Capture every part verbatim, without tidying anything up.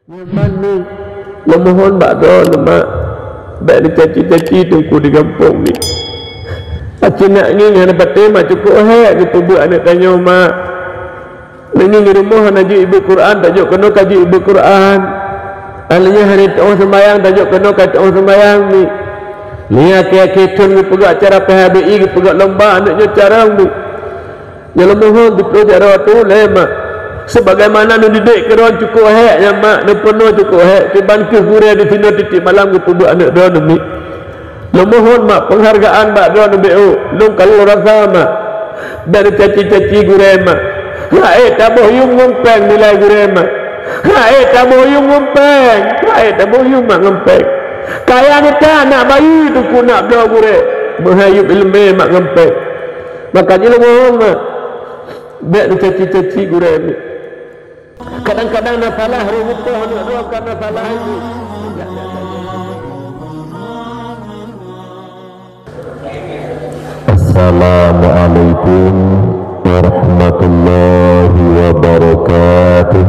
Nyoe ban ni, lôn mohon bak droeneuh mak, bèk neucaci-caci teungku di gampông ni. Aci nak ngieng hana patéh mak cukôp hék geupeubuet aneuk tanyoe mak. Meunyoe di rumoh hana jeuet ibu Quran, tajok keunoe ka jeuet ibu Quran. Aneuk nyan hana teu'oh seumayang, tajok keunoe ka teu'oh seumayang ni. Nyan akhé-akhé thon geupeugah acara P H B I, geupeugah lomba aneuk nyoe carông bu. Nyoe lôn mohon beutôi jaroe tu lé mak. Sebagaimana neudidik keudroe cukôp hék nyan mak, neupeunoh cukôp hék, kiban kheueh gurèe disinoe tiep-tiep malam geupeubuet aneuk droeneuh miet. Lôn mohon mak peunghargaan bak droeneuh B O, lôn ka lôn rasa mak. Bèk neucaci-caci gurèe mak. Rakyat taboh yuem ngon péng nilai gurèe mak. Rakyat taboh yuem ngon péng, rakyat taboh yuem mak ngon péng. Kaya neuta nak bayeue teungku nak bloe gurèe. Meuhai yuem ileumèe mak ngon péng. Maka jih lôn mohon mak, bèk neucaci-caci gurèe miet. Kadang-kadang na salah, roh beutôi aneuk droe ka na salah itu. Assalamualaikum warahmatullahi wabarakatuh.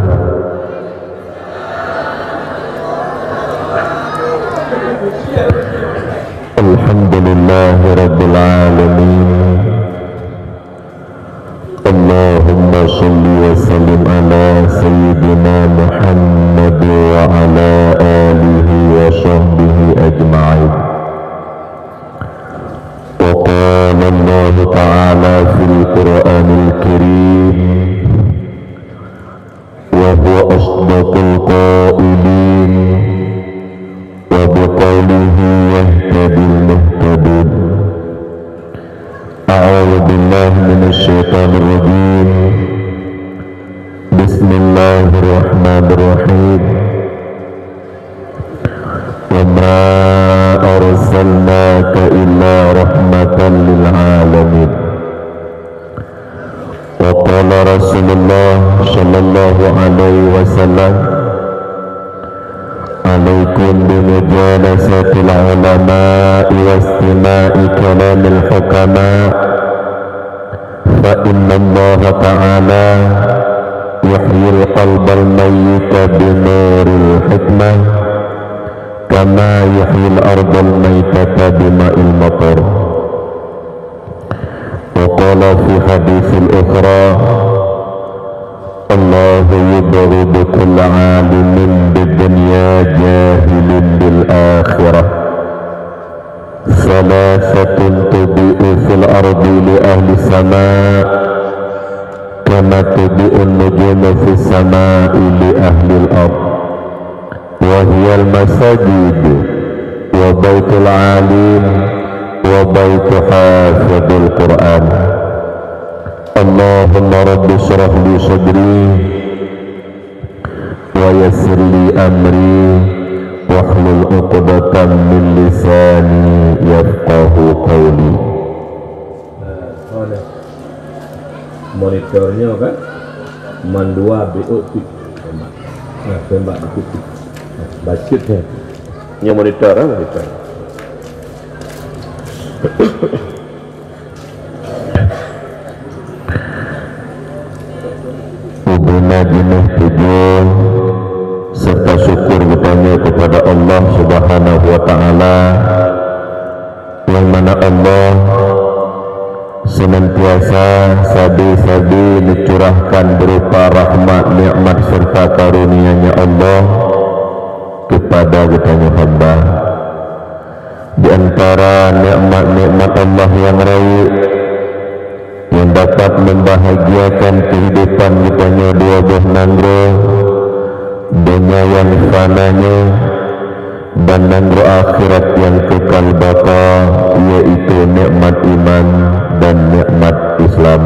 Alhamdulillahirabbil alamin. Allahumma shalli wa sallim ala sayyidina Muhammad wa ala alihi wa sahbihi ajma'in. Wa qala Allahu ta'ala fil Qur'anil Karim, wa huwa asdaqul qailin, wa biqaulihi yahtadil muhtadun. A'udzu billahi minasy syaithanir rajim. Bismillahirrahmanirrahim. Wa ma arsalnaka illa rahmatan lil alamin. Wa qala Rasulullah sallallahu alaihi wasallam, "Alaikum bi mujalasatil ulama'i wastima'i kalamil hukama, fa innallaha ta'ala yuhyil qalbal mayyita bi nuril hikmah, kama yuhyil ardal maitata bi ma'il matar." Wa qala fi haditsil ukhra, "Allahu yubghidu kulla alimin bid dunya jahilin bil akhirah. Salasatun tudi'u fil ardi li ahli sama, kama tudi'un nujumu fis sama'i li ahlil ard." Wa hiyal masajid, wa baitul alim, wa baitu hafidhil Qur'an. Allahumma rabbi shrah li sadri, wa yassir li amri, wahlul uqdatam min lisani yafqahu qawli. Monitornya kan mandua B O P. Tembak. Nah, tembak di titik. Nah, basket ni. Ni monitor, ha, monitor. Ubena jeuneh puja serta syukur geutanyoe kepada Allah Subhanahu wa Ta'ala, nyang mana Allah senantiasa sabe-sabe neucurahkan berupa rahmat, nikmat serta karunia-Nya Allah kepada geutanyoe hamba. Di antara nikmat-nikmat Allah nyang rayeuk, nyang dapat membahagiakan kehidupan geutanyoe dua boh nanggroe, donya nyang fana nyoe dan nanggroe akhirat nyang kekal baka, yaitu nikmat iman dan nikmat Islam.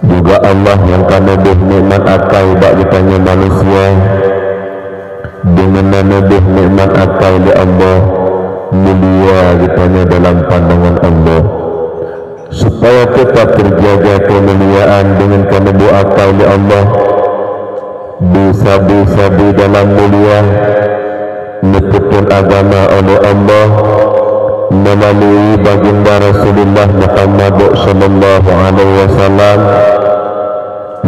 Juga Allah nyang ka neubeuh nikmat akai bak geutanyoe manusia, deungon na neubeuh nikmat akai lé Allah, mulia geutanyoe dalam pandangan Allah. Supaya teutap teujaga keumuliaan deungon ka neubeuh akai lé Allah, di sabe-sabe dalam mulia, neupeutrön agama oleh Allah meulalu Baginda Rasulullah Muhammad sallallahu alaihi wasallam,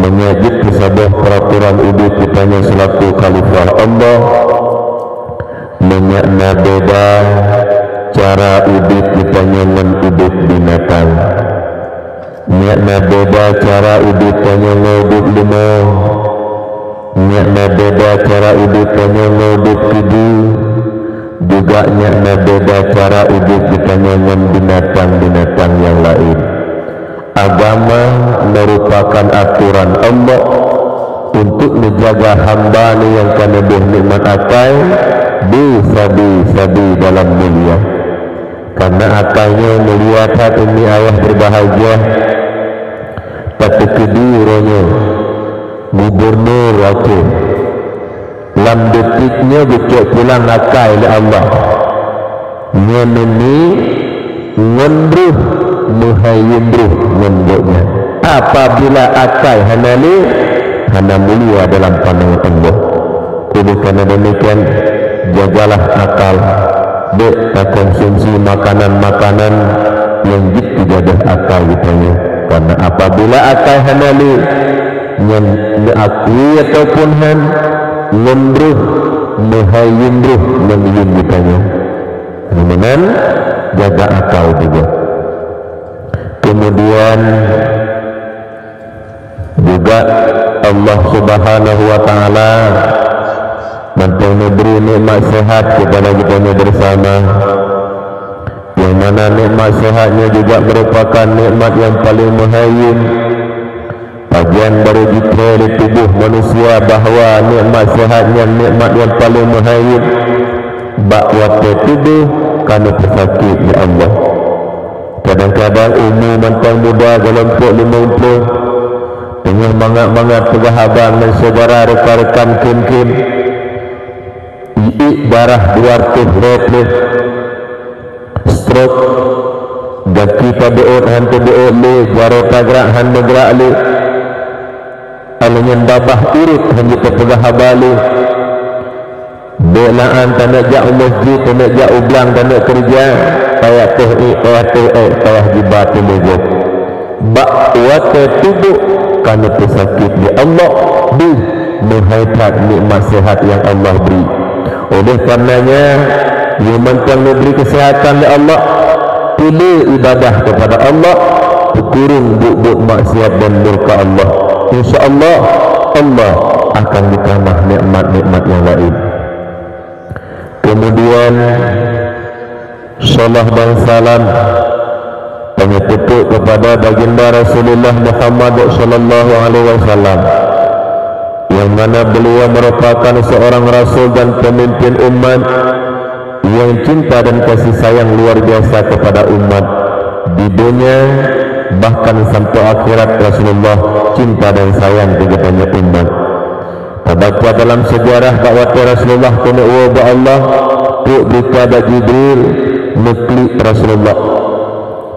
Meunyoe jeuet keu saboh peuratoran udeb geutanyoe seulaku khalifah Allah, meunyoe na beda cara udeb geutanyoe ngon udeb binatang. Nyak na beda cara udeb tanyoe ngon udeb leumo. Nyak na beda cara udeb tanyoe ngon udeb keubu. Juga nyak na beda cara udeb geutanyoe ngon binatang-binatang nyang laén. Agama meurupakan atoran Allah untuk neujaga hamba nyang ka neubeh nikmat akai di sabe-sabe dalam mulia. Karena akai nyoe mulia that, umi ayah berbahagia. Tateukeudi uroe nyoe gubernur Aceh lam detik nyoe geucok pulang akai lé Allah. Nyoe neumi ngon roh, meuhai yum roh ngon gobnyan. Apabila akai hana lé, hana mulia dalam pandangan Allah. Oleh karena demikian, jagalah akal. Bék takonsumsi makanan-makanan nyang jeuet keu jadah akai geutanyoe. Karena apabila akai hana lé, nyan neuakui ataupun han, ngon roh, meuhai yum roh ngon yum geutanyoe. Meunan jaga akal juga. Kemudian juga Allah Subhanahu wa Ta'ala mantong neubri nikmat sehat kepada geutanyoe bersama. Yang mana nikmat sehat nyoe juga merupakan nikmat yang paling meuhai yum. Pajan barô jiteupeue lé tuboh manusia bahwa nikmat sehat nyan nikmat nyang paleng meuhai yum. Bak watée tuboh ka neupeusakét lé Allah. Kadang-kadang umu mantong muda, golom peuet limong ploh, teungoh mangat-mangat peugah haba ngon syedara, rekan-rekan kheun-kheun, iék darah dua reutôh lhée ploh. Stroke, gaki tabeuôt han tabeuôt lé, jaroe tagrak han neugrak lé. Alèh nyan babah ureuëng han jeuet tapeugah haba lé. Bék la'an taneuk jak u masjid, taneuk jak u blang, taneuk keureuja, payah teuh ék, payah teuh ék, payah jiba teuh lé gob. Bak watée tuboh ka neupeusakét lé Allah, deuh meuhai that nikmat sehat nyang Allah bri. Oleh karenanya, nyang mantong neubri keuseuhatan lé Allah, peureulée ibadah kepada Allah, peukurong buet-buet maksiat dan murka Allah. Insya Allah, Allah akan geutamah nikmat-nikmat nyang laén. Kemudian, salawat dan salam tanyoe peutrok kepada Baginda Rasulullah Muhammad sallallahu alaihi wasallam, yang mana beliau merupakan seorang rasul dan pemimpin umat yang cinta dan kasih sayang luar biasa kepada umat. Di dunia, bahkan sampai akhirat, Rasulullah cinta dan sayang kepada umat. Tabaca dalam sejarah bak watée Rasulullah keuneuk woe bak Allah, trok beurita bak Jibril, neuklik Rasulullah.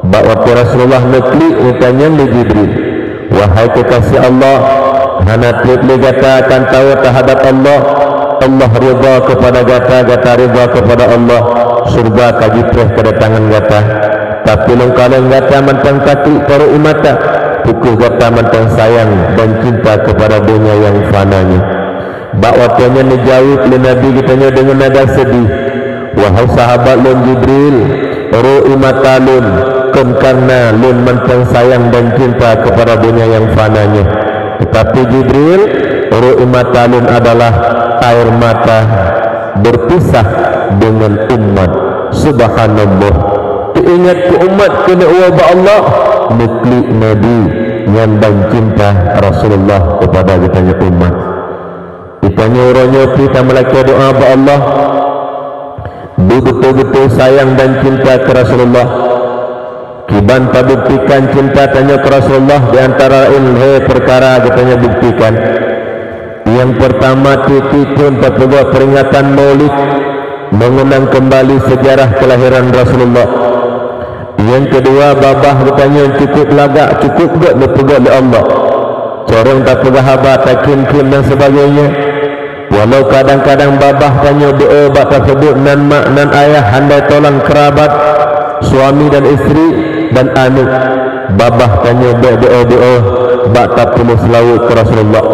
Bak watée Rasulullah neuklik, geutanyong lé Jibril, "Wahai kekasih Allah, hana treb lé gata akan tawoe teuhadab Allah. Allah ridha kepada gata, gata ridha kepada Allah, syeuruga ka jipreh keudatangan gata. Tapi lôn kalon gata mantong taklik parot u mata, peu kheueh gata mantong sayang dan cinta kepada donya nyang fana nyoe?" Bak watée nyan neujaweueb lé Nabi geutanyoe deungon nada seudeh, "Wahai sahabat lôn Jibril, rô ie mata lôn kon kareuna lôn mantong sayang dan cinta kepada donya nyang fana nyoe. Tetapi Jibril, rô ie mata lôn adalah air mata berpisah dengan umat." Subhanallah. Teuingat keu umat keuneuk woe bak Allah, neuklik Nabi nyan dan cinta Rasulullah kepada geutanyoe umat. Geutanyoe uroe nyoe pih tameulakée doa bak Allah, beubeutôi-beutôi sayang dan cinta keu Rasulullah. Kiban tabuktikan cinta tanyoe keu Rasulullah, di antara laén lhée peukara geutanyoe buktikan. Nyang peurtama, tieb-tieb thon tapeubuet peuringatan Maulid, meungulang keumbali seujarah keulahiran Rasulullah. Nyang keudua, babah geutanyoe cukup lagak, cukup gét neupeugét lé Allah. Corong tapeugah haba, takheun-kheun dan sebagainya. Walau kadang-kadang babah tanyoe doá bak taseubut nan mak, nan ayah, handai tolang keurabat, suami dan istri, dan aneuk, babah tanyoe bék doá-doá, bak tapeuleue seulaweuet keu Rasulullah.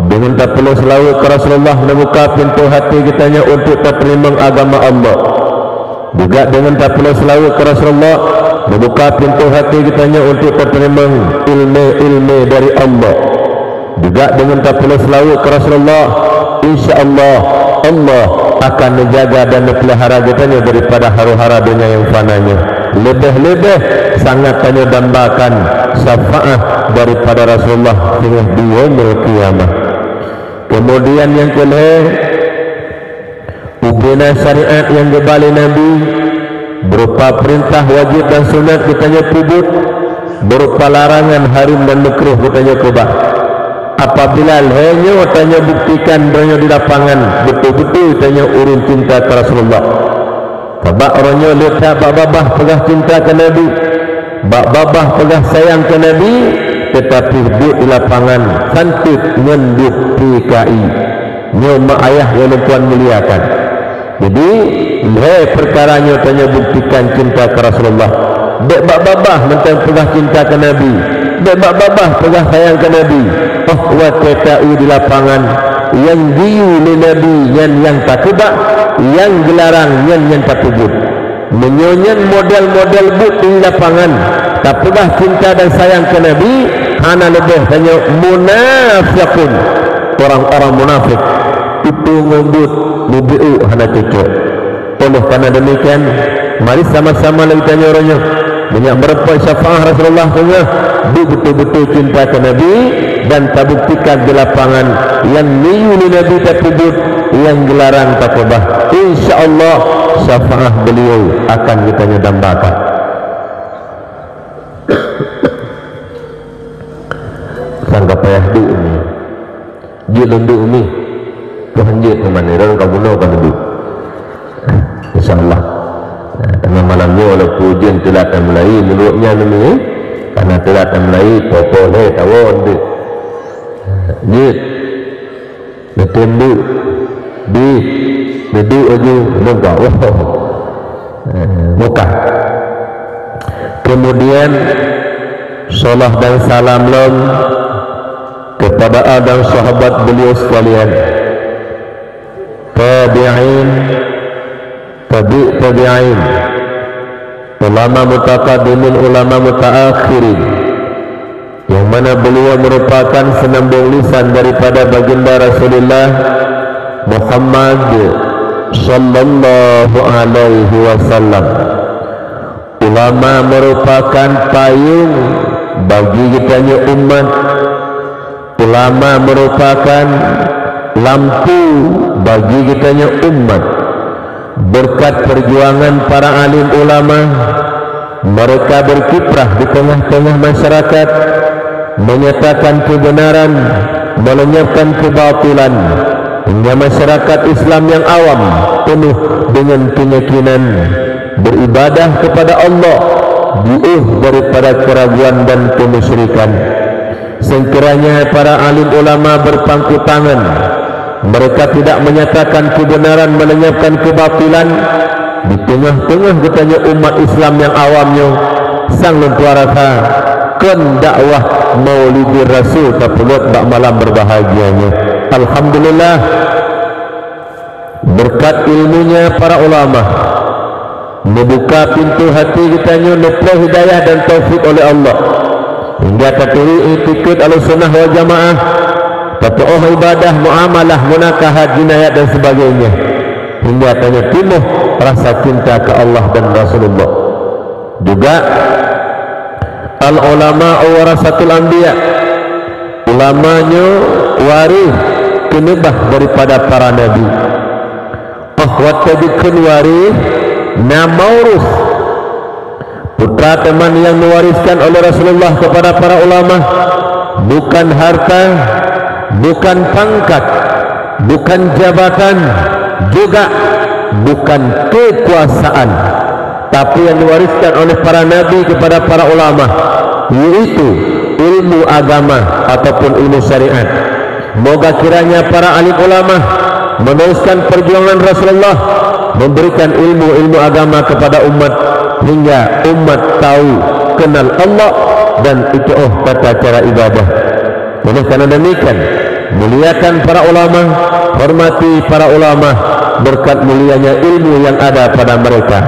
Deungon tapeuleue seulaweuet keu Rasulullah, neubuka pintoe hati geutanyoe untuk tateurimong agama Allah. Juga deungon tapeuleue seulaweuet keu Rasulullah, neubuka pintoe hati geutanyoe untuk tateurimong ilmu-ilmu dari Allah. Juga deungon tapeuleue seulaweuet keu Rasulullah, insya Allah, Allah akan neujaga dan neupeulihara geutanyoe daripada huru-hara donya nyang fana nyoe. Leubeh-leubeh sangat tanyoe dambakan syafaat daripada Rasulullah singoh di Yaumul Qiyamah. Kemudian nyang keulhèe, ubena syariat nyang geuba lé Nabi, berupa peurintah wajéb dan sunat geutanyoe peubuet, berupa larangan haram dan meukruh geutanyoe keubah. Apabila lhèe nyoe tanyoe buktikan droeneuh di lapangan, beutôi-beutôi tanyoe ureuëng cinta keu Rasulullah. Sabab uroe nyoe le that bak babah peugah cinta keu Nabi, bak babah peugah sayang keu Nabi, teutapi buet di lapangan santeut ngon buet P K I. Nyoe mak ayah nyang lôn tuan muliakan. Jadi, lhèe peukara nyoe tanyoe buktikan cinta keu Rasulullah. Bèk bak babah mantong peugah cinta keu Nabi, bèk bak babah peugah sayang keu Nabi. Óh watèe ta-eu di lapangan, nyang geuyue lé Nabi nyan nyang takeubah, nyang geularang nyan nyang tapeubuet. Meunyoe nyan model-model buet di lapangan, tapeugah cinta dan sayang keu Nabi, hana leubeh tanyoe munafiqun, orang-orang munafik. Tutoe ngon buet, mubiuk hana cocok. Oleh karena demikian, mari sama-sama lagèe tanyoe uroe nyoe, meunyoe meureumpok syafaat Rasulullah singoh, beutôi-beutôi cinta keu Nabi dan tabuktikan di lapangan nyang geuyue lé Nabi tapeubuet, nyang geularang takeubah. Insya Allah, syafaat beliau akan geutanyoe dambakan. Sang ka payah duek ni. Jeuet lôn duek umi. Tuhan jeuet teuma ni, lôn ka bunoe ka duek. Insya Allah. Nah, teuma malam nyoe walaupun ujeuen teulat mulai, meunurot nyan umi, eh. Karena teulat mulai, poh-poh lhèe tawön deuh. Jeuet. Neutem duek. Di, neuduek laju, lôn ka. Oh. Eh, buka. Kemudian, salam dan salam lom kepada al dan sahabat beliau sekalian, tabi'in, tabi' tabi'in, ulama mutaqaddimin, ulama mutaakhirin, yang mana beliau merupakan senambung lisan daripada baginda Rasulullah Muhammad sallallahu alaihi wasallam. Ulama merupakan payung bagi geutanyoe umat. Ulama merupakan lampu bagi geutanyoe umat. Berkat perjuangan para alim ulama, mereka berkiprah di tengah-tengah masyarakat, menyatakan kebenaran, melenyapkan kebatilan, hingga masyarakat Islam yang awam penuh dengan keyakinan beribadah kepada Allah, jauh daripada keraguan dan kemusyrikan. Sekiranya para alim ulama berpangku tangan, mereka tidak menyatakan kebenaran, melenyapkan kebatilan, di tengah-tengah geutanyoe umat Islam nyang awam nyoe, sang lôn tuan rasa, kon dakwah Maulidi Rasul tapeubuet bak malam berbahagia nyoe. Alhamdulillah, berkat ilmunya para ulama, neubuka pintoe hati geutanyoe, neupeureuh hidayah dan taufik oleh Allah, hingga taturi iktikad Ahlussunnah wal Jamaah, tatuoh ibadah, muamalah, munakahat, jinayat dan sebagainya, hingga tanyoe timoh rasa cinta keu Allah dan Rasulullah. Juga, al-ulama warasatul anbiya, ulama nyoe waréh keuneubah daripada para nabi. Óh watèe jikheun waréh, na maurus. Putra teuma nyang diwariskan oleh Rasulullah kepada para ulama, bukan harta, bukan pangkat, bukan jabatan, juga bukan kekuasaan, tapi yang diwariskan oleh para nabi kepada para ulama, yaitu ilmu agama ataupun ilmu syariat. Moga kiranya para alim ulama meneruskan perjuangan Rasulullah, memberikan ilmu-ilmu agama kepada umat, Hingga umat tahu kenal Allah dan itu'oh tata cara ibadah. Oleh karena demikian, muliakan para ulama, hormati para ulama berkat mulianya ilmu yang ada pada mereka.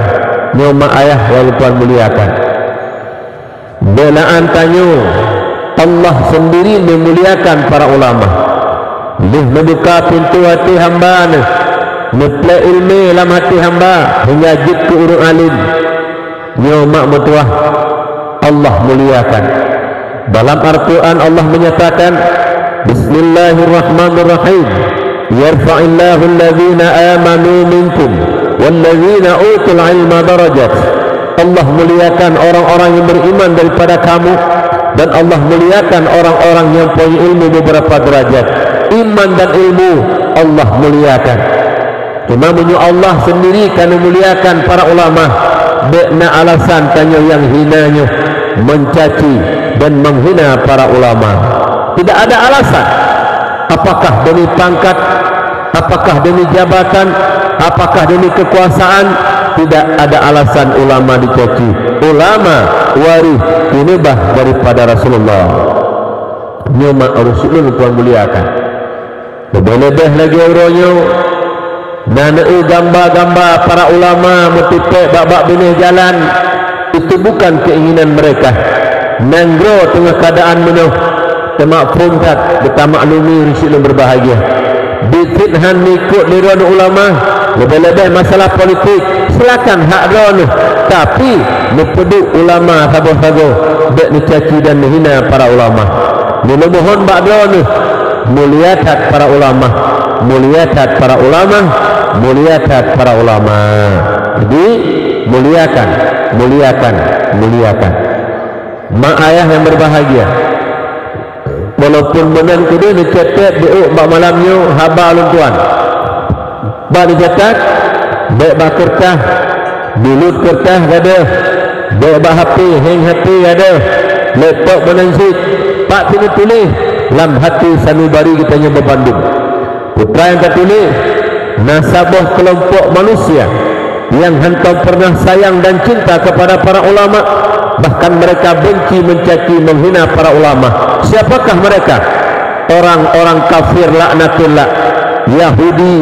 Nyoe mak ayah nyang lôn tuan muliakan. Beulaan tanyoe, Allah sendiri memuliakan para ulama. Lheueh neubuka pintoe até hamba neuh, neuplek ileumé lam até hamba hingga jeuet keu ureuëng alim. Nyoe mak meutuah, Allah muliakan. Dalam Al-Quran Allah menyatakan, "Bismillahirrahmanirrahim. Yarfa'illahu alladhina amanu minkum walladhina utul ilma darajat." Allah muliakan orang-orang yang beriman daripada kamu, dan Allah muliakan orang-orang yang punya ilmu beberapa derajat. Iman dan ilmu Allah muliakan. Cuma meunyoe Allah sendiri ka neumuliakan para ulama, bék na alasan tanyoe nyang hina nyoe mencaci dan menghina para ulama. Tidak ada alasan. Apakah demi pangkat? Apakah demi jabatan? Apakah demi kekuasaan? Tidak ada alasan ulama dicaci. Ulama waréh keuneubah daripada Rasulullah. Nyoe mak Rasulullah tuan muliakan. Leubeh-leubeh lagée uroe nyoe, na neueu gamba-gamba para ulama meutipék bak-bak binéh jalan. Itu bukan keinginan mereka. Nanggroe teungoh keuadaan meunoe, teuma phon that beutamaklumi reusik lôn beubahgia. Biet cit hán neukot lé droeneuh ulama, leubeh-leubeh masalah politik, silakan hak droeneuh. Tapi, neupeuduek ulama sagoe-sagoe, bék neucaci dan neuhina para ulama. Neuleumohon bak droeneuh, mulia that para ulama, mulia that para ulama, mulia that para ulama. Jadi, muliakan, muliakan, muliakan. Mak ayah yang berbahagia, walaupun meunan keudeh neucatat di ôk bak malam nyoe haba lôn tuan. Bak neucatat, bék bak keureutas, bulut keureutas gadôh, bék bak H P, heng H P gadôh, laptop meunan cit, pat sineutuléh lam hati sanubari geutanyoe beubandum. Peue nyang tatuléh, na saboh keulompok manusia nyang hántom peureunah sayang dan cinta kepada para ulama, bahkan mereka benci, mencaci, menghina para ulama. Siapakah mereka? Orang-orang kafir laknatullah, Yahudi,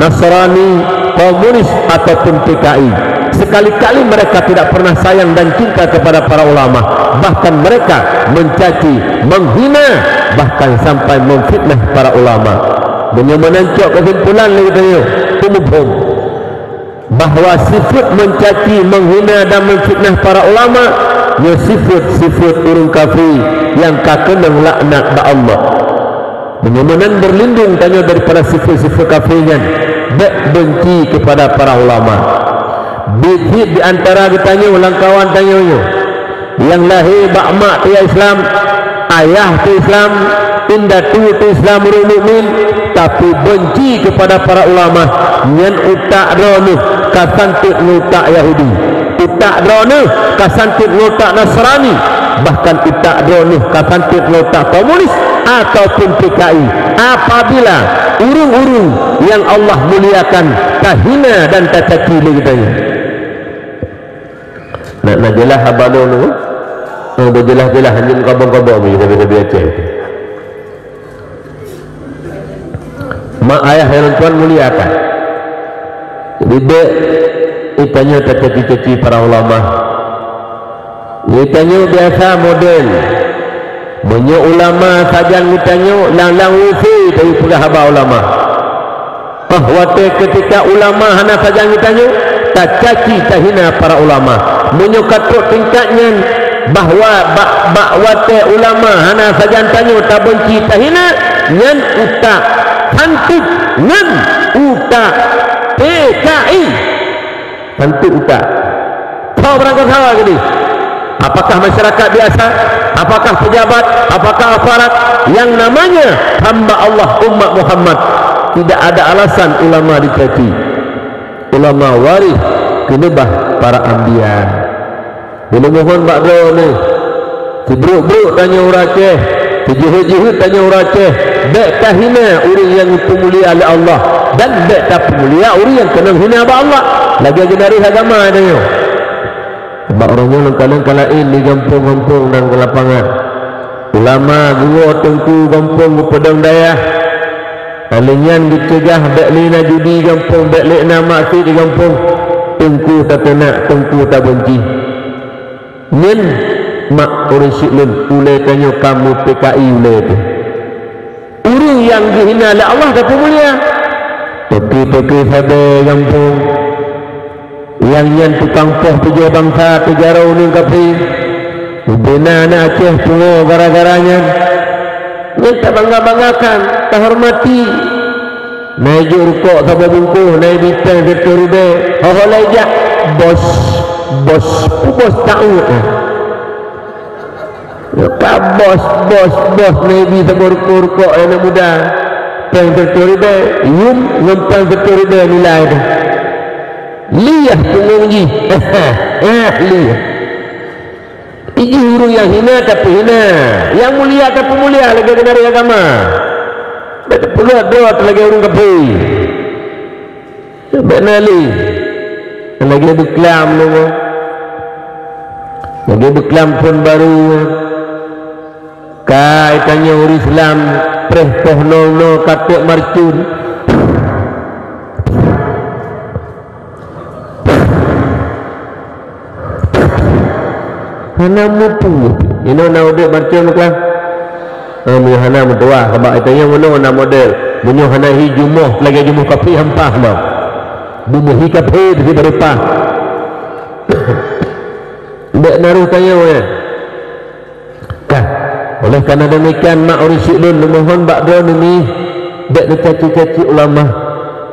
Nasrani, komunis ataupun P K I. Sekali-kali mereka tidak pernah sayang dan cinta kepada para ulama. Bahkan mereka mencaci, menghina, bahkan sampai memfitnah para ulama. Meunyoe meunan cok kesimpulan lé geutanyoe, peumuphom bahwa sifeuet mencaci, menghina dan memfitnah para ulama nyoe sifeuet-sifeuet ureuëng kafé nyang ka keunong laknat bak Allah. Meunyoe meunan berlindung tanyoe daripada sifeuet-sifeuet kafé nyan, bék benci kepada para ulama. Biet-biet di antara geutanyoe lam kawan tanyoe nyoe nyang lahé bak mak teuh Islam, ayah teuh Islam, indatu teuh Islam ureuëng mukmin, tapi benci kepada para ulama, nyan utak droeneuh ka santôt ngon utak Yahudi. Utak droeneuh ka santôt ngon utak Nasrani, bahkan utak droeneuh ka santôt ngon utak komunis ataupun P K I. Apabila ureuëng-ureuëng nyang Allah muliakan tahina dan tacaci lé geutanyoe. Nak, nak jeulaih haba lôn tu? Oh, beujeulaih-jeulaih, hanjeuet kabong-kabong bagi sabe-sabe Aceh tu. Mak ayah nyang lôn tuan muliakan. Jadi, bék geutanyoe tacaci-caci para ulama. Geutanyoe biasa model. Meunyoe ulama sajan geutanyoe, lam-lam W C tapeugah haba ulama. Óh watée keutika ulama hana sajan geutanyoe, tacaci tahina para ulama. Meunyoe ka trok tingkat nyan, bahwa bak, bak watée ulama hana sajan tanyoe tabenci tahina, nyan utak hantu ngon utak P K I. Hantu utak. Tho barangkasoe keudeh. Apakah masyarakat biasa? Apakah pejabat? Apakah aparat? Yang namanya hamba Allah umat Muhammad, tidak ada alasan ulama dicaci. Ulama waréh keuneubah para anbiya. Ulôn mohon bak droeneuh, sibrok-brok tanyoe ureuëng Aceh, sijeuhet-jeuhet tanyoe ureuëng Aceh, bék tahina ureuëng nyang geupeumulia lé Allah, dan bék tapeumulia ureuëng nyang keunong hina bak Allah. Lagée geunaréh agama tanyoe. Bak uroe nyoe leuka-leuka laén di gampông-gampông dan keu lapangan. Ulama, geuwoe teungku gampông geupeudong dayah. Alèh nyan geuceugah bèk lé na judi gampông, bèk lé na maksiet di gampông. Teungku tateunak, teungku tabeunci. Nyan mak ureueng syiek lôn, ulèe tanyoe ka meu-PKI ulèe teuh. Ureueng nyang geuhina lé Allah tapeumulia. Toke-toke sabe gampông. Nyang nyan tukang poh tujoh bansa, teujaroe ureueng kafé. Ubena na Aceh pungo gara-gara nyan. Nyan tabangga-banggakan, tahormati. Na jok rukok saboh bungkôh, na bri péng sireutoh ribèe. Ho-ho lé jak, bos, bos, peue bos tahu, eh. Ka bos, bos, bos, na bri saboh rukok-rukok, eh, aneuk muda. Péng sireutoh ribèe, yum, ngon péng sireutoh ribèe nilai teuh. Liah punggong jih. Eh, liah. Ijih ureueng nyang hina tapeuhina, nyang mulia tapeumulia lagèe geunaréh agama. Bèk tapeubuet droe lagèe ureueng kafé. Bèk na lé. Lagèe beuklam nyoe. Lagèe beuklam phôn barô. Kai tanyoe ureueng Islam, preh poh nol-nol ka trok marcon. Hana mupu. Inoe na udép marcon ka? Ha, meunyoe hana meutuah, sabab tanyoe meunoe na model. Meunyoe hana hi jumoh, lagèe jumoh kafé hampah mah. Bumoh hi kafé teuh baru paih. Bèk na roh tanyoe, eh. Ka. Oleh karena demikian, mak ureueng syiek lôn, neumohon bak droeneuh, bèk neucaci-caci ulama.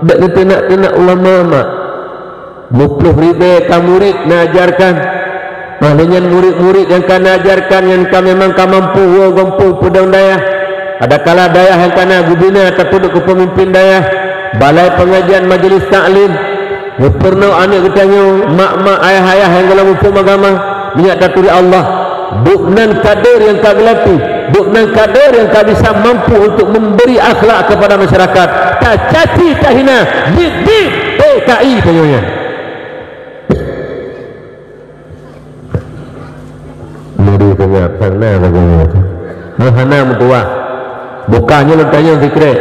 Bèk neuteunak-teunak ulama, mak. Meuploh ribèe ka murit neuajarkan. Óh lheueh nyan murit-murit nyang ka neuajarkan nyan ka memang ka mampu woe gampông peudong dayah. Adakala dayah nyang ka na gubina tapeuduek keu peumimpin dayah, balai peungajian, majelis taklim, geupeurunoe aneuk geutanyoe, mak-mak, ayah-ayah nyang gohlom muphom agama, meunyo taturi Allah. Buet nan kader nyang ka geulatih, buet nan kader nyang ka bisa mampu untuk memberi akhlak kepada masyarakat. Tacaci, tahina, biet-biet, PKI tanyoe nyan. Meuri seungab sang na lagèe nyoe. Hana meutuah. Bukan nyoe lôn tanyong sikrek.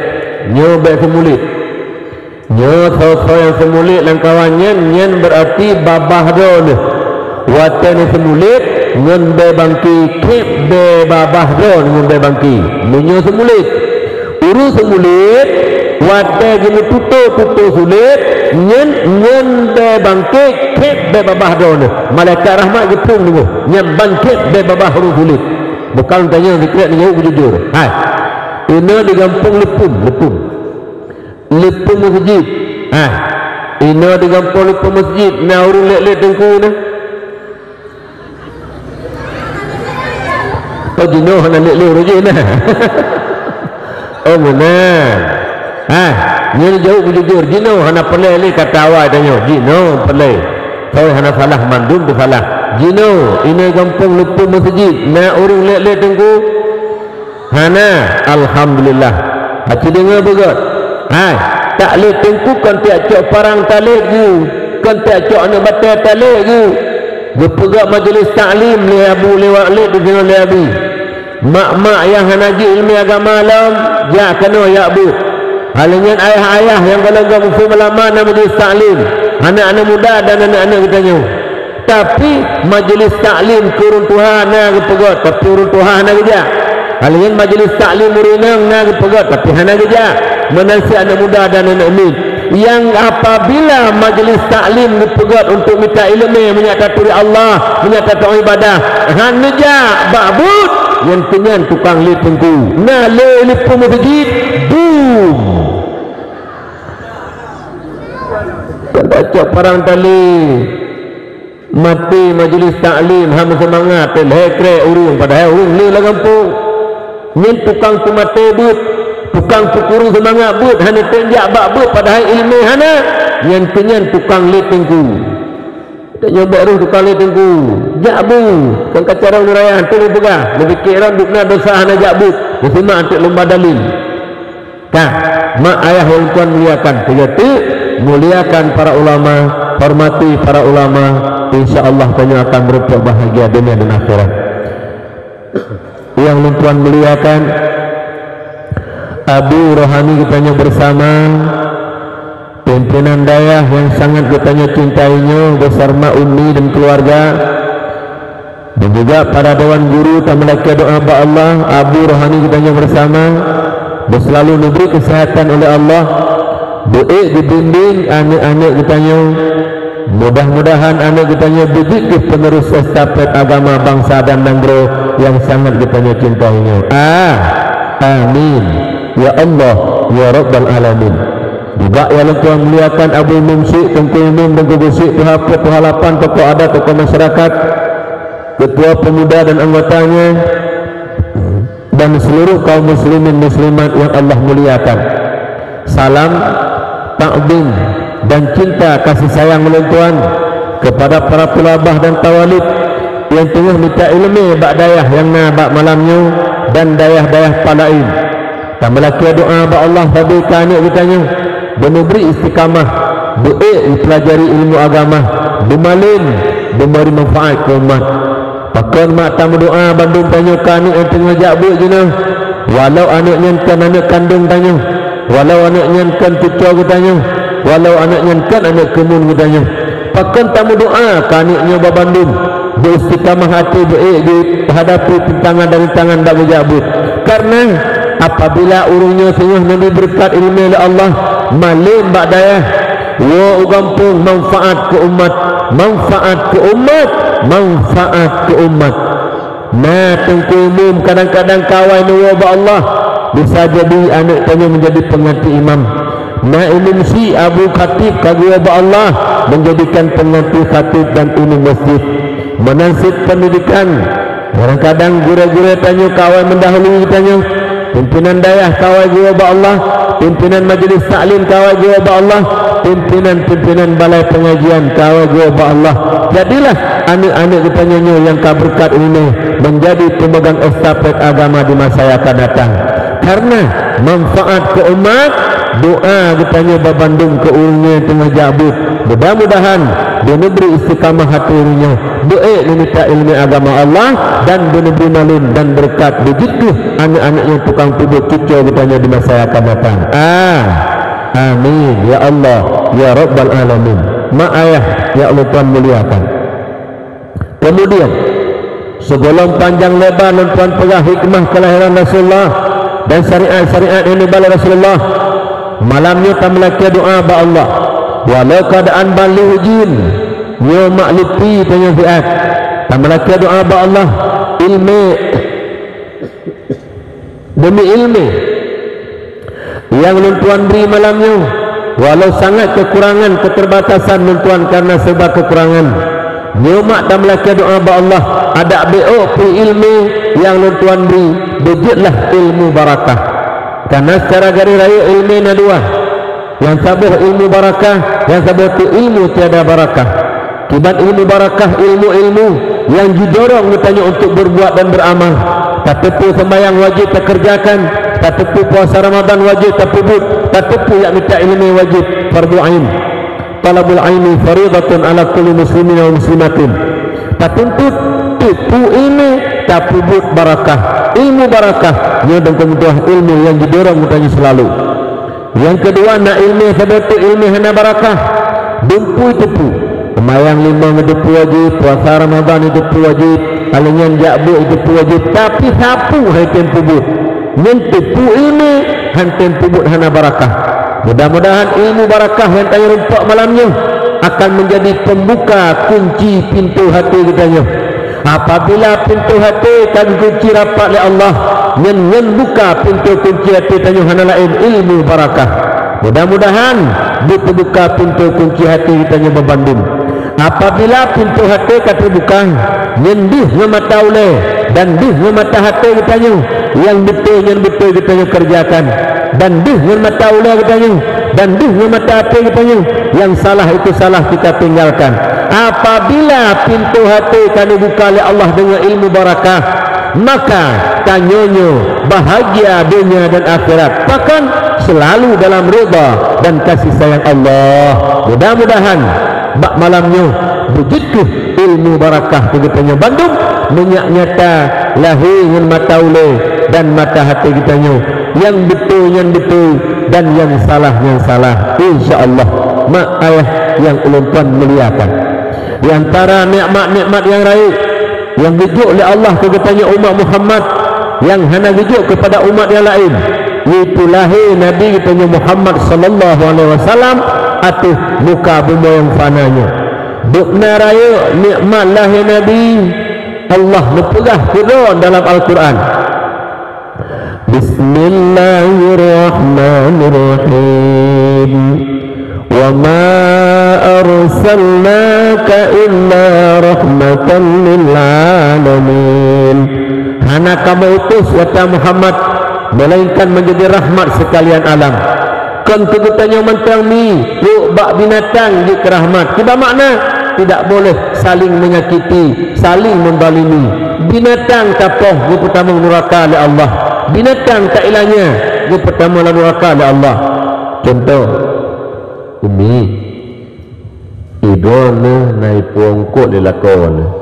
Nyoe bèk seumulit. Nyoe soe-soe nyang seumulit lam kawan nyan, nyan beurati babah droeneuh. Watèe neuseumulit ngon bèe bangke, khép bèe babah droeneuh ngon bèe bangke. Meunyoe seumulit. Ureueng seumulit, watèe geumeututoe-tutoe sulet, nyan ngon bèe bangke khép bèe babah droeneuh. Malaikat rahmat geutreun teungoh, nyan ban khép bèe babah ureueng sulet. Bukan tanyong sikrek, neujaweueb beujujur. Hai. Inoe di gampông Leupum, Leupum. Leupum Meuseujid. Hai. Inoe di gampông Leupum Meuseujid, na ureueng lét-lét teungku na. Oh, jinoe hana lé-lé ureueng jih na. Oh, meunan. Ha, nyoe jaweueb beujujur, jinoe hana peureulèe lé kata awai tanyoe. Jinoe peureulèe. Soe hana salah, mandum teusalah. Jinoe, inoe gampông Leupum Meuseujid, na ureueng lét-lét teungku? Hana, alhamdulillah. Aci deungoe beugöt. Hai, tak lé teungku kon tiak cok parang talét geuh, kon tiak cok aneuk batèe talét geuh. Geupeugöt majelis taklim lé Abu lewat lé, disinoe lé Abi. Mak-mak nyang hana jeuet ileumèe agama lom, jak keunoe jak beuet. Hal nyan ayah-ayah nyang gohlom-gohlom muphom ulama na majelis taklim, aneuk-aneuk muda dan aneuk-aneuk geutanyoe. Tapi majelis taklim keu ureueng tuha na geupeugöt, tapi ureueng tuha hana geujak. Hal nyan majelis taklim ureueng inong na geupeugöt, tapi hana geujak. Meunan cit aneuk muda dan aneuk miet. Nyang apabila majelis taklim geupeugöt untuk mita ileumèe, meunyo taturi Allah, meunyo tato ibadah, han neujak bak beuet, nyan keuh nyan tukang lét teungku. Na lé Leupum Meuseujid, bum. Kan tacok parang talét. Maté majelis taklim, han meuseumangat, lhèe krek ureueng, padahai ureueng le lam gampông. Nyan tukang peumaté beuet, tukang peukureueng seumangat beuet, hana tém jak bak beuet, padahai ileumèe hana. Nyan keuh nyan tukang lét teungku. Tanyoe bèk rôh tukang lét teungku. Jak beuet, kan ka carông neuraya, hantom peugah, neupiké droe dum na desya hana jak beuet, meusimak teuk lôn ba dalil. Ka, mak ayah nyang tuan muliakan, sigoe teuk, Muliakan para ulama, hormati para ulama, insya Allah tanyoe akan meurumpok bahagia dunia dan akhirat. Nyang lôn tuan muliakan, Abu Rohani geutanyoe bersama, pimpinan dayah nyang sangat geutanyoe cintai nyoe beserma Umi dan keluarga, dan juga para dewan guru, tameulakée doa bak Allah, Abu Rohani geutanyoe bersama, beuselalu neubri keuseuhatan oleh Allah, beuék geubimbéng aneuëk-aneuëk geutanyoe. Mudah-mudahan aneuëk geutanyoe beujeuet keu penerus estafet agama bansa dan nanggroe nyang sangat geutanyoe cintai nyoe. A-, amin. Ya Allah, ya Rabbal Alamin. Juga nyang lôn tuan muliakan Abu Imum Syik, Teungku Imum, Teungku Geusyik, Tuha Peuet, Tuha Lapan, tokoh adat, tokoh masyarakat, ketua pemuda dan anggotanya, dan seluruh kaum muslimin muslimat yang Allah muliakan. Salam, takzim, dan cinta kasih sayang ulôn tuan kepada para tulabah dan tawalib yang teungoh mita ileumé bak dayah nyang na bak malam nyoe dan dayah-dayah pat laén. Tameulakée doa bak Allah sabe keu aneuëk geutanyoe, beuneubri istiqamah, beuék jipeulajari ilmu agama, beumalém, beubri manfaat keu umat. Pakon mak tameudoa bandum tanyoe keu aneuëk nyang teungoh jak beuet jinoe, walau aneuëk nyan kon aneuëk kandong tanyoe, walau aneuëk nyan kon cucoe geutanyoe, walau aneuëk nyan kon aneuëk keumuen geutanyoe. Pakon tameudoa keu aneuëk nyoe babandum, beuistiqamah até beuék jeuet hadapi tantangan dan rintangan bak geujak beuet. Kareuna apabila ureuëng nyoe singoh neubri beureukat ileumé lé Allah, malém bak dayah, woe u gampông, manfaat keu umat, manfaat keu umat, manfaat keu umat. Na Teungku Imum kadang-kadang ka awai neuwoe bak Allah, bisa jadi aneuëk tanyoe meunjadi peunganti imam. Na Imum Syik Abu Khatib ka geuwoe bak Allah, menjadikan peunganti khatib dan imum masjid. Meunan cit peundidikan, kadang-kadang gurée-gurée tanyoe ka awai meundahului tanyoe. Pimpinan dayah ka awai geuwoe bak Allah, pimpinan majlis taklim ka awai geuwoe bak Allah, pimpinan-pimpinan balai pengajian ka awai geuwoe bak Allah. Jadilah aneuëk-aneuëk geutanyoe nyoe nyang ka beureukat ileumé menjadi pemegang estafet agama di masa nyang akan datang. Kareuna manfaat keu umat, doa geutanyoe babandum keu ureuëng nyang teungoh jak beuet. Mudah-mudahan beuneubri istiqamah até ureuëng nyoe. Beuék neumita ileumé agama Allah dan beuneubri malém dan beureukat, beujeuet keuh aneuëk-aneuëk nyang tukang peubuet cucoe geutanyoe di masa nyang akan datang. A-, amin. Ya Allah, ya Rabbal Alamin. Mak ayah nyang lôn tuan muliakan. Kemudian, sigohlom panjang lebar lôn tuan peugah hikmah keulahiran Rasulullah dan syariat-syariat nyang neuba lé Rasulullah, malam nyoe tameulakée doa bak Allah. Walau keuadaan ban lheueh jén, nyoe mak leuti tanyoe siat. Tameulakée doa bak Allah, ileumé demi ileumé nyang lôn tuan bri malam nyoe. Walau sangat keukurangan, keuteubatasan lôn tuan kareuna seuba keukurangan, nyoe mak tameulakée doa bak Allah, adak beuék pih ileumé nyang lôn tuan bri, beujeuetlah ilmu barakah. Kareuna seucara garéh rayeuk ileumé na dua. Nyang saboh ilmu barakah, nyang saboh tu ilmu tiada barakah. Kiban ilmu barakah, ilmu-ilmu nyang jidorong geutanyoe untuk berbuat dan beramal. Tateupeue sembahyang wajib takeurjakan, tateupeue puasa Ramadan wajib tapeubuet, tateupeue jak mita ileumé wajib, fardu ain. Talabul ilmi faridatun ala kulli muslimin wa muslimatin. Tatuntut teupeu ileumé, tapeubuet barakah. Ilmu barakah, nyoe dong keumudahan ilmu nyang jidorong geutanyoe seulalu. Nyang keudua, na ileumé saboh teuk ileumé hana barakah. Dumpui teupeu. Seumayang limong teupeu wajéb, puasa Ramadan teupeu wajéb, alèh nyan jak beuet teupeu wajéb, tapi sapeue han tem peubuet. Nyan teupeu ileumé han tem peubuet hana barakah. Mudah-mudahan ilmu barakah nyang tanyoe rumpok malam nyoe akan menjadi pembuka kunci pintoe até geutanyoe. Apabila pintoe até ka geukunci rapat lé Allah, nyan, nyan buka pintoe kunci até tanyoe hana laén ilmu barakah. Mudah-mudahan geuteubuka pintoe kunci até geutanyoe banmandum. Apabila pintoe até ka teubuka, nyan deuh ngon mata ulèe dan deuh ngon mata até geutanyoe, nyang beutôi nyan beutôi geutanyoe keureujakan, dan deuh ngon mata ulèe geutanyoe, dan deuh ngon mata até geutanyoe, nyang salah itu salah kita tinggalkan. Apabila pintoe até ka neubuka lé Allah deungon ilmu barakah, Maka tanyoe nyoe bahagia donya dan akhirat, bahkan selalu dalam ridha dan kasih sayang Allah. Mudah-mudahan bak malam nyoe beujeuet kheueh ilmu barakah keu geutanyoe bandum, meunyak nyata lahé ngon mata ulée dan mata até geutanyoe, nyang beutôi nyan beutôi dan nyang salah nyan salah. Insya Allah, mak ayah nyang ulôn tuan muliakan, di antara nikmat-nikmat nyang rayeuk nyang geujok lé Allah keu geutanyoe umat Muhammad nyang hana geujok keupada umat nyang laén, yaitu lahé Nabi geutanyoe Muhammad sallallahu alaihi wasallam ateueh muka bumoe nyang fana nyoe. Dubna rayeuk nikmat lahé Nabi, Allah neupeugah keudroe dalam Al-Qur'an, Bismillahirrahmanirrahim. Wa ma arsalnaka illa rahmatan lil alamin. Hana kamoe utus gata Muhammad, melainkan menjadi rahmat sekalian alam. Kon keu geutanyoe mantong mi, trok bak binatang jeuet keu rahmat. Kiban makna? Tidak boleh saling menyakiti, saling menzalimi. Binatang tapoh geupeutamong nuraka lé Allah. Binatang tailanya geupeutamong lam nuraka lé Allah. Contoh, umi, idroe neuh na ipueng eungkôt lé lakoe neuh.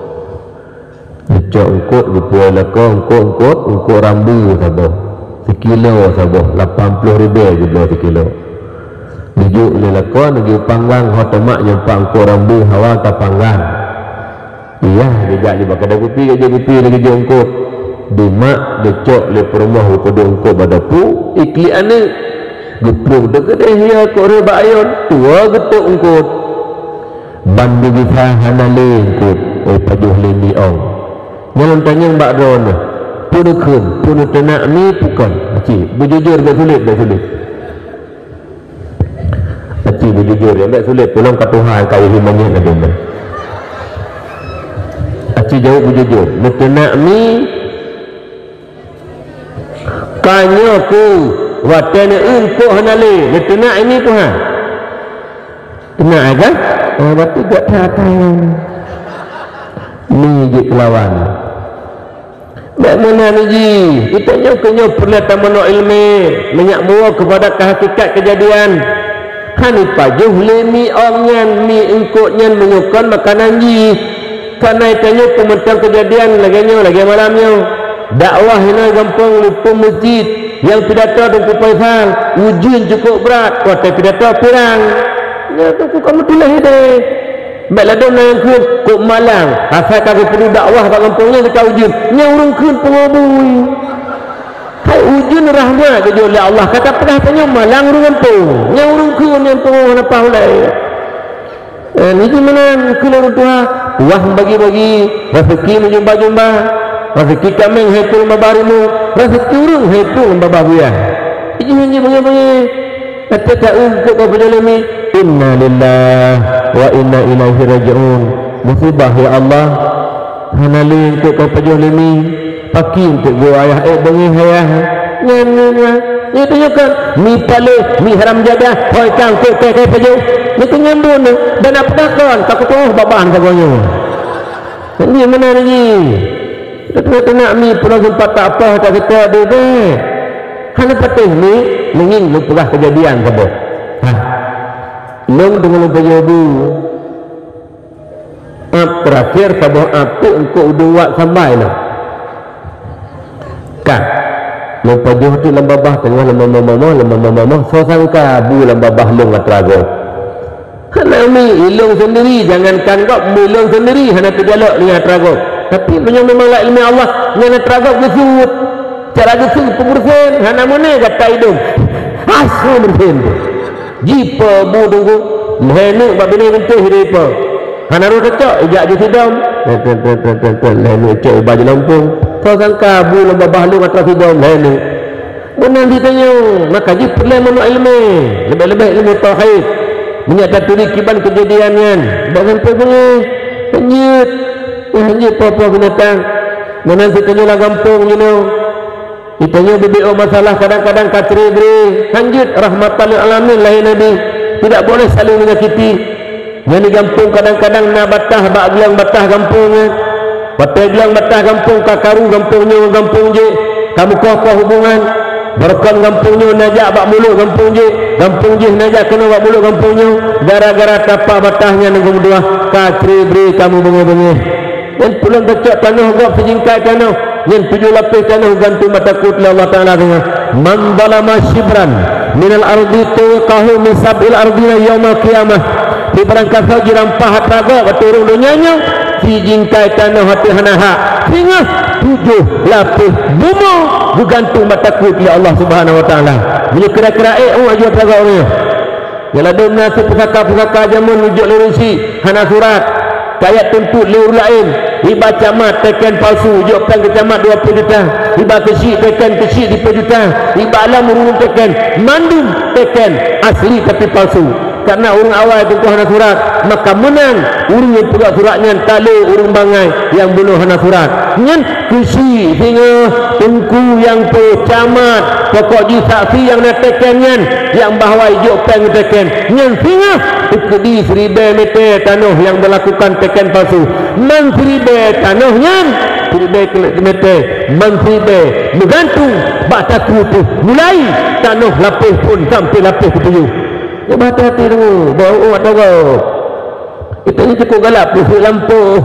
Neucok eungkôt geupue lakoe, eungkôt, eungkôt, eungkôt rambu saboh. Sikilo saboh, lapan ploh ribèe jibloe sikilo. Neujok lé lakoe, neugeupanggang, ho teumak nyang pat eungkôt rambu hawa tapanggang. Iyah, geujak jibak keudè kupi, geujak kupi lagèe jok eungkôt. Dimak geucok lé peurumoh geupeudong eungkôt bak dapu, iklik aneuk. Geuplueng teukeudeh ya kok ré bak ayon, tuwoe geutôk eungkôt. Ban geugisa hana lé eungkôt, eh, pajoh lé mi ong. Nyan lôn tanyong bak droeneuh, peue neukheun, peue neuteunak mi peue kon? Aci, beujujur bèk sulet, bèk sulet. Aci beujujur, ya, bèk sulet, peulom ka tuha ka ihi manyét lagèe nyan. Aci jaweueb beujujur, neuteunak mi, ka nyoe ku, watèe neueung kok hana lé, neuteunak ini tuha. Teunak kan? Oh, berarti gak that. Mi jeuet keulawan. Bèk meunan jih, geutanyoe keu nyoe peureulèe tameunoe ileumèe, meunyak meuwoe keupada keu hakikat keujadian. Hana ipajoh lé mi ong nyan, mi eungkôt nyan meunyoe kon makanan jih. Kana geutanyoe peumantong keujadian lagèe nyoe, lagèe malam nyoe. Dakwah inoe gampông lupông meuseujid, nyang pidato Teungku Faisal, ujeuen cukôp brat, watèe pidato pirang. Nyan Teungku ka meutuléh idéh. Bèk ladôm na nyang kheun, kok malang, asai ka geupeuduek dakwah bak gampông nyan teuka ujeuen, nyan ureueng kheun pungo bui. Hai ujeuen rahmat geujok lé Allah, ka tapeugah tanyoe malang ureueng gampông, nyan ureueng kheun nyang pungo hana paih ulèe. Eh, nyan meunan kheun ureueng tuha, wah bagi-bagi, raseuki meujumba-jumba, raseuki kaméng hai peueng babah rimueng, raseuki ureueng hai peueng babah buyah. Ijih nyan beungèh-beungèh. Watèe taeu eungkôt ka pajoh lé mi, inna lillahi wa inna ilaihi raji'un. Musibah, ya Allah. Hana lé eungkôt ka pajoh lé mi. Pakri eungkôt geuh ayah, ék beungèh ayah. Nyan, nyan, nyan. Nyan tanyoe kan mi paléh, mi haram jadah, hôi ka eungkôt ka, ka pajoh. Nyan keuh nyambon, dan na peugah kon, ka kutu'oh babah sagoe nyoe. Nyan meunan jih. Teunak-teunak mi peunoh seumpat tak apoh, tak seutôt deh bèk. Hana patéh mi, meungieng lôn peugah keujadian saboh. Ha. Lôn deungon lôn pajoh bu. Ap terakhir saboh ap tu eungkôt udeueng wak sambai lôn. Ka. Lôn pajoh tu lam babah teungoh lôn momoh-momoh, lôn momoh-momoh, soe sangka bu lam babah lôn atra gob. Hana mi, ilôn seundiri, jangankan gob, ilôn seundiri hana teujalok lé atra gob. Tapi meunyoe memang lam ileumèe Allah, nyan atra gob geusuet. Cara geusuet peumeureusen, hana meuné gata idong. Hase meureusen tu. Jipo bu teungku, lhèe neuk bak binéh beuntéh jipo. Hana roh teucok, ijak ju sidom. Lhèe neuk cok uba jilompong. Soe sangka bu lam babah lôn atra sidom lhèe neuk. Meunan jitanyoe, maka jih peureulèe meunoe ileumèe, leubeh-leubeh ilmu tauhid. Meunyoe taturi kiban keujadian nyan, bèk sampoe beungèh. Hanjeuet, hanjeuet po-po binatang. Meunan sitanyoe lam gampông jinoe. Itanyoe bibit masalah kadang-kadang ka cre-bre. Hanjeuet rahmatan lil alamin lahé Nabi. Tidak boleh saling menyakiti. Nyan di gampông kadang-kadang na bataih bak geulang bataih gampông nyan. Watée bilang bataih gampông ka karu gampông nyoe ngon gampông jéh, ka meukoh-koh hubongan. Beureukan gampông nyoe neujak bak mulôk gampông jéh, gampông jéh neujak keunoe bak mulôk gampông nyoe, gara-gara tapak bataih nyan nyang geumeudua ka cré-bré ka meubeungéh-beungéh. Nyan peulom tacok tanoh gob sijingkai tanoh, nyan tujoh lapéh tanoh geugantung bak takot lé Allah Taala singoh. "Man zalama shibran minal ardi tuwiqahu min sab'il ardina yaumal qiyamah." Di barang kasoe jirampah atra gob ateueh ureuëng donya nyoe, sijingkai tanoh ateueh hana hak, singoh tujoh lapéh bumoe geugantung bak takot lé Allah Subhanahu Wa Taala. Meunyoe kira-kira ék, oh, aju atra gob nyoe. Nyang ladôm na sipusaka-pusaka jameun neujok lé ureuëng syiek hana surat, kajak tuntut lé ureuëng laén, iba camat teken palsu, jok péng keu camat dua ploh juta, iba keu syiek teken keu syiek siploh juta, iba lam ureuëng teken, mandum teken asli tapi palsu. Karena ureuëng awai teungku hana surat, maka meunan ureuëng nyang peugah surat nyan talé ureuëng bangai nyang bunoe hana surat. Nyan keuchik singoh teungku nyang po camat, pokok jih saksi nyang na teken nyan, nyang bahwa ijok péng teken nyan singoh teukeudi siribée mètè tanoh nyang meulakukan teken palsu. Man siribée tanoh nyan, siribée mètè, man siribée meugantung bak takue teuh mulai tanoh lapéh phon sampoe lapéh keutujoh. Nyoe bak hati-hati deungoe, bak uôt atra gob. Kita ni cukup galak peuseuk lampôh.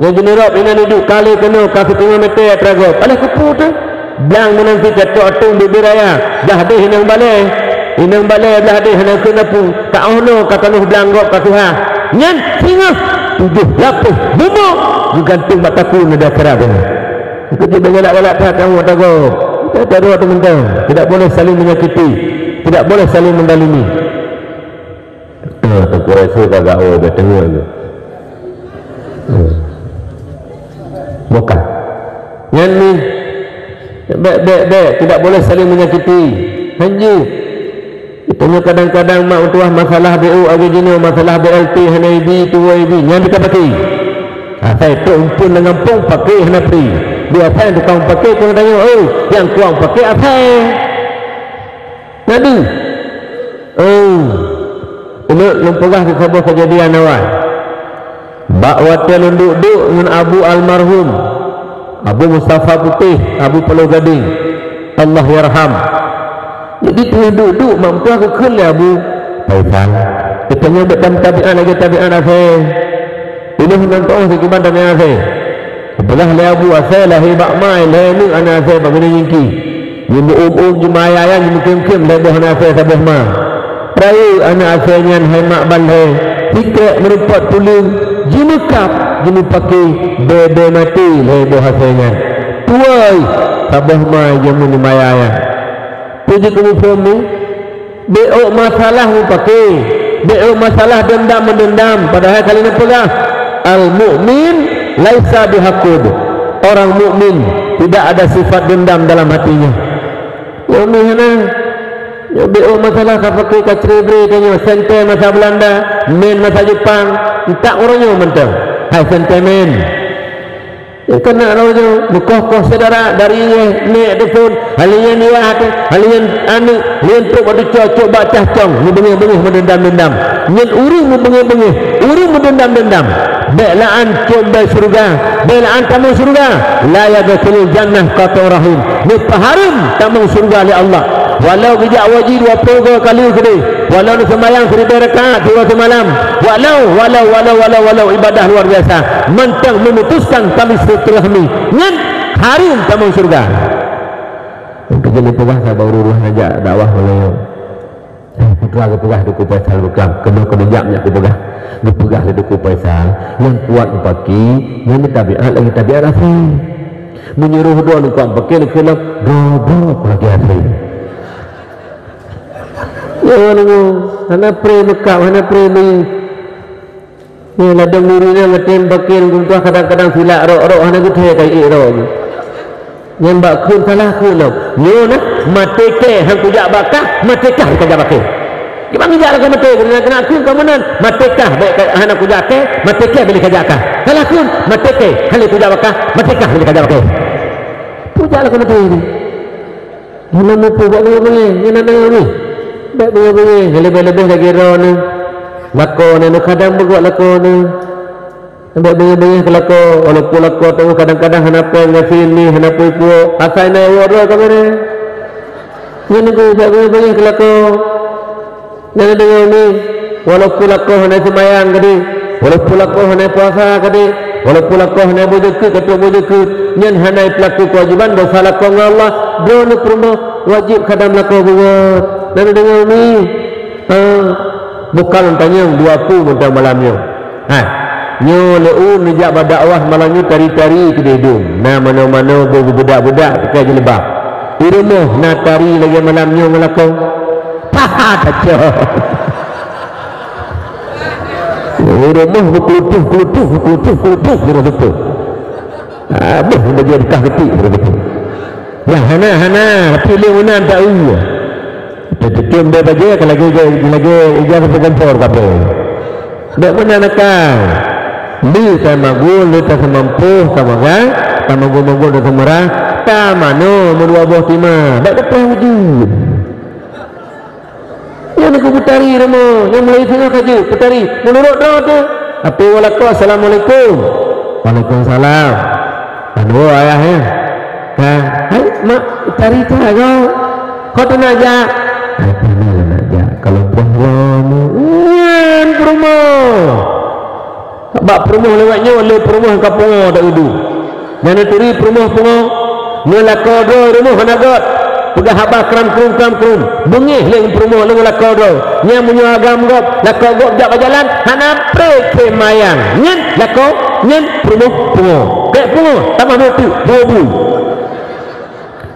Nyang jeunirop inan iduek kali keunoe ka siteungoh mètè atra gob. Alah keupeue teuh? Blang meunan cit catok atong bibir raya. Blah deh inong balée. Inong balée blah deh hana keu napu. Ka oh noe ka tanoh blang gob ka tuha. Nyan singoh tujoh lapéh bumoe geugantung bak takue neuda cara keunoe. Ikut jih galak-galak that kamu atra gob. Kita ada dua teman. Tidak boleh saling menyakiti. Tidak boleh saling mendalimi. Teungku rasa ka gawa bak teungoh tu. Bukan. Nyan ni, bèk, bèk, bèk, tidak boleh saling menyakiti. Hanjeuet. Kita ni kadang-kadang mak tuah masalah B O lagée jinoe, masalah B L T hana ibi, tuwoe ibi, nyan bita paké. Asai trok umpun lam gampông paké hana pri. Biasa tukang paké kong tanyoe, "Oh, nyang kuang paké asai." Nadi. Oh. Ulôn lôn peugah saboh keujadian awai. Bak watée lôn duek-duek ngon Abu almarhum, Abu Mustafa Putéh, Abu Paloh Gadeng, Allah yarham. Jadi teungoh duek-duek mak meutuah geukheun lé Abu Faisal. Geutanyoe bèk tam tabiat lagée tabiat asai. Ulôn ngon toh sikiban tabiat asai. Peugah lé Abu asai lahé bak ma lhèe neuk aneuk asai bak binéh nyingki. Jimeuôm-ôm, jimeuayang-ayang, jimeukhém-khém lhèe boh aneuk asai saboh ma. Rayeuk aneuk asai nyan hai mak ban lhèe, sikrek meurumpok tuleueng, jimeukab, jimeupaké bèe-bèe maté lhèe boh asai nyan. Tuwoe saboh ma jameun jimeuayang-ayang. Peue jeuet keu muphom nyoe? Bèk ôk masalah meupaké, bèk ôk masalah dendam-meudeundam, padahai ka lheueh neupeugah, "Al-mu'min laisa bihaqud." Orang mukmin tidak ada sifat dendam dalam hatinya. Nyoe meuhana. Nyoe bèk ôk masalah ka paké ka cré-bré tanyoe, sentée masa Belanda, mèn masa Jepang, entak uroe nyoe mantong. Hai sentée mèn. Nyang keuneuk roh nyoe, meukoh-koh syedara dari yeh, nèk teupon, hal nyan yah teuh, hal nyan aneuk, lheueh trok bak teucok, cok bak cah cong, meubeungéh-beungéh meudendam-dendam. Nyan ureueng meubeungéh-beungéh, ureueng meudendam-dendam. Bèk la'an com bèe syeuruga, bèk la'an tamong syeuruga. La yadkhulul jannah qati'ur rahim. Neupeuhareuem tamong syeuruga lé Allah. Walau geujak haji dua ploh goe kali keudeh, walau neuseumayang siribèe rakaat siuroe simalam, walau, walau, walau, walau, walau ibadah luar biasa, mantong memutuskan tali silaturahmi, nyan hareuem tamong syeuruga. Untuk jadi peugah saban ureueng hana jak dakwah meulayeue. Putra geupeugah Teungku Faisal Beukam, keunoe keuneuk jak nyak kupeugah. Geupeugah lé Teungku Faisal, nyang kuat meupaké, nyan tabiat lagèe tabiat asai. Meunyoe roh droeneuh kuat meupaké, neukheun lom, droe-droe lagèe asai. Ya, nunggu. Hana pré meukab, hana pré mi. Ya, ladôm ureueng nyang ngeutém bakén guntoh kadang-kadang silak rok-rok hana geuthèe ka iék rok. Nyan bak kheun salah kheun lom. Nyoe na, maté kèe han kujak bak kah, maté kah ka jak bak kèe. Kiban geujak lakoe maté, keuneuk keuneuk kheun ka meunan, maté kah bèk ka, hana kujak kèe, maté kèe bèk lé ka jak kah. Salah kheun, maté kèe, han lé kujak bak kah, maté kah bèk lé ka jak bak kèe. Peue jak lakoe maté nyoe? Hana muphom bak beungèh-beungèh, nyan na deungoe nyoe. Bèk beungèh-beungèh, leubeh-leubeh lagèe droeneuh. Lakoe neuh, kadang beugöt lakoe neuh. Bèk beungéh-beungéh keu lakoe, walaupun lakoe teuh kadang-kadang hana péng gasien mi, hana peue-peue, asai na uroe droe ka beureh. Nyan nyoe bèk beungéh-beungéh keu lakoe. Nyan deungoe mi, walaupun lakoe hana seumayang keudéh, walaupun lakoe hana puasa keudéh, walaupun lakoe hana beuzeukeut, ka trok beuzeukeut, nyan hana peulaku keuwajiban, dosa lakoe ngon Allah, droeneuh peurumoh wajéb khadam lakoe beugöt. Nyan deungoe mi. Ha, bukan tanyong dua pu mantong malam nyoe. Ha, nyoe lé u neujak bak dakwah malam nyoe tari-tari keudéh dum. Na manoe-manoe beu-, beudak-beudak pakai jilbab. Di rumoh na tari lagèe malam nyoe ngon lakoe. Paha tacok. Di rumoh beukeulutuh-keulutuh, beukeulutuh-keulutuh di rumoh tu. Abéh bajèe beukah keutik di rumoh tu. Lah hana, hana, tapi lé meunan tak u. Teuteukém bèk bajèe ka lagèe, lagèe ija teupeugempor kabeh. Bèk meunan akai. Lé tamaguen, lé taseumampoh, tamagai, tamaguen-maguen, taseumara, tamanoe meudua boh tima. Bèk teupeue wujud. Nyan keuh peutari rumoh, nyang mulai singoh ka jeuet peutari. Meunurot droe teuh, até woe lakoe, "Assalamualaikum." "Waalaikumsalam." Anu ayah, ya. Ka, "Hai, mak, tari that goe. Ho teunak jak?" "Hai, teunak jak. Kalau puih lom." Nyan peurumoh. Bak peurumoh lewat nyoe, lé peurumoh ka pungo dak udu. Nyan neuturi peurumoh pungo. Ngon lakoe droe rumoh hana göt. Peugah haba kram krum, kram krum. Beungéh lé peurumoh lé ngon lakoe droe. Nyan meunyoe agam gob, lakoe gob jak bak jalan, hana pré khem mayang. Nyan lakoe, nyan peurumoh pungo. Kèk pungo, tamah beu teuk, beu bui.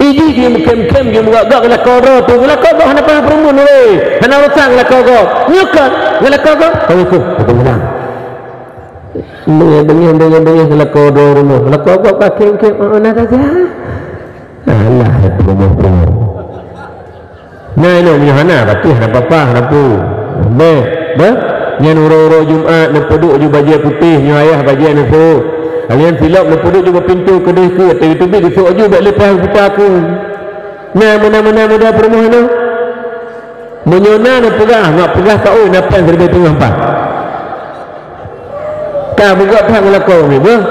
Iji jimeukhém-khém, jimeugöt-göt ngon lakoe droe tu. Ngon lakoe gob hana peureulèe peurumoh nuré. Hana urusan ngon lakoe gob. Nyoe kan, ngon lakoe gob. Assalamualaikum. Waalaikumsalam. Beungéh, beungéh, beungéh, beungéh, lakoe droe rumoh. Lakoe gob ka khém-khém, oh, na saja. Alah, hai peurumoh-peurumoh. Nah, inoe meunyoe hana, batéh hana papa, hana peue. Bèk, bah. Nyan uroe-uroe Jumat, neupeuduek ju bajèe putéh, nyoe ayah bajèe neusôk. Kalian silop neupeuduek ju bak pintoe keudéh keu, ateueh teubiet geusôk ju, bèk leupah puta keu. Nah, meunan-meunan muda peurumoh nyoe. Meunyoe na neupeugah, nak peugah ka, oi, na péng siribèe teungoh pat. Ka beugöt that ngon lakoe mi beuh.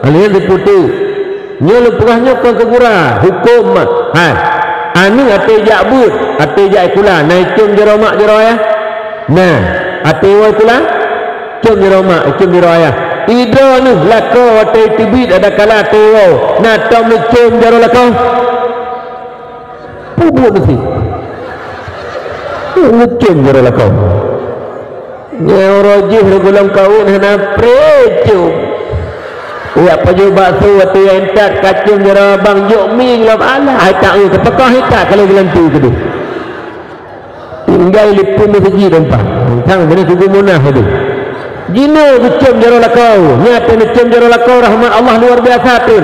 Kalian diputéh. Nyoe lôn peugah nyoe kon keu gura, hukôm mah. Hai. Aneuk até jak beuet, até jak sikula, na icôm jaroe mak jaroe ayah? Na. Até woe sikula? Côm jaroe mak, côm jaroe ayah. Idroe neuh lakoe watèe teubiet adakala até woe, na tom neucôm jaroe lakoe? Peubuet meusi. Ngeucôm jaroe lakoe. Nyan uroe jih lé gohlom kawén hana pré côm. Jak pajoh bakso watèe jak intat ka côm jaroe abang jok mi gohlom alah hai tak eu teupeukah hai tak ka lheueh geulanteue keudéh. Tinggai lé pun meuseujid teumpat. Sang beuna tugu munah itu. Jinoe geucôm jaroe lakoe. Nyan até neucôm jaroe lakoe rahmat Allah luar biasa pun.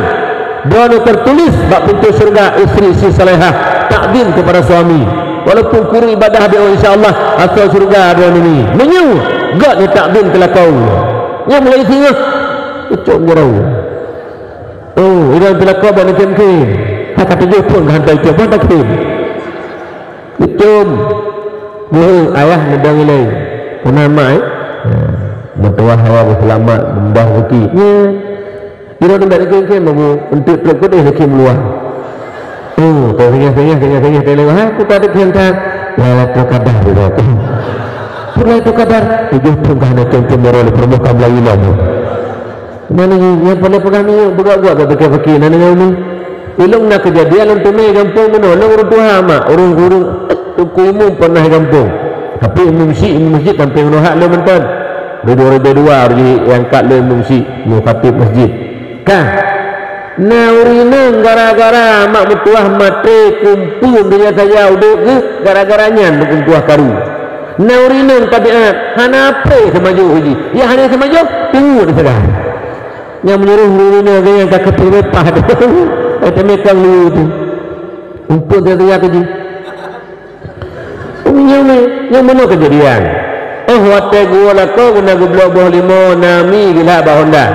Droeneuh tertulis bak pintoe syeuruga istri si salehah, takzim kepada suami. Walaupun kureueng ibadah beu, insya Allah asoe syeuruga droeneuh ni. Meunyoe göt neutakzim keu lakoe. Nyan mulai singoh geucôm jaroe. Oh, inan pih lakoe bak neukhém-khém. Haka tujoh thon ka hantom icôm, hana khém. Geucôm. Geuheuh ayah meudong ilèe. Peuna mak, eh? Ha, meutuwah ayah beuseulamat, mudah rezeki. Nyan. Di lôn bèk neukhém-khém, Abu, eunteuk trok keudéh neukhém luwa. Oh, teuseungeh-seungeh, seungeh-seungeh, teuleumah, hai, kuta deukhém that. Lailatul Qadar, di lôn. Lailatul Qadar, tujoh thon ka hana côm-côm jaroe lé peurumoh ka meulayeue lom. Nyan nyoe, nyang paleng peugah nyoe, beugöt-göt bak pike-pike, na deungö mi? Ilôn na keujadian lôn teumé gampông bunoe, lôn ureueng tuha mak, ureueng-ureueng teungku imum pernah gampông. Tapi imum syik, imum masjid sampoe bunoe hak lôn mantong. Di dua ribu dua baru jiangkat lé imum syik, imum khatib masjid. Ka. Na ureueng inong gara-gara mak meutuwah maté kumpung donya saja udép geuh, gara-gara nyan meutuwah karu. Na ureueng inong tabiat hana pré seumajoh jih. Nyang hana seumajoh, tuwöt sagai. Nyang meunyoe ureueng inong geuh nyang ka keupeue leupah tu. Ai teumé kang lu tu. Umpun teuga keu jih. Nyang, nyang meunoe keujadian. Oh, watèe geuwoe lakoe guna geublok boh limo, na mi geulah bak honda.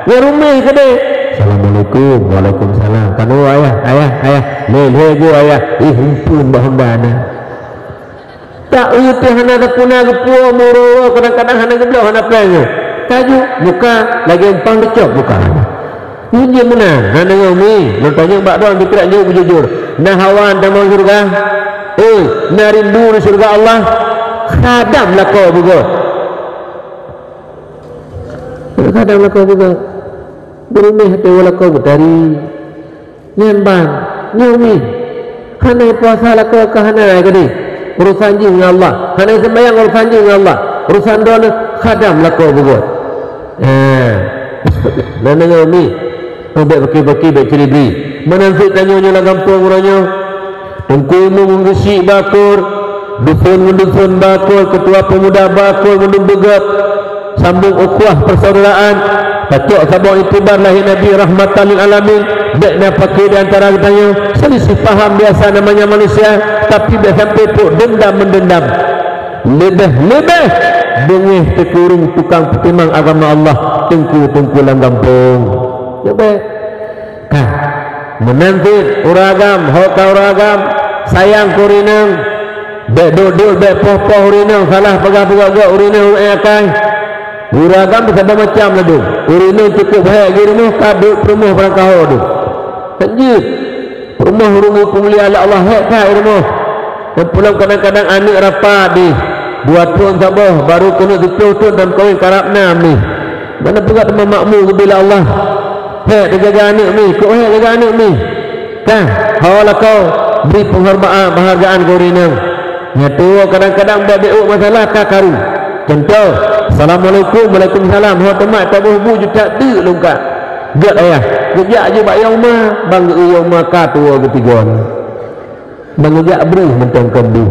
Ngon ruméh keudéh. Assalamualaikum. Waalaikumsalam. Kanu ayah, ayah, ayah. Lé, lé geuh ayah. Ih, umpun bak honda na. Tak eu teuh hana tapuna geupuwoe meuro-uro, kadang-kadang hana geublok, hana péng. Ka ju, muka lagèe umpang teucok muka. Nyan jeuet meunan, na deungö mi, lôn tanyong bak droe, pikiran jeuet beujujur. Na hawa tamong syeuruga? Eh, na rindu di syeuruga Allah? Khadam lakoe beugöt. Khadam lakoe beugöt. Beureuméh até lakoe beutari. Nyan ban, nyoe mi. Hana puasa lakoe ka hana ai gadeh. Urusan jih ngon Allah. Hana seumayang urusan jih ngon Allah. Urusan droeneuh khadam lakoe beugöt. Eh. Dan deungö mi. Oh, bèk baki-baki, bèk ciri-bri. Meunan cit tanyoe nyoe lam gampông uroe nyoe. Teungku Imum Geuchik ba akor. Dusun ngon dusun ba akor, keutua peumuda ba akor, mandum beugöt. Sambông ukhuwah persaudaraan, tacok saboh iktibar lahé Nabi rahmatan lil alamin, bèk na paké di antara geutanyoe, seulisih paham biasa namanya manusia, tapi bèk sampoe peuet deundam-meudeundam. Leubeh-leubeh beungéh teukureueng tukang peutimang agama Allah, teungku-teungku lam gampông. Leubeh. Ka. Meunan cit ureueng agam, ho ka ureueng agam, sayang keu ureueng inong. Bèk dot-dot, bèk poh-poh ureueng inong, salah peugah-peugah gèt ureueng inong, ureueng akai. Ureueng agam saban macam ladôm. Ureueng inong cukôp hék di rumoh, ka duek peurumoh barangkaho dum. Kan jeuet. Peurumoh ureueng peumulia lé Allah hék that di rumoh. Dan pulang kadang-kadang aneuk rapat deh. Dua thôn saboh, baru keuneuk siplôh thôn dan kawin karab na mi. Mana peugah teuma makmu geubri lé Allah. Hék teujaga aneuk mi, kok hék jaga aneuk mi. Kan, ho lakoe bri peunghormatan, penghargaan keu ureueng inong. Nyan tuwoe kadang-kadang bèk beuet masalah ka karu. Contoh, "Assalamualaikum, waalaikumsalam." Ho teuma taboh bu ju that deuk lôn ka. Gèt ayah, geujak ju bak yong ma, ban geu yong ma ka tuwoe geutigon. Ban geujak breuh mantong kon deuh.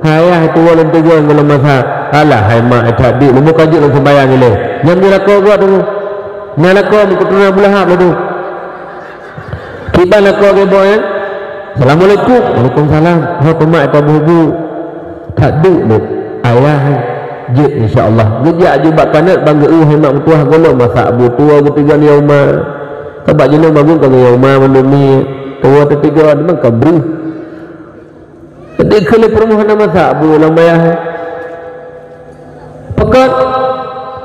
Hai ayah, tuwoe lôn tigon ngon lôn masak. Alah hai mak, that deuk, lôn buka jeuet lôn seumbayang ilèe. Nyan di lakoe geuh tu. Na lakoe meukeutuna bulahab laju. Kiban lakoe geuh boh, eh? Assalamualaikum. Waalaikumsalam. Ho teuma taboh bu. That deuk lôn. Ayah, jeuet insya Allah. Geujak ju bak kaneuk ban geu hai mak meutuah gohlom masak bu tuwoe geutigon yong ma. Sabab jinoe magun ka geuyong ma mandum mi. Tuwoe teutigon memang ka breuh. Jadi keu lé peurumoh hana masak bu lam wayah. Peugöt.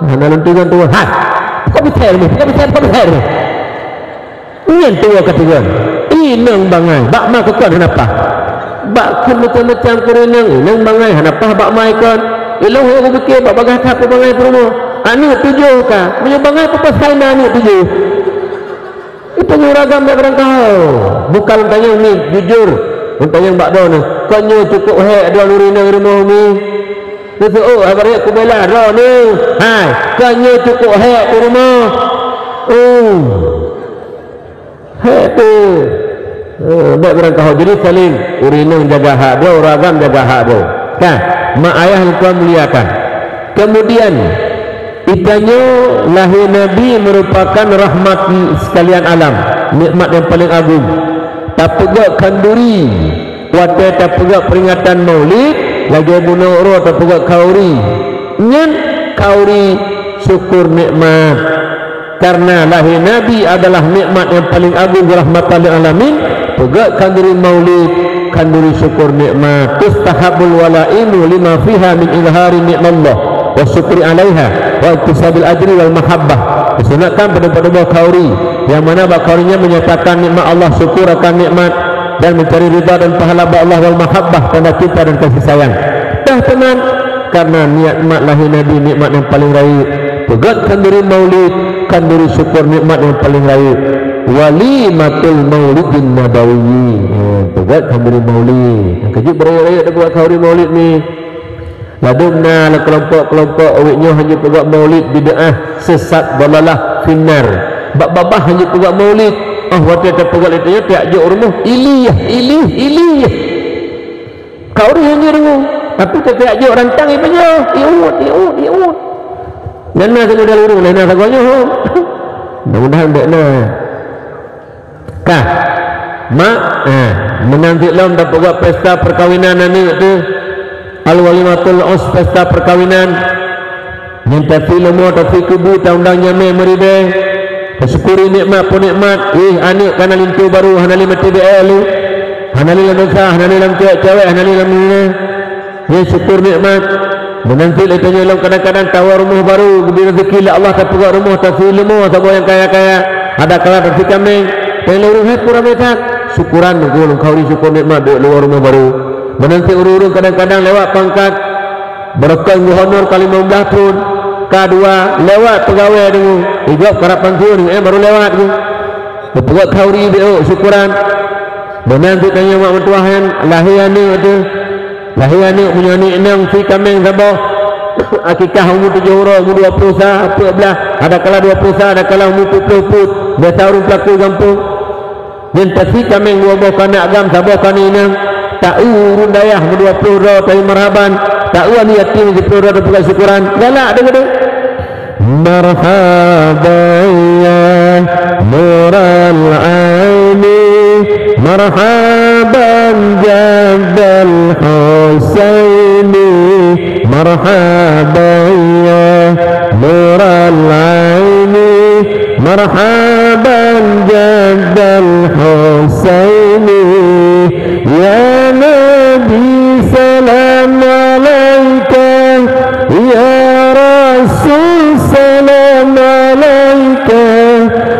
Hana lôn tigon tuwoe. Hai. Peugöt bisai rumoh, peugöt bisai, peugöt bisai rumoh. Nyan tuwoe ka tigon. Inong bangai, bak ma keu kon hana paih. Bak kheun macam-macam keu ureueng inong, inong bangai hana paih bak ma ikon. Ilôn ho kupike bak bagaih that peubangai peurumoh. Aneuk tujoh ka. Meunyoe bangai peue pasai na aneuk tujoh. Itu nyoe ureueng agam bèk barangkaho. Bukan lôn tanyong mi, jujur. Lôn tanyong bak droeneuh. Kon nyoe cukôp hék droeneuh ureueng inong rumoh mi? Neuseuôt haba rayeuk kubela droeneuh. Hai, kon nyoe cukôp hék u rumoh? Uh. Hék tu. Eh, bèk barangkaho. Jadi saléng ureueng inong jaga hak droe, ureueng agam jaga hak droe. Kan? Mak ayah nyang tuan muliakan. Kemudian, geutanyoe lahé Nabi merupakan rahmat sekalian alam, nikmat nyang paleng agung. Tapeugöt khanduri watèe tapeugöt peuringatan Maulid, lagèe bunoe uroe tapeugöt khauri. Nyan khauri syukur nikmat. Karena lahé Nabi adalah nikmat nyang paleng agung, rahmatan lil alamin, peugöt khanduri Maulid, khanduri syukur nikmat. Tustahabul walaimu lima fiha min izhari nikmatillah wa syukri alaiha wa iktisabil ajri wal mahabbah. Disunatkan padum-padum boh khauri, nyang mana bak khauri nyan menyatakan nikmat Allah, syukur akan nikmat, dan mencari ridha dan pahala bak Allah, wal mahabbah, tanda cinta dan kasih sayang. Dah teuma, karena nikmat lahé Nabi nikmat nyang paleng rayeuk, peugöt khanduri Maulid, khanduri syukur nikmat nyang paleng rayeuk. Walimatul Maulidin Nabawi. Ha, peugöt khanduri Maulid. Nyang keujeuet beurayeuk-rayeuk tapeugöt khanduri Maulid ni. Ladôm na lam keulompok-keulompok awaknyoe hana peugöt Maulid, bid'ah, sesat, dalalah, finnar. Bak babah hana peugöt Maulid. Ah, watèe tapeugöt lé tanyoe tajak jok rumoh, ilih, ilih, ilih. Khauri hana deungoe, tapi teuka jak jok rantang ié pajoh, ié uet, ié uet, ié uet. Nyan na sagoe dalam ureueng, na sagoe nyoe. Mudah-mudahan bèk na. Ka. Mak, eh, meunan cit lom tapeugöt pesta perkawinan aneuk teuh. Al-walimatul urs, pesta perkawinan. Nyan tafi leumo, tafi kubu, taundang nyamé meuribèe. Tasyukuri nikmat peunikmat. Ih, aneuk ka na linto barô, hana lé maté B L. Hana lé lam bansa, hana lé lam cewek-cewek, hana lé lam nina. Ih, syukur nikmat. Meunan cit lé tanyoe lom kadang-kadang tawoe rumoh barô, geubri raseuki lé Allah, tapeugöt rumoh, tasui leumo saboh nyang kaya-kaya, ada kala tasui kaméng. Tanyoe lé ureuëng hai pura meutat, syukuran nunggu lôn khauri syukur nikmat duek luwa rumoh barô. Meunan cit ureuëng-ureuëng kadang-kadang lewat pangkat, beureukan geuhonor ka limong blaih thon, ka dua, lewat peugawée deungoe, igob karab pansiun, eh, barô lewat geuh. Geupeugöt khauri beuh syukuran. Meunan cit tanyoe mak meutuah nyan lahé aneuëk teuh. Lahé aneuëk, meunyoe aneuëk inong sui kaméng saboh, akikah umu tujoh uroe, umu dua ploh sa, peuet blaih, ada kala dua ploh sa, ada kala umu peuet ploh peuet, biasa ureuëng peulaku gampông. Nyan tasui kaméng dua boh keu aneuëk agam, saboh keu aneuëk inong, ta-eu ureuëng dayah meudua ploh droe tayue marhaban, ta-eu aneuëk yatim siploh droe tapeugöt syukuran, galak deuh-deuh. مرحبا يا نور العين، مرحبا جد الحسين، مرحبا يا نور العين، مرحبا جد الحسين. يا نبي سلام عليك، يا رسول سلام عليك،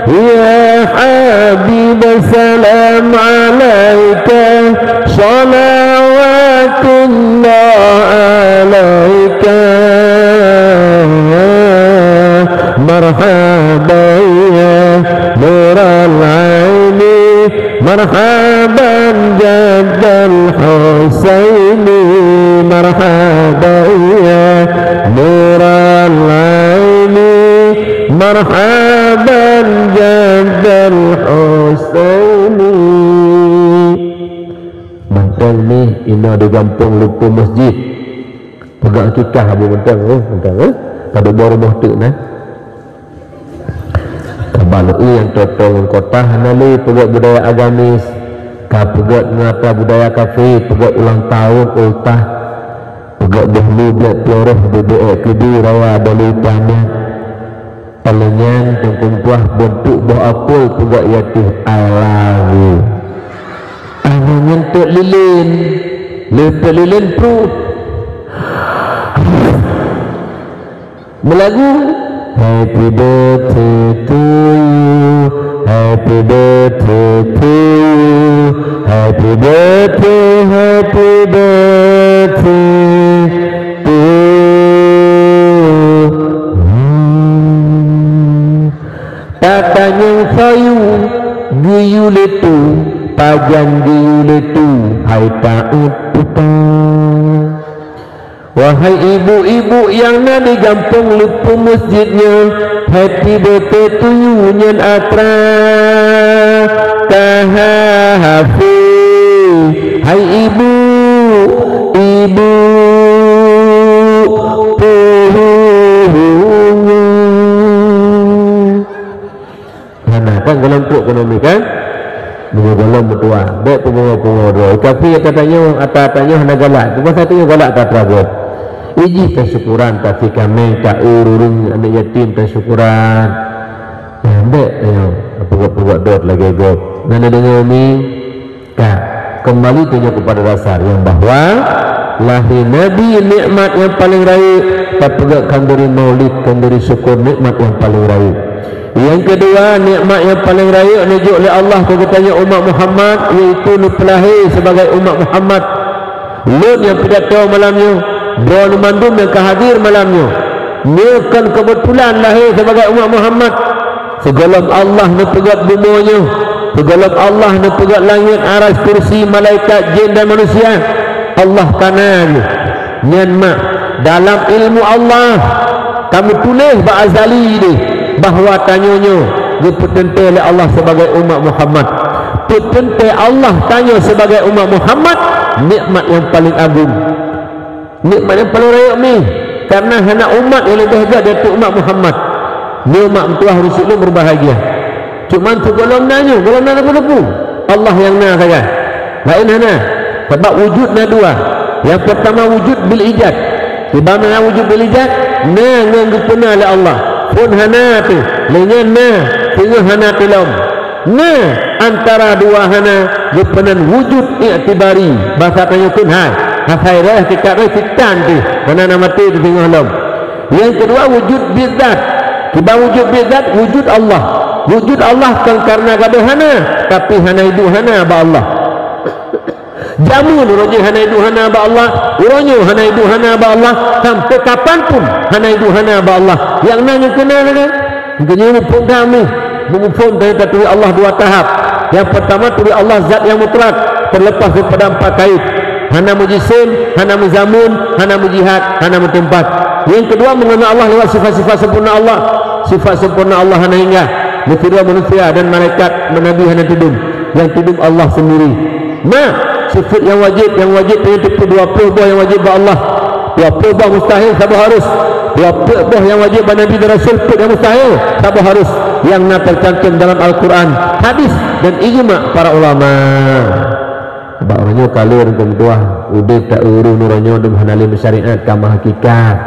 يا حبيب سلام عليك، صلوات الله عليك. مرحبا يا نور العين، مرحبا جد الحسين، مرحبا يا نور العين، مرحبا جد الحسين. Mantong nyoe inoe di gampông Leupeu Masjid. Peugah akikah Abu mantong, eh, mantong, eh. Ka duboh rumoh teuk na. Ka bak lé nyang toe-toe ngon kota hana lé peugöt budaya agamis, ka peugöt ngon atra budaya kafé, peugöt ulang tahun ultah, peugöt boh lu bleuet peureuh bubé ék keudè raya bolu tanah. Paléng nyan teungku meutuah beuntuk boh apel peugöt i ateueh I love you. Aneuk nyan teuk lilén, lé teuk lilén pruet. Meulagu, Happy birthday to you, happy birthday to you, happy birthday, happy birthday to you. Tatanyong soe yue, geuyue lé tu, pajan geuyue lé tu, hai taát peue ta. Wahai ibu-ibu nyang na di gampông Leupeu Masjid nyoe, happy birthday to you nyan atra ka hafé. Hai ibu, ibu, puhu nyoe. Hana kan gohlom trok ekonomi kan? Meunyoe gohlom meutuah, bèk pungo-pungo droe. Tapi ata tanyoe, ata tanyoe hana galak. Cuma satu nyoe galak ka atra gob. Ijih tasyukuran, tapi kaméng, ta-eu ureueng aneuk yatim tasyukuran. Nah, bèk tanyoe peugöt-peugöt dot lagèe gob. Na neudeungoe mi? Ka, keumbali tanyoe keupada dasar nyang bahwa lahé Nabi nikmat nyang paleng rayeuk, tapeugöt khanduri maulid, khanduri syukur nikmat nyang paleng rayeuk. Nyang keudua, nikmat nyang paleng rayeuk neujok lé Allah keu geutanyoe umat Muhammad, yaitu neupeulahé sibagai umat Muhammad. Lôn nyang pidato malam nyoe, droeneuh mandum nyang ka hadir malam nyoe, nyoe kon keubeutulan lahé sibagai umat Muhammad. Sigohlom Allah neupeugöt bumoe nyoe, sigohlom Allah neupeugöt langét, arasy, kursi, malaikat, jén dan manusia, Allah ka na nyoe. Nyan mak, dalam ilmu Allah, ka meutuléh bak azali deh bahwa tanyoe nyoe geupeuteuntèe lé Allah sibagai umat Muhammad. Peuteuntèe Allah tanyoe sibagai umat Muhammad, nikmat nyang paleng agong. Nikmat nyang paleng rayeuk mi, karena hana umat nyang leubeh göt di ateueh umat Muhammad. Nyoe mak meutuah ureueng Islam berbahagia. Cuman sigohlom na nyoe, gohlom na teupeu-teupeu. Allah nyang na sagai. Laén hana. Sabab wujud na dua. Nyang peurtama wujud bil ijad. Kiban na wujud bil ijad, na ngon geupeuna lé Allah. Phôn hana teuh, lé nyan na, singoh hana teuh lom. Na antara dua hana geupeunan wujud iktibari, basa tanyoe kheun hai. Asai roh, hakikat roh, sitan teuh. Hana na maté teuh singoh lom. Nyang keudua, wujud bidzat. Kiban wujud bidzat, wujud Allah. Wujud Allah kon kareuna gadoh hana, tapi hana iduek hana bak Allah. Jameun uroe jih hana iduek hana bak Allah, uroe nyoe hana iduek hana bak Allah, sampoe kapan pun hana iduek hana bak Allah. Nyang na nyoe keunan kan? Geunyoe muphom that mi, muphom teuh taturi Allah dua tahap. Nyang peurtama, turi Allah zat nyang mutlak, teuleupah daripada empat kait. Hana meujisim, hana meuzameun, hana meujihat, hana meuteumpat. Nyang keudua, meungenal Allah lewat sifat-sifat sempurna Allah. Sifat sempurna Allah hana hingga, meusidroe manusia dan malaikat, meunabi hana teudum. Nyang teudum Allah seundiri. Ma, sifat nyang wajéb, nyang wajéb tanyoe teupeu dua ploh boh nyang wajéb bak Allah. Dua ploh boh mustahil saboh harus. Dua ploh boh nyang wajéb bak nabi dan rasul, peuet nyang mustahil saboh harus. Nyang na teucantum dalam Al-Quran, hadis, dan ijma para ulama. Bak uroe nyoe ka lheueh, Teungku meutuah, udeb ta ureueng uroe nyoe dum hana lé meusyariat, ka meuhakikat.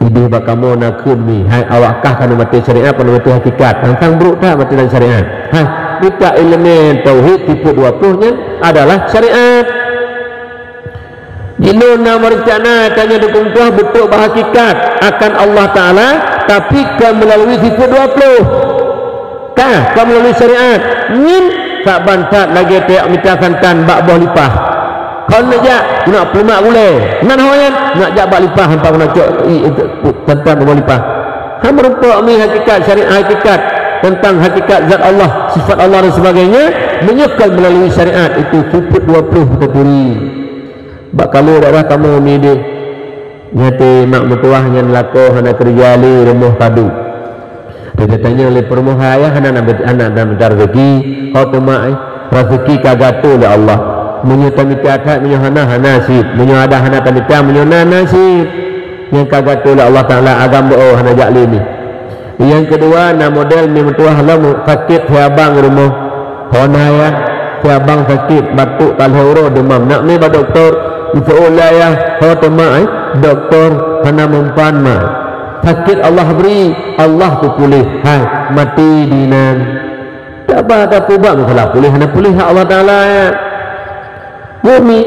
Idéh bak kamoe na kheun mi, hai awak kah ka neumaté syariat, ka neumaté hakikat. Tantang brok that maté lam syariat. Hai, mita ileumèe tauhid tipeu dua ploh nyan adalah syariat. Jinoe na meurencana tanyoe dukung tuah beutôi bak hakikat akan Allah Taala, tapi ka meulalui tipeu dua ploh. Ka, ka meulalui syariat. Nyan saban that lagèe teuyak mita santan bak boh lipah. Kon neujak, nak plumak gulèe. Nan ho nyan, nak jak bak lipah, hampa meunan cok i, i, santan bak boh lipah. Hana meurumpok mi hakikat syariat, hakikat teuntang hakikat zat Allah, sifat Allah dan sebagainya, meunyoe kon meulalui syariat, itu sifeut dua ploh taturi. Bak kamoe daerah kamoe mi deh. Nyan teuh mak meutuah nyan lakoe hana keureuja lé rumoh padub. Teutatanyong lé peurumoh, "Hai, hana na, hana na mita raseuki?" "Ho teuma, eh, raseuki ka geuatô lé Allah. Meunyoe tamita that, meunyoe hana, hana cit. Meunyoe ada, hana tamita, meunyoe na, na cit." Nyang ka geuatô lé Allah Taala, agam beu hana jak lé mi. Nyang keudua, na model mi meutuah lom sakét hai abang rumoh. Ho na yah, hai abang sakét, batuk ka lhèe uroe deumam. Nak mi bak dokto, iseuôt lé ayah, ho teuma, eh, dokto hana meumpan ma. Sakét Allah bri, Allah peupuléh. Hai, maté dinan. Tabah tapeubak masalah puléh hana puléh hak Allah Taala. Nyoe mi,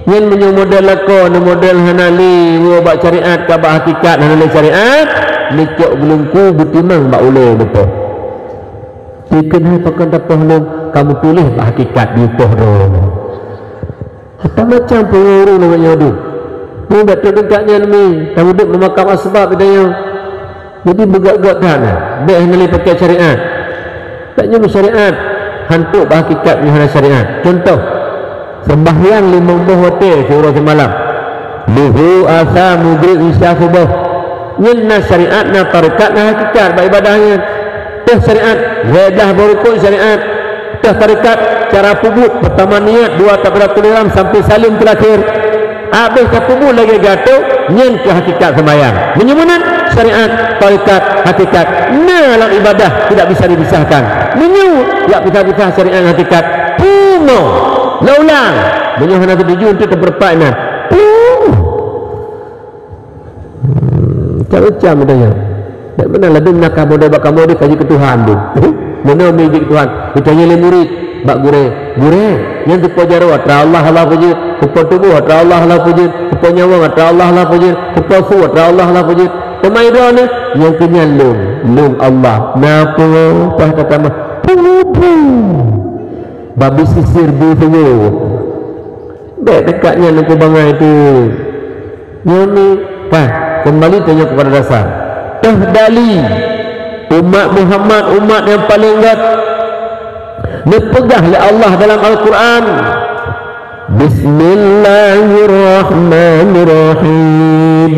nyan meunyoe model lakoe, nyoe model hana lé woe bak syariat, ka bak hakikat hana lé syariat, neucok geulungku beutimang bak ulèe neupoh. Dikeue hai pakon tapoh lôn, ka meutuléh bak hakikat dipoh droe. Hata macam peue ureueng lagèe nyoe deuh. Nyoe bak trok tingkat nyan mi, ka udeb meumakam asbab geutanyoe. Jadi beugöt-göt that na, bèk hana lé pakè syariat. Tanyoe syariat, hantom bak hakikat nyoe hana syariat. Contoh, seumbahyang limong boh watèe siuroe simalam. Luhô, asa, mugrib, isya, suboh. Nyan na syariat, na tarekat, na hakikat bak ibadah nyan. Teuh syariat, lhèe blah boh rukon syariat. Teuh tarekat, cara peubuet, peutama niat, dua takbiratul ihram sampai saleuem teulakhé. Abéh tapeubuet lagèe geuatô, nyan keuh hakikat seumbahyang. Meunyoe meunan syariat, tarekat, hakikat, na lam ibadah tidak bisa dipisahkan. Meunyoe jak pisah-pisah syariat ngon hakikat, pumoe, lam ulang. Meunyoe hana seutuju, untuk teupeureupat inan. Pumoe. Hmm, macam-macam geutanyoe. Bèk meunan ladôm nakah model bak kamoe deh ka jeuet keu Tuhan deh. Meunan mi jeuet keu Tuhan. Geutanyoe lé murit bak gurèe. Gurèe, nyan teupeue jaroe atra Allah, Allah peujeuet. Teupeue tuboh atra Allah, Allah peujeuet. Teupeue nyawöng atra Allah, Allah peujeuet. Teupeue su atra Allah, Allah peujeuet. Teuma droeneuh, nyang keu nyan lôn, lôn Allah. Na peue, pah tatamah. Puh, puh. Babi sisir bu sungoe. Bèk teukat nyan Teungku bangai teuh. Nyoe mi, pah, keumbali tanyoe keupada dasar. Teuh dali, umat Muhammad, umat nyang paleng gèt, neupeugah lé Allah dalam Al-Quran, "Bismillahirrahmanirrahim.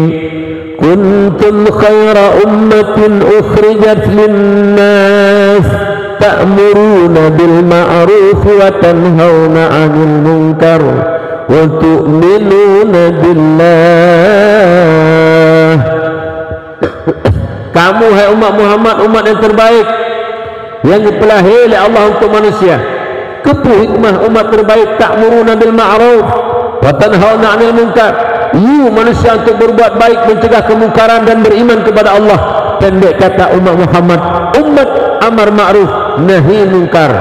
Kuntum khaira ummatin ukhrijat lin-nas." Ta'muruna bil ma'ruf wa tanhauna 'anil munkar wa tu'minuna billah. Kamu, hai umat Muhammad, umat yang terbaik, yang dipeulahé lé Allah untuk manusia. Keupeue hikmah umat terbaik, ta'muruna bil ma'ruf wa tanhauna 'anil munkar. Yue manusia untuk berbuat baik, mencegah kemungkaran dan beriman kepada Allah. Pendek kata, umat Muhammad, umat amar ma'ruf, nahi munkar.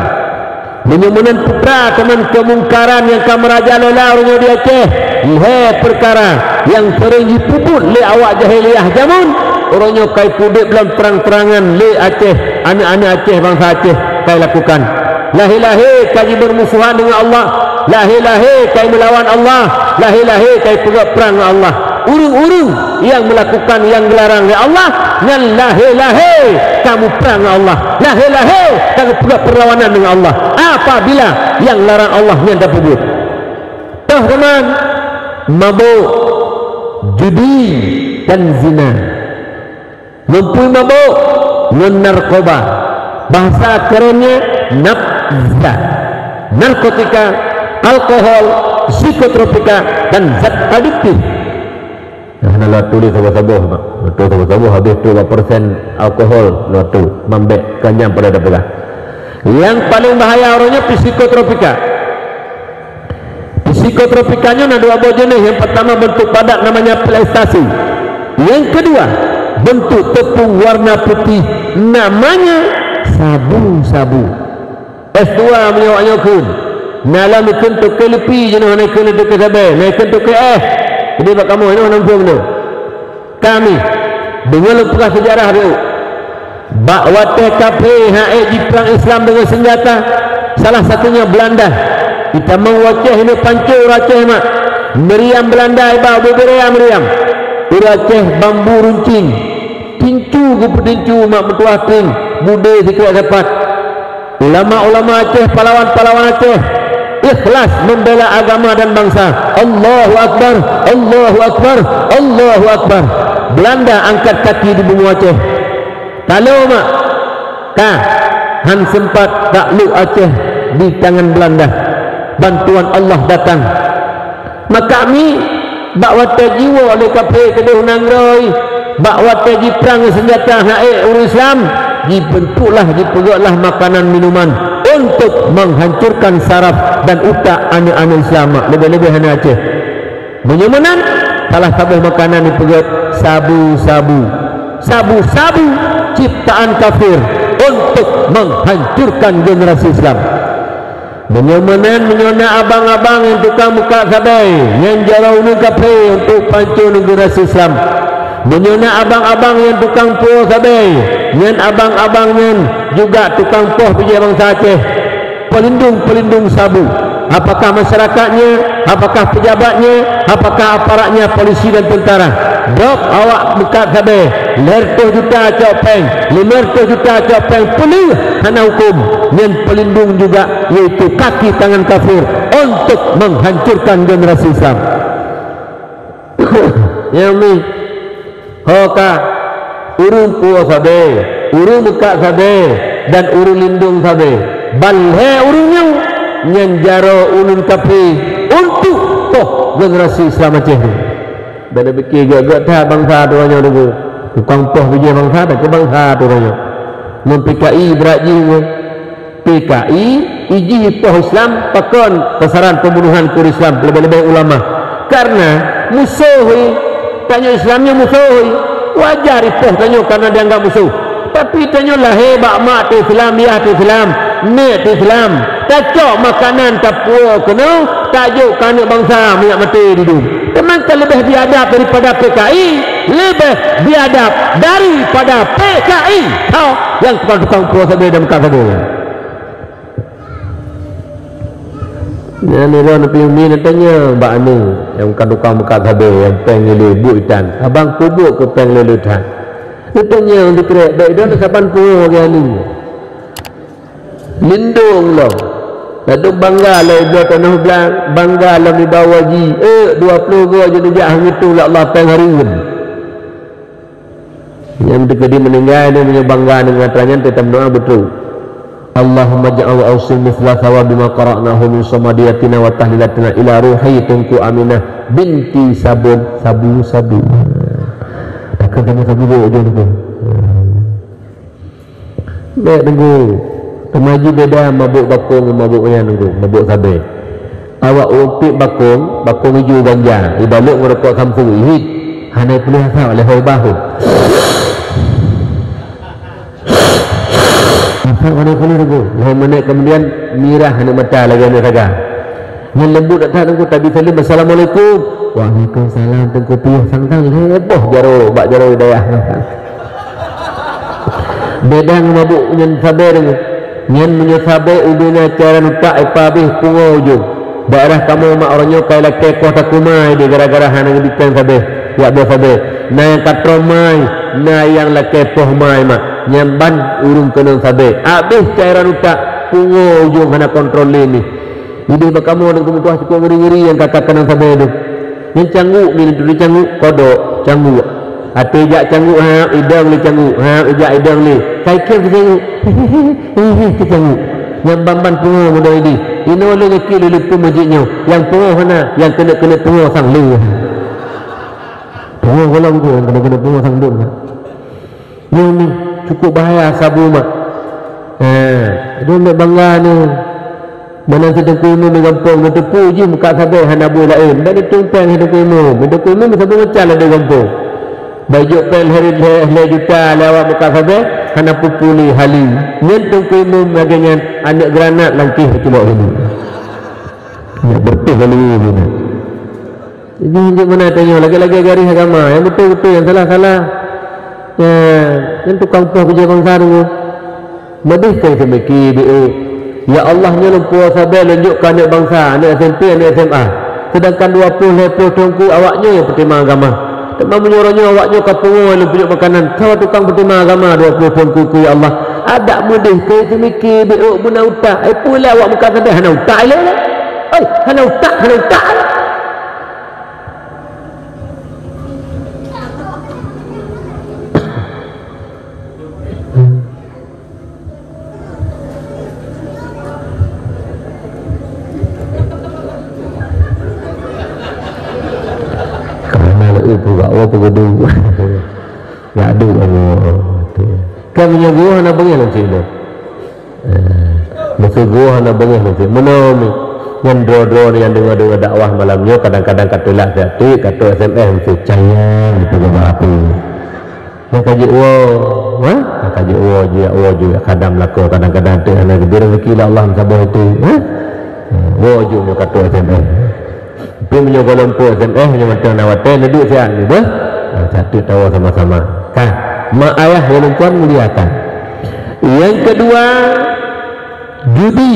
Meunyoe meunan putra teuma keumungkaran nyang ka meurajalela uroe nyoe di Aceh, lhée peukara nyang seuring jipeubuet lé awak jahiliyah jameun, uroe nyoe ka ipeudeb lom trang-trangan lé Aceh, aneuëk-aneuëk Aceh, bansa Aceh ka ilakukan. Lahé-lahé ka jibeurmusohan deungon Allah, lahé-lahé ka imeulawan Allah, lahé-lahé ka ipeugét prang ngon Allah. Ureuëng-ureuëng nyang meulakukan nyang geularang lé Allah, nyan lahé-lahé ka muprang ngon Allah, lahé-lahé ka geupeugét peurlawanan deungon Allah. Apabila nyang larang Allah nyan tapeubuet, toh teuma mabök, judi, dan zina. Meupeue mabök ngon narkoba, bahasa kerennya nafza, narkotika, alkohol, psikotropika, dan zat adiktif. Nah, hana latu lé saboh-saboh, Mak. Latu saboh-saboh habéh trok bak persen alkohol, latu mambek kanyang pada tapeugah. Nyang paleng bahaya uroe nyoe psikotropika. Psikotropika nyoe na dua boh jeuneh. Yang pertama bentuk padat namanya pil ekstasi. Yang kedua bentuk tepung warna putih namanya sabu-sabu. Es dua meunyoe awak nyoe kheun. Na lam ikheun toke lupi jinoe, na ikheun toke sabe, na ikheun toke eh. Jadi bak kamoe nyoe na muphom nyoe. Kami, deungon lôn peugah seujarah dulu. Bak watée kafé han ék jiprang Islam deungon seunjata, salah satunya Beulanda. Itamong u Aceh, inoe pancô ureuëng Aceh mak. Meriam Beulanda iba ubé-ubé raya meriam. Ureuëng Aceh bambu runcing, tincu geupeutincu mak meutuah ting, budé sikrek sapat. Ulama-ulama Aceh, pahlawan-pahlawan Aceh, ikhlas membela agama dan bangsa. Allahu Akbar, Allahu Akbar, Allahu Akbar. Beulanda angkat kaki di bumoe Aceh. Talo mak, ka han sempat takluk Aceh di tangan Beulanda. Bantuan Allah datang. Maka mi, bak watée jiwoe lé kafé keudeh u nanggroe, bak watée jiprang seunjata han ék ureuëng Islam, jibentuklah, jipeugétlah makanan minuman untuk menghancurkan saraf dan utak aneuëk-aneuëk Islam, leubeh-leubeh aneuëk Aceh. Meunyoe meunan, salah saboh makanan jipeugét sabu-sabu. Sabu-sabu ciptaan kafir untuk menghancurkan generasi Islam. Meunyoe meunan, meunyoe na abang-abang nyang tukang meukat sabe, nyan jaroe ureuëng kafé untuk pancô generasi Islam. Meunyoe na abang-abang nyang tukang puwoe sabe, nyan abang-abang nyan juga tukang poh bijéh bansa Aceh. Pelindung-pelindung sabu. Apakah masyarakatnya, apakah pejabatnya, apakah aparatnya, polisi dan tentara. Drob awak meukat sabe, lhée reutôh juta cok péng, limong reutôh juta cok péng, peuleueh hana huköm, nyan pelindung juga, yaitu kaki tangan kafir untuk menghancurkan generasi Islam. Nyang mi, ho ka, ureuëng puwoe sabe, ureuëng meukat sabe, dan ureuëng lindong sabe. Ban lhée ureuëng nyoe, nyan jaroe ulôn kafé untuk poh generasi Islam Aceh nyoe. Bék na pike gét-gét that bansa droe nyoe deungoe. Tukang poh bijéh bansa, tapi bansa droe nyoe. Ngon P K I brat jih nyoe. P K I ijih ipoh Islam pakon sasaran pembunuhan keu ureuëng Islam, leubeh-leubeh ulama. Karena musoh, tanyoe Islam nyoe musoh, wajar ipoh tanyoe karena dianggap musoh. Tapi tanyoe lahé bak mak teu Islam, yah teu Islam, nek teu Islam. Tacok makanan tapuwoe keunoe, tajok keu aneuëk bansa meunyak maté didum. Teuma ka leubeh biadab daripada P K I, leubeh biadab daripada P K I. Tho, nyang tukang-tukang puwoe sabe dan meukat sabe. Nyan nyoe lôn piôh mi neutanyong bak aneuk nyang ka tukang meukat sabe nyang péng lé buet itan, "Abang, peue buet keu péng lé leutan?" Neutanyong sikrek, bék idong saban peue lagée aneuk. Lindong lom. Ladôm bangga lom ibloe tanoh blang, bangga lom iba waji, eh, dua ploh goe jeuet neujak hana teuh lé Allah péng hareuem. Nyang teukeudi meuninggai nyoe meunyoe bangga deungon atra nyan, teutab doa beutôi. Allahumma ja'al ausil mithla thawabi ma qara'nahu min samadiyatina wa tahlilatina ila ruhi Teungku Aminah binti Sabon Sabu Sabu. Takkan kamu sabu bu ujung tu. Bék Teungku. Teuma jih beda mabök bakong ngon mabök nyan Teungku, mabök sabe. Awak ureuëng piep bakong, bakong ijo ganja, ibalot ngon rukok sampu, ihit. Hana puléh asai lé hôi bahu. Assalamualaikum, Teungku. Lhèe menit kemudian, mirah aneuk mata lagèe aneuk saga. Nyan leumbut that-that, Teungku, tabi saleuem, "Assalamualaikum." "Waalaikumsalam, Teungku." Piôh sang-sang lhèe boh jaroe bak jaroe dayah. Beda ngon mabök nyan sabe, Teungku. Nyan meunyoe sabe ubena cairan utak, eh, pabéh pungo ujong. Daerah kamoe mak uroe nyoe ka lakèe poh takue mai deh gara-gara hana geubiteng sabe, jak bloe sabe. Na nyang ka troh mai, na nyang lakèe poh mai mak. Nyan ban ureueng keunong sabe. Abéh cairan utak, pungo ujong hana kontrol lé nih. Idéh bak kamoe Teungku meutuah cukôp ngeri-ngeri nyang ka-ka keunong sabe deh. Nyan cangguk, nyan turi cangguk, kodok, cangguk. Até jak cangguk, ha, idong lé cangguk, ha, ijak idong lé. Kai kém teucangguk. Teucangguk. Nyang ban-ban pungo meudong idéh. Inoe lé nyakét lé leupeue masjid nyoe. Nyang pungo hana, nyang keuneuk-keuneuk pungo sang lé. Pungo gohlom tu, nyang keuneuk-keuneuk pungo sang dum. Nyoe ni cukup bahaya sabu mak. Ha, dum bangga ni. Meunan si Teungku Imum di gampông, neuteupeue jih meukat sabe hana buet laén. Dak neutueng péng si Teungku Imum. Teungku Imum sabe macam lam gampông. Bah ijok péng lhèe, lhèe, lhèe juta lé awak meukat sabe, hana peue-peue lé haleue. Nyan Teungku Imum lagèe nyan, aneuk granat lam kéh peucubok hileue. Nyak beureutéh lalu nyan. Jadi, hanjeuet meunan tanyoe, lagèe-lagèe garéh agama, nyang beutôi-beutôi, nyang salah-salah. Nyan, nyan tukang poh bijèh bansa tu. Meudeh keu seumiké B O. Ya Allah, nyoe lôn puwoe sabe lôn jok keu aneuk bansa, aneuk S M P, aneuk S M A. Seudangkan dua ploh lhèe ploh thôn keu awak nyoe nyang peutimang agama. Teuma meunyoe uroe nyoe awak nyoe ka pungo lôn peujok makanan, soe tukang peutimang agama dua ploh thôn keu, keu ya Allah. Adak meudeh keu seumiké B O beuna utak. Ai peue lé awak meukat sabe hana utak ilèe? Oi, hana utak, hana utak. Karena leu peugah, oh, peugah. Nyak duek Allah. Kan meunyoe geuh hana beungéh lam cit. Eh, meuseugoh hana beungéh meucit. Meunoe mi, nyan droe-droe nyang deungoe-deungoe dakwah malam nyoe kadang-kadang ka teulak siat, ka trok S M S meucit, cayang dipeugah bak H P. Nyan ka jeuet woe, ha? Ka jeuet woe, jeuet woe, jeuet kadang lakoe, kadang-kadang teuk hana geubri rezeki lé Allah meusaboh itu, ha? Woe jeuet nyoe ka trok S M S. Tapi meunyoe gohlom po S M S, meunyoe mantong na watèe, neuduek siat nyoe beuh. Nah, satu tawa sama-sama. Ka, mak ayah ulôn tuan muliakan. Yang kedua, judi.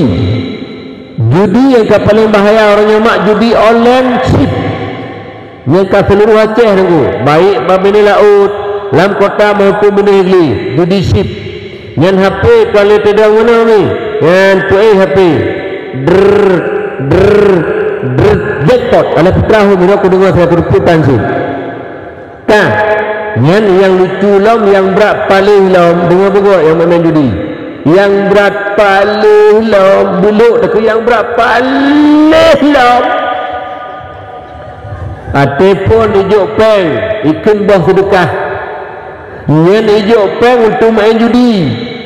Judi nyang ka paleng bahaya uroe nyoe mak judi online chip. Nyang ka seuluruh Aceh nunggu, baik bak binéh laôt, lam kota maupun binéh negeri, judi chip. Nyan H P ka lheueh teudong meunoe mi. Nyan peuéh H P. Drrr, drrr, drrr, jackpot. Alah putra ho meunoe kudeungoe seratus ribu tan chip. Ka, nyan nyang lucu lom, nyang brat paléh lom, deungoe beugok nyang meumaén judi. Nyang brat paléh lom, bulok takue nyang brat paléh lom. Até phon ijok péng, ikheun boh seudeukah. Nyan ijok péng untuk meumaén judi,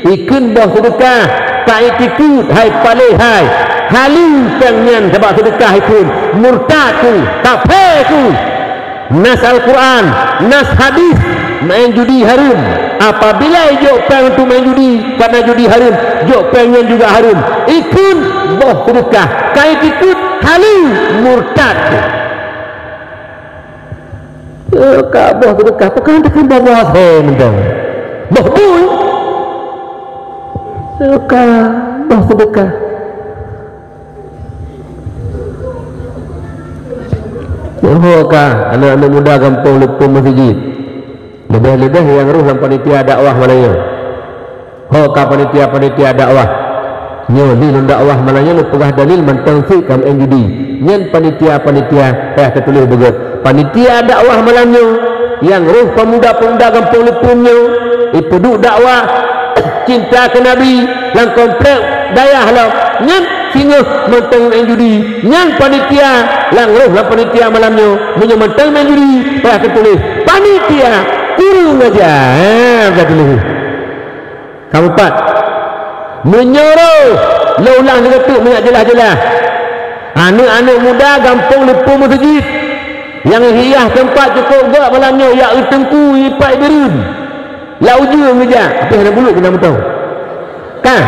ikheun boh seudeukah. Ka itikeuet, hai paléh hai. Haleue péng nyan sabab seudeukah ikheun. Murtad kheueh, kafé kheueh. Nas Al-Quran, nas hadis, maén judi hareuem. Apabila ijok péng untuk maén judi, karena judi hareuem, jok péng nyan juga hareuem. Ikheun boh seudeukah, ka itikeuet haleue murtad. Eh, ka boh seudeukah, pakon takheun boh-boh asèe mantong. Boh bui. Eh, ka boh seudeukah. Ho ka aneuk-aneuk muda gampông Leupông Meuseujid. Leubeh-leubeh nyang rôh lam panitia dakwah malam nyoe. Ho ka panitia-panitia dakwah. Nyoe lé lôn dakwah malam nyoe lôn peugah dalil mantong cit ka meu'en judi. Nyan panitia-panitia payah tatuléh beugét. Panitia dakwah malam nyoe nyang rôh pemuda-pemuda gampông Leupông nyoe ipeuduek dakwah cinta keu Nabi lam komplek dayah lom, nyan singoh mantong main judi. Nyan panitia nyang rôh lam panitia malam nyoe, meunyoe mantong main judi, payah tatuléh panitia kureueng aja. Ha, payah tatuléh. Ka meupat. Meunyoe rôh, lôn ulang sigoe teuk meunyoe jeulaih-jeulaih. Aneuk-aneuk muda gampông Leupông Meuseujid nyang hiah teumpat cukôp gét malam nyoe, jak u teungku ipat i bireuen. Lam ujeuen geujak, tapi hana buleuen keunan meuto. Ka,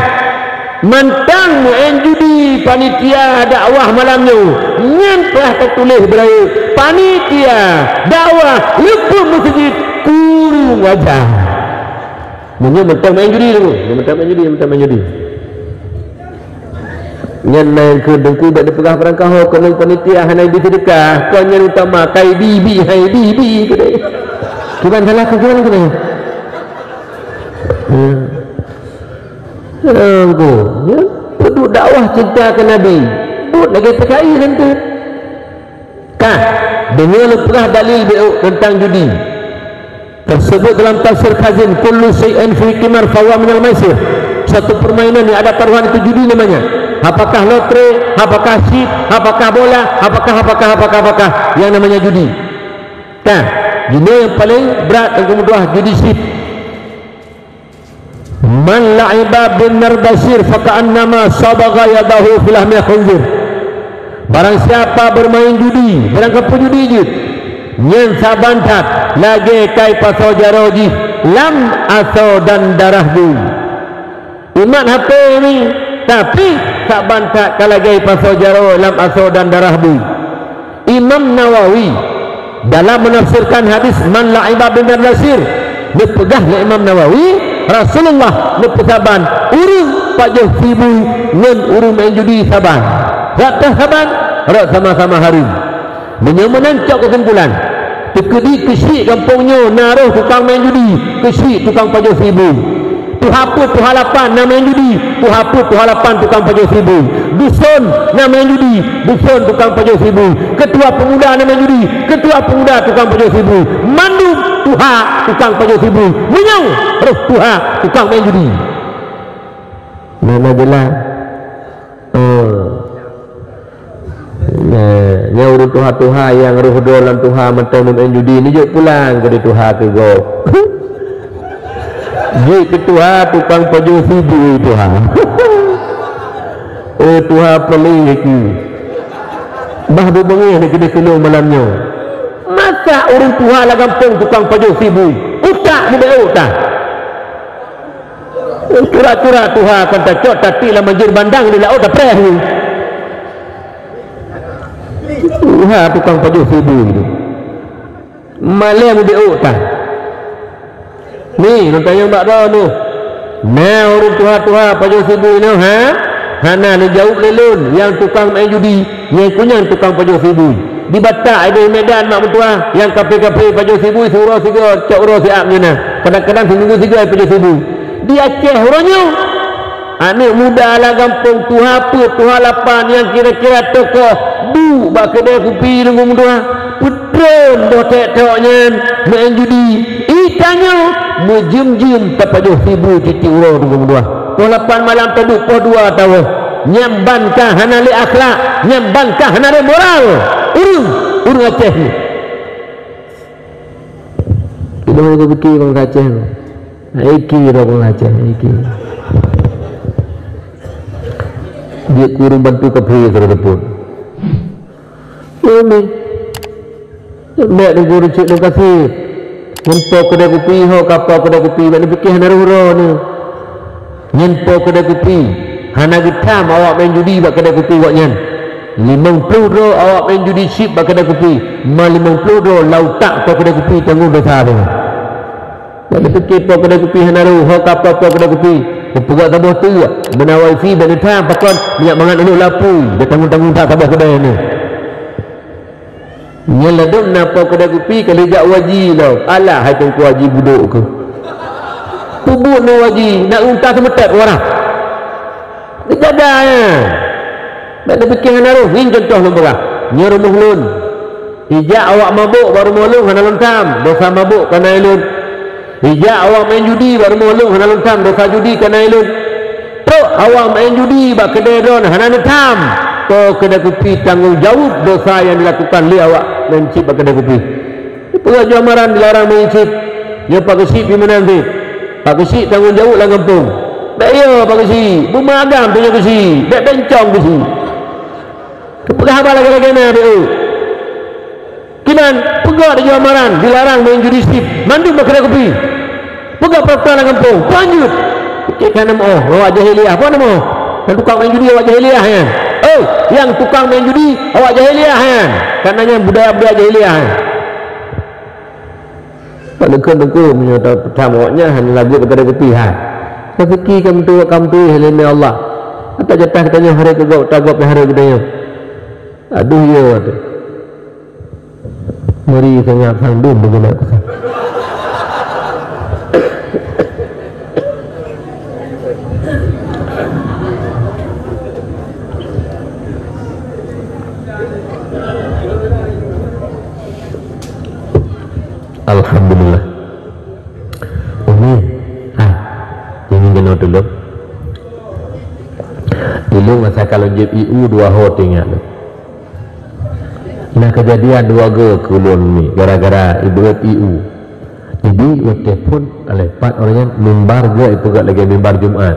mantong meu'en judi panitia dakwah malam nyoe, nyan payah tatuléh beurayeuk, panitia dakwah leupah meuseujid kurung aja. Meunyoe mantong meu'en judi tu, mantong meu'en judi, mantong meu'en judi. Nyan na nyang kheun teungku bèk neupeugah barang kaho, keuneuk panitia hana ibi seudeukah, kon nyan utama, kai bi, bi, hai bi, bi, keuneuk. Kiban salah keu kiban keuneuk. Hmm. Anggo, ya, peuduek dakwah cinta keu Nabi. Buet lagèe P K I kan tu. Ka, deungoe lôn peugah dalil beu'ok teuntang judi. Tersebut dalam tafsir Khazin, "Kullu syai'in fi qimar fahuwa minal maisir." Suatu permainan yang ada taruhan itu judi namanya. Apakah lotre, apakah chip, apakah bola, apakah, apakah, apakah, apakah yang namanya judi. Ka, judi yang paling berat dan kemudian judi chip. "Man la'iba bin nardasir faka'annama sabagha yadahu fi lahmil khinzir." Barang siapa bermain judi, barang kapeujudi jeuet, nyan saban that lagèe kai pasoe jaroe jih lam asoe dan darah bui. Imat H P ni, tapi saban that ka lagèe pasoe jaroe lam asoe dan darah bui. Imam Nawawi dalam menafsirkan hadis "Man la'iba bin nardasir", neupeugah lé Imam Nawawi, Rasulullah neupeusaban ureueng pajoh sibui ngon ureueng main judi saban. Rata saban, rot sama-sama hareuem. Meunyoe meunan cok keusimpulan, teukeudi keuchik gampông nyoe na roh tukang main judi, keuchik tukang pajoh sibui. Tuha peuet, tuha lapan na main judi, tuha peuet, tuha lapan tukang pajoh sibui. Duson na main judi, duson tukang pajoh sibui. Ketua pemuda na main judi, ketua pemuda tukang pajoh sibui. Mandum tuha tukang pajoh sibui. Meunyoe roh tuha tukang main judi. Mana jelas? Oh. Nah, nyan ureueng tuha-tuha nyang roh droe lam tuha mantong meu'en judi, neujok pulang keudeh tuha keu gob. Jeuet keu tuha tukang pajoh sibui tuha. Eh, tuha peuli haki. Bah beubangeh dikeudeh keunoe malam nyoe. Masa ureueng tuha lam gampông tukang pajoh sibui? Utak mubeu'ok tah. Tura-tura tuha kon tacok, tapi lam banjir bandang di laôt tapreh. Tuha tukang pajoh sibui tu. Malèe mubeu'ok tah. Ni, lôn tanyong bak droeneuh. Na ureueng tuha-tuha pajoh sibui nyoe, ha? Hana neujaweueb lé lôn, nyang tukang main judi, nyang keu nyan tukang pajoh sibui. Di Batak, di Medan, mak meutuah, nyang kaphé-kaphé pajoh sibui, siuroe sigoe, cok uroe siap nyoe na. Kadang-kadang siminggu sigoe pajoh sibui. Di Aceh uroe nyoe, aneuk muda lam gampông tuha peuet, tuha lapan nyang kira-kira tokoh, duek bak keudè kupi deungon meutuah. Peutrön boh tek-tok nyan main judi. Ih tanyoe meujeuem-jeuem tapajoh sibui tiep-tiep uroe deungon meutuah. Poh lapan malam taduek poh dua tawoe. Nyan ban ka hana lé akhlak, nyan ban ka hana lé moral. Ureueng, ureueng Aceh nyoe. Keunoe geupike bangsa Aceh nyoe. Iki droe bangsa Aceh, iki. Jeuet keu ureueng bantu kaphé sidroe teupot. Nyoe mi. Bèk neuguru cit ngon kafé. Nyan po keudè kupi, ho ka po keudè kupi, bèk neupike hana rhoh droeneuh. Nyan po keudè kupi, hana geutham awak main judi bak keudè kupi awak nyan. Limong ploh droe awak main judi chip bak keudè kupi, ma limong ploh droe lam utak po keudè kupi tanggong dosa nyan. Bèk neupike po keudè kupi hana rhoh, ho ka po po keudè kupi. Peugah saboh teuk, meunan wifi bèk neutham, pakon minyeuk mangat uneuk lapui, bèk tanggong-tanggong that saboh keudè nyoe. Nyan ladôm na po keudè kupi ka lheueh jak u haji lom. Alah hai teungku haji budok keuh. Peubuet nyoe haji, nak unta seumeutét u Arab. Geujaga nyan. Bèk neupike hana rhoh, ngieng cuntoh lôn peugah. Nyoe rumoh lôn. Ijak awak mabök bak rumoh lôn hana lôn tham, dosa mabök ka na ilôn. Ijak awak main judi bak rumoh lôn hana lôn tham, dosa judi ka na ilôn. Trok awak main judi bak keudè droeneuh hana neutham, po keudè kupi tanggong jaweueb dosa nyang dilakukan lé awak main chip bak keudè kupi. Peugah ju amaran dilarang main chip, nyoe Pak Geuchik pih meunan cit. Pak Geuchik tanggong jaweueb lam gampông. Bèk yo Pak Geuchik, beumeuagam tanyoe Geuchik, bèk bencong Geuchik. Teupeugah haba lagèe-lagèe na beuh. Kiban, peugah di Johor Barat, dilarang main judi chip, mandum bak keudè kupi. Peugah peuratoran lam gampông, lanjut. Cit hana meu'oh, awak jahiliyah. Apa nama? Nyang tukang main judi awak jahiliyah nyan. Oh, nyang tukang main judi awak jahiliyah nyan. Karena nyan budaya-budaya jahiliyah nyan. Tak deukon teungku meunyoe ta-, tam awak nyan hana lagu perkara kupi hai. Rezeki kamu tu, kamu tu ilmu Allah. Ata jatah katanya hari keu gob, tagop hari katanya. Aduh, ya tu. Meri sangat sang dum beugeunak. Alhamdulillah. Umi, hai, ini kena tulung. Tulung masa kalau jeb I U dua ho tinggal. Nah, kejadian dua go ke ulôn ni gara-gara ibuet I U. Jadi, watèe phôn alai pat orang nyan mimbar geuh ipeugah lagèe mimbar Jumat.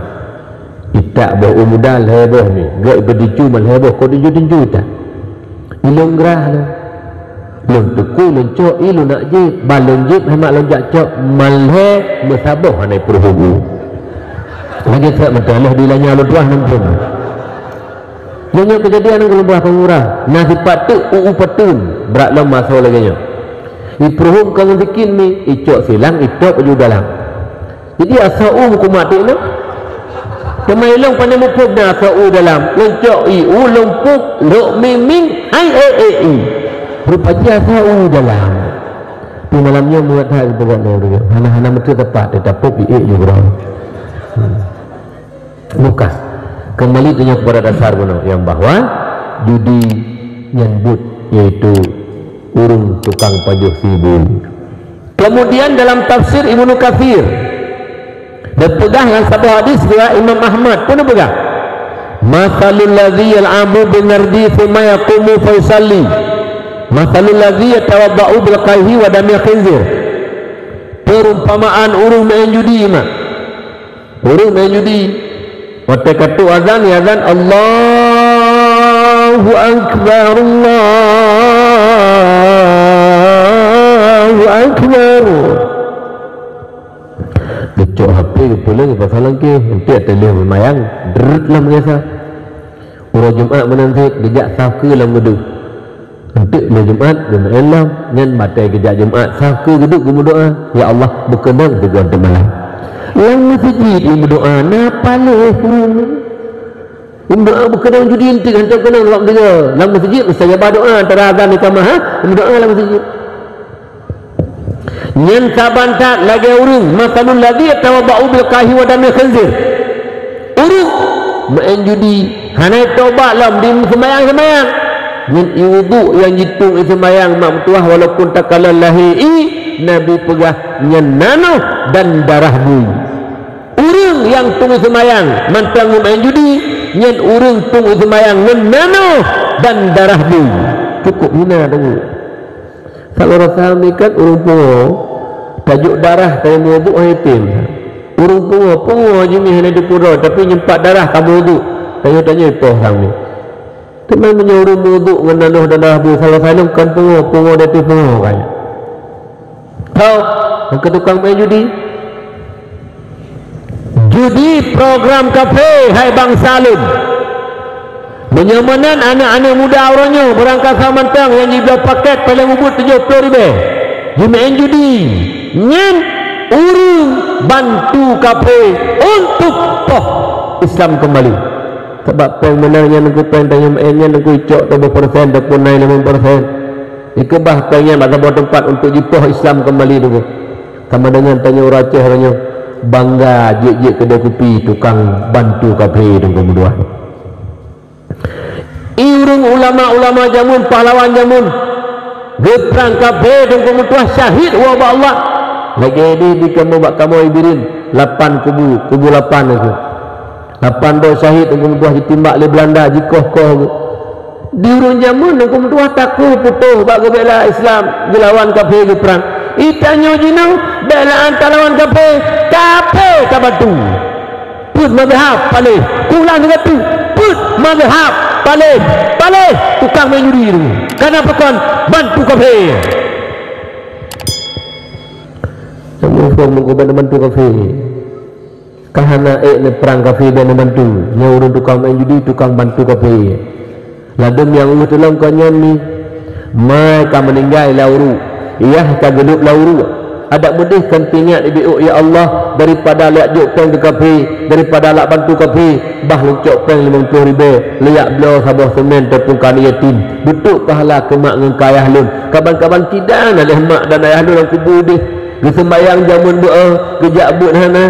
Itak boh u muda lhèe boh ni, geuh ipeudiju man lhèe boh, kok diju-diju itak. Ilôn grah lôn. Lôn teuku lôn cok i lôn nak jép, ban lôn jép hai mak lôn jak cok man lhèe meusaboh hana ipeureuhôm u. Lagèe sat meuteuleh dilanya lôn tuah nang phôn. Nyoe keujadian nyang keulumbah peungurah, na sipat teuk u-u pateuen, brat lom maso lagèe nyoe. Ipeureuhôm ka meusikin mi, icok silang, itôp baju dalam. Jadi asoe u meukumat teuk na. Teuma ilôn pandai muphom na asoe u dalam, lôn cok i u, lôn pôk, lhok ming-ming, hai e e i. Rupa jih asoe u dalam. Di malam nyoe muat that geupeugah lé ureueng. Hana-hana meuteuk teumpat, teutapôk i e i jih keudroe. Hmm. Bukan. Kembali tanyoe kepada dasar bunoe, nyang bahwa judi nyan buet, yaitu ureueng tukang pajoh si bui. Kemudian dalam tafsir Ibnu Katsir, geupeugah lam saboh hadis riwayat Imam Ahmad pun geupeugah, "Matsalul ladzi yal'abu bin nardi tsumma yaqumu fa yusalli, matsalul ladzi yatawadda'u bil qaihi wa damil khinzir." Perumpamaan ureueng main judi, mak. Ureueng main judi. Watèe ka trôk azan, ya azan, "Allahu Akbar, Allahu Akbar." Geucok H P, geupeuleueng, pasang lam keuh, enteuk teuleueng meumayang, drut lam biasa. Uroe Jumat meunan cit, geujak saf keu lam geuduek. Enteuk lé Jumat, geumeu'en lom, nyan batèe geujak Jumat, saf keu geuduek geumeudoa, "Ya Allah, beukeunong teungoh teumalam." Lam meuseujid geumeudoa, na paléh ureueng. Geumeudoa beukeunong judi enteuk, hantom keunong lom tiga. Lam meuseujid, mustajabah doa, antara azan iqamah, ha? Geumeudoa lam meuseujid. Nyan saban that lagèe ureueng, "Matsalul ladzi yatawadda'u bil qaihi wa damil khinzir." Ureueng main judi, hana tobat lom di seumayang-seumayang. Nyan i wudhu nyang jitueng i seumayang mak meutuah walaupun takalon lahé i, Nabi peugah nyan nanoh dan darah bui. Ureueng nyang tueng i seumayang mantong main judi, nyan ureueng tueng i seumayang ngon nanoh dan darah bui. Cukup hina teungku. Saboh rasa mi kan ureueng pungo, tajok darah kayém wudhu hai tem. Ureueng pungo, pungo jih mi hana dipuroe, tapi nyempat darah ka meuwudhu. Tanyoe-tanyoe ipoh sang mi. Teuma meunyoe ureueng meuwudhu ngon nanoh dan darah bui, salah satu kan pungo, pungo di ateueh pungo kan. Tau, nyang keu tukang main judi. Judi program kafé hai bansa lôn. Meunyoe meunan aneuk-aneuk muda uroe nyoe beurangkasa mantong nyang jibloe pakét paleng ubit tujoh ploh ribèe jimain judi, nyan ureueng bantu kafé untuk poh Islam keumbali. Sabab péng meunan nyan teungku, péng tanyoe main nyan teungku, icok saboh persen ataupun na limong persen. Ikeubah péng nyan bak saboh teumpat untuk jipoh Islam keumbali teungku. Sama deungon tanyoe ureueng Aceh uroe nyoe bangga jeuet-jeuet keudè kupi tukang bantu kafé teungku meutuah. I ureueng ulama-ulama jameun, pahlawan jameun, geuprang kafé teungku meutuah syahid ubak Allah. Lagèe di, di kamoe bak kamoe i Bireuen, lapan kubu, kubu lapan teungku. Lapan boh syahid teungku meutuah jitimbak lé Beulanda, jikoh-koh geuh. Di ureueng jameun teungku meutuah takue putôh bak geubela Islam, geulawan kafé geuprang. I tanyoe jinoe bèk lé ata lawan kafé, kafé tabantu. Peuet mazhab paléh, kulang sigoe tu. Peuet mazhab paléh, paléh tukang main judi tu. Kana pakon bantu kafé. Kamoe phon meugobat bantu kafé. Ka hana ék neuprang kafé dan neubantu, nyoe ureuëng tukang main judi, tukang bantu kafé. Ladôm nyang ueh tulông kon nyan mi, mai ka meuninggai lam uruek, yah ka geulôb lam uruek. Adak meudeh kan teuingat ibi ôk, "Ya Allah, daripada lak jok péng keu kafé, daripada lak bantu kafé, bah lôn cok péng limong ploh ribée, lôn jak bloe saboh seumén teupungkan yatim, beutôk pahala keu mak ngon keu ayah lôn." Kaban-kaban tidak na lé mak dan ayah lôn lam kubu deh. Geuseumbayang jameun beuet, geujak beuet hana.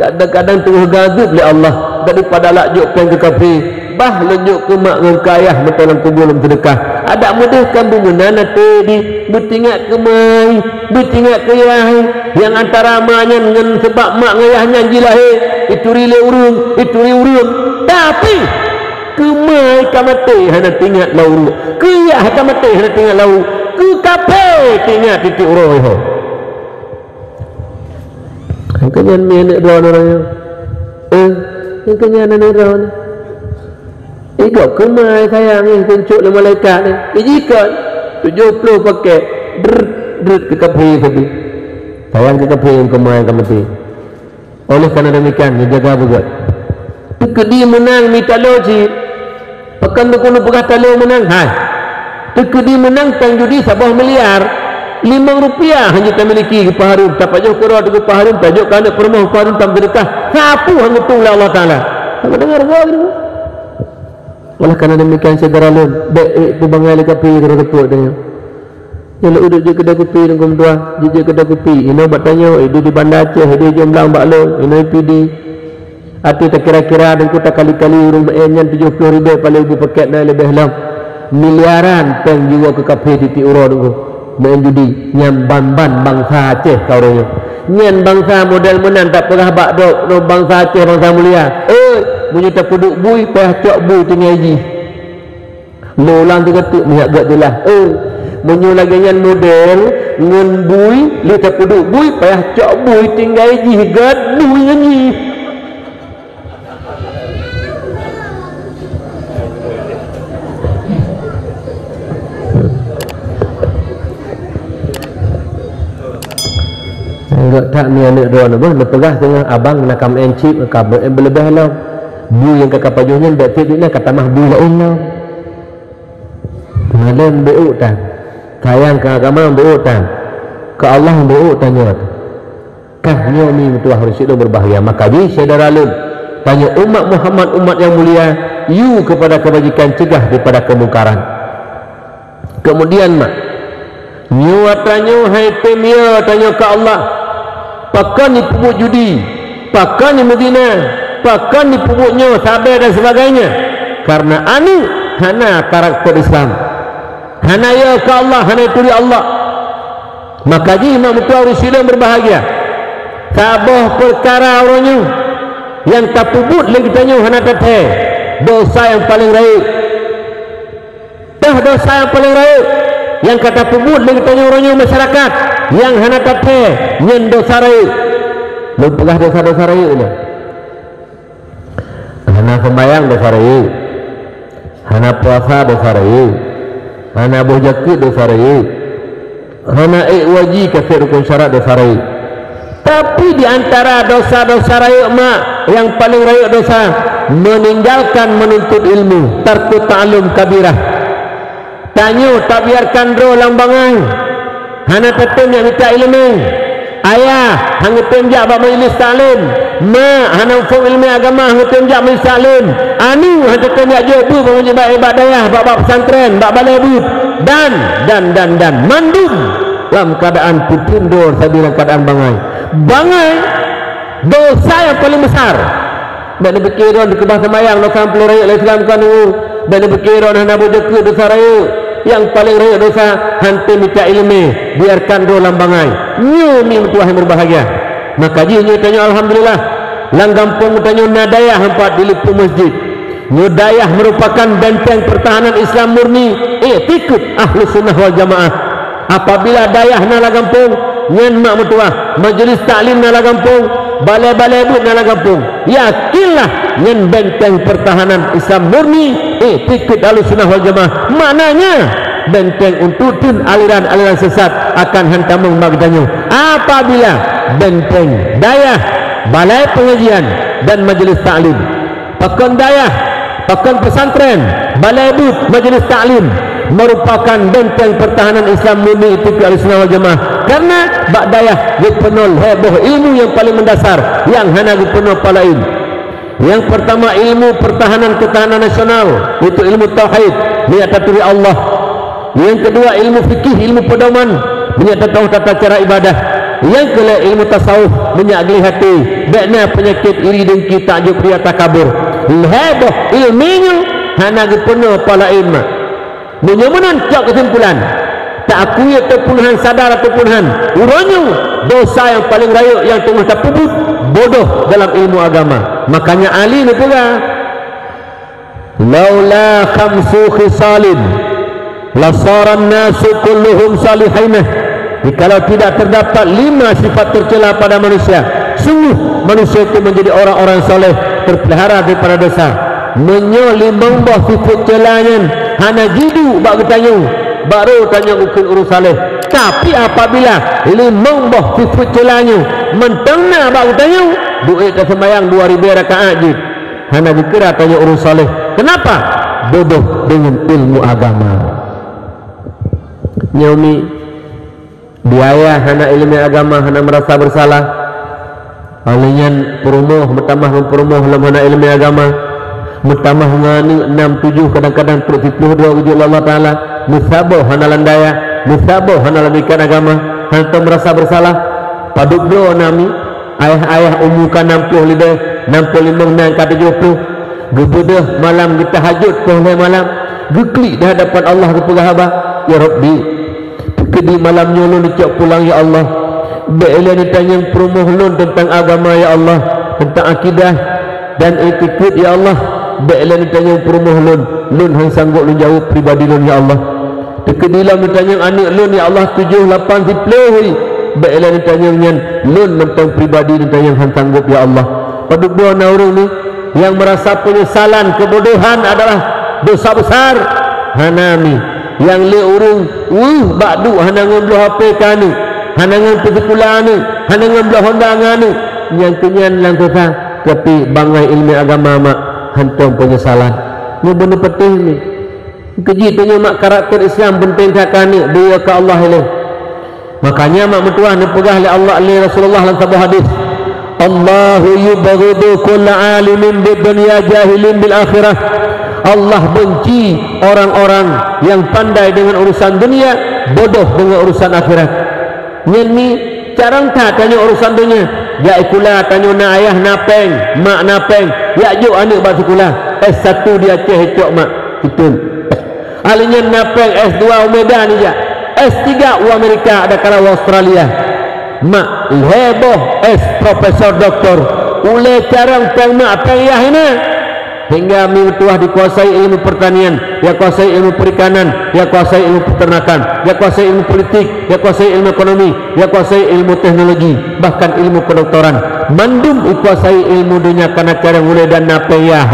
Kadang-kadang teungoh geuazeub lé Allah, daripada lak jok péng keu kafé, bah lôn jok keu mak ngon keu ayah meuto lam kubu lôn seudeukah. Adak meudeh kan beumeunan até di, beuteuingat keu mai, beuteuingat keu yah. Nyang antara ma nyan ngon seubab mak ngon yah nyan jilahé, ituri lé ureuëng, ituri ureuëng. Tapi, keu mai ka maté hana teuingat lam uruek, keu yah ka maté hana teuingat lam uruek, keu kafé teuingat tieb-tieb uroe ho. Nyang keu nyan mi aneuëk droeneuh nyoe. Eh, nyang keu nyan aneuëk droeneuh. Igob keu mai sayang nyoe, teuncok lé malaikat nyoe. Ijikon tujoh ploh pakét. Drut, drut keu kafé sabe. Sayang keu kafé nyang keu mai ka maté. Oleh karena demikian, neujaga beugét. Teukeudi meunang mi talo cit. Pakon teukeudi peugah talo meunang, hai. Teukeudi meunang péng judi saboh miliar, limong rupiah hana tamiliki keu Pak Harun, tapajoh keudroe keu Pak Harun, tajok keu aneuëk peurumoh Pak Harun, tameuseudekah. Sapeue hana geutung lé Allah Taala. Sama dengar gua gitu. Oleh karena demikian, syedara lôn, bék ék peubangai lé kafé keudroe teupeu tanyoe. Nyoe lôn udeb jeuet keudè kupi, Teungku meutuah, jeuet jeuet keudè kupi. Inoe bak tanyoe, ideh di Banda Aceh, ideh Jomblang bak lôn, inoe Pidie. Até takira-kira, Teungku, takali-kali ureuëng meu'en nyan tujoh ploh ribée, paléng bu pakét na leubeh lom. Miliaran péng jiwoe keu kafé tieb-tieb uroe, Teungku. Meu'en judi, nyan ban-ban bansa Aceh ka ureuëng nyoe. Nyan bansa model meunan tapeugah bak droe, droe bansa Aceh bansa mulia. Oi, meunyoe tapeuduek bui, payah cok bui tinggai jih. Lôn ulang sigoe teuk, meunyoe gét jeulaih. Oh, meunyoe lagée nyan model ngon bui, lheueh tapeuduek bui, payah cok bui tinggai jih, gét bui ngon jih. Gét that mi aneuëk droeneuh, neupeugah teungoh abang na ka meu'en chip, ka meu'en beuleubeh lom. Bui nyang ka kapajoh nyan, bék tieb na ka tamah bui laén lom. Malém beu'uk tan, sayang keu agama beu'uk tan, keu Allah beu'uk tanyoe. Kah nyoe mi meutuah ureuëng sidroe beubahgia, maka jih syedara lôn, tanyoe umat Muhammad, umat nyang mulia, yue keupada keubajikan, cegah daripada keumungkaran. Keumudian mak, nyoe atra nyoe hai tem yue tanyoe keu Allah, pakon jipeubuet judi, pakon jimeuzina, pakon jipeubuet nyoe sabe dan sebagainya, kareuna aneuëk hana karakter Islam. Hana yue keu Allah, hana turi Allah. Maka jih mak meutuah ureuëng sidroe beubahgia, saboh peukara uroe nyoe nyang tapeubuet lé geutanyoe hana tathée, desya nyang paleng rayeuk. Toh desya nyang paleng rayeuk nyang ka tapeubuet lé geutanyoe uroe nyoe masyarakat nyang hana tathée, nyan desya rayeuk. Lôn peugah desya-desya rayeuk nyoe. Hana seumbayang desya rayeuk, hana puasa desya rayeuk, hana boh jakeuet desya rayeuk, hana ék waji ka seb rukon syarat desya rayeuk. Tapi di antara desya-desya rayeuk mak, nyang paleng rayeuk desya, meninggalkan menuntut ilmu, tarku ta'allum kabirah. Tanyoe tabiarkan droe lam bangai, hana tatem jak mita iéleumé. Ayah hana tem jak bak majlis taklim, mak hana muphom iéleumé agama hana tem jak majlis taklim, aneuëk hana tem jak jok beuet bak, bak, bak dayah, bak, bak pesantren, bak balée beuet, dan, dan, dan, dan mandum lam keuadaan peuteun droe sabe lam keuadaan bangai. Bangai desya nyang paleng besar. Bék neupike droe teukeubah seumayang, nyoe sampeu rayeuk lé Islam ka nunggu. Bék neupike droe hana boh jakeuet desya rayeuk. Nyang paleng rayeuk desya, hana tem mita iéleumé, biarkan droe lam bangai. Nyoe mi meutuah nyang beubahgia. Maka jih nyoe tanyoe alhamdulillah, lam gampông tanyoe na dayah empat di lipeu masjid. Nyoe dayah merupakan benteng pertahanan Islam murni, iktikad Ahlus Sunnah wal Jamaah. Apabila dayah na lam gampông, nyan mak meutuah, majlis taklim na lam gampông, balée-balée beuet na lam gampông, yakinlah nyan benteng pertahanan Islam murni, iktikad Ahlussunnah wal Jamaah. Maknanya, Benteng untuk theun aliran-aliran sesat akan hantamong bak geutanyoe. Apabila benteng dayah, balai pengajian dan majelis taklim, pakon dayah, pakon pesantren, balai buet, majelis taklim merupakan benteng pertahanan Islam murni itikad Ahlussunnah wal Jamaah. Karena bak dayah geupeunoh lhée boh ilmu nyang paling mendasar nyang hana geupeunoh palaén. Nyang pertama, ilmu pertahanan ketahanan nasional, yaitu ilmu tauhid, meunyo taturi Allah. Nyang kedua, ilmu fikih, ilmu pedoman, meunyo tatoh tata cara ibadah. Nyang keulhée, ilmu tasawuf, meunyo gleh até, bék na peunyakét iri, dengki, takjub, ria, takabur. Lhée boh ilmu nyoe hana geupeunoh palaén mak. Meunyoe meunan cok keusimpulan, taakui ataupun han sadar ataupun han, uroe nyoe dosa nyang paleng rayeuk nyang teungoh tapeubuet, bodoh dalam ilmu agama. Makanya Ali neupeugah, "Laula khamsu khisalin lasaran nasu kulluhum salihin." Jikalau tidak terdapat lima sifat tercela pada manusia, sungguh manusia itu menjadi orang-orang soleh, terpelihara daripada dosa. Meunyoe limong boh sifat cela nyan hana jiduek bak geutanyoe, baru tanyoe geukheun ureuëng saleh. Tapi apabila limong boh sifat cela nyoe mantong na bak geutanyoe, duek taseumbayang dua ribée rakaat jeuet, hana geukira tanyoe ureuëng saleh. Kenapa? Bodoh dengan ilmu agama. Nyoe mi Biaya hana iéleumé agama, hana meurasa beusalah. Óh lheueh nyan peurumoh meutamah ngon peurumoh lom hana iéleumé agama. Meutamah ngon aneuk nam tujoh, kadang-kadang peuet siplôh droe geujok lé Allah Taala. Meusaboh hana lam dayah, meusaboh hana lam ikat agama, hana teumeurasa beusalah. Padub droe na mi, ayah-ayah umu ka nam plôh leubeh, nam plôh limong, na ka tujoh plôh. Geubeudôh malam geutahajud poh lhée malam, geuklik di hadapan Allah geupeugah haba, "Ya Rabbi, keudéh malam nyoe lôn neucok pulang, ya Allah. Bék lé neutanyong peurumoh lôn teuntang agama, ya Allah, teuntang akidah dan iktikad, ya Allah. Bék lé neutanyong peurumoh lôn, lôn hán sanggob lôn jaweueb pribadi lôn, ya Allah. Teukeudi lom neutanyong aneuk lôn, ya Allah, tujoh, lapan, siplôh, bék lé neutanyong nyan, lôn mantong pribadi neutanyong hán sanggob, ya Allah." Padub droe na ureuëng ni nyang meurasa peunyesalan keubodohan adalah dosa besar? Hana mi. Nyang lé ureuëng weueh bak duek hana ngon bloe H P keu aneuk, hana ngon peusikula aneuk, hana ngon bloe honda ngon aneuk, nyang keunyan lam sesa, tapi bangai iéleumé agama mak, hántom peunyesalan. Nyoe beuneupatéh mi. Keujih tanyoe mak, karakter Islam peunteng that keu aneuk, beu keu Allah ilée. Makanya mak meutuah neupeugah lé Allah, lé Rasulullah lam saboh hadis, "Allahu yubghidu kulla alimin bid dunya jahilin bil akhirah." Allah benci orang-orang yang pandai dengan urusan dunia, bodoh dengan urusan akhirat. Nyan mi, carông that tanyoe urusan dunia. Jak sikula tanyoe na ayah na péng, mak na péng, jak jok aneuk bak sikula. S satu di Aceh icok mak, beutôi. Ahli nyan na péng S dua u Medan ijak, S tiga u Amerika, ada kala u Australia. Mak lhée boh S, profesor, doktor, ulée carông péng mak péng yah hina. Hingga mi meutuah dikuasai ilmu pertanian, ya kuasai ilmu perikanan, ya kuasai ilmu peternakan, ya kuasai ilmu politik, ya kuasai ilmu ekonomi, ya kuasai ilmu teknologi, bahkan ilmu kedokteran. Mandum ikuasai ilmu dunia kana carông ulée dan na péng yah.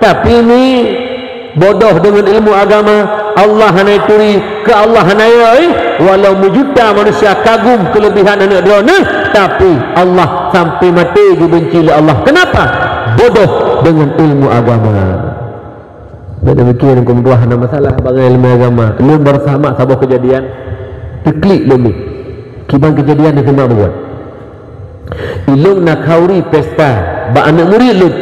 Tapi mi bodoh dengan ilmu agama, Allah hana ituri, keu Allah hana yoi, walau meujuta manusia kagum keulebihan aneuk droeneuh, tapi Allah sampai maté geubenci lé Allah. Kenapa? Bodoh dengan ilmu agama. Beda mikir hukum tuah hana masalah bangai ilmu agama. Lôn baru sama saboh kejadian, teuklik lôn ni. Kiban kejadian di semak buat. Ilôn na khauri pesta bak aneuk murit lôn.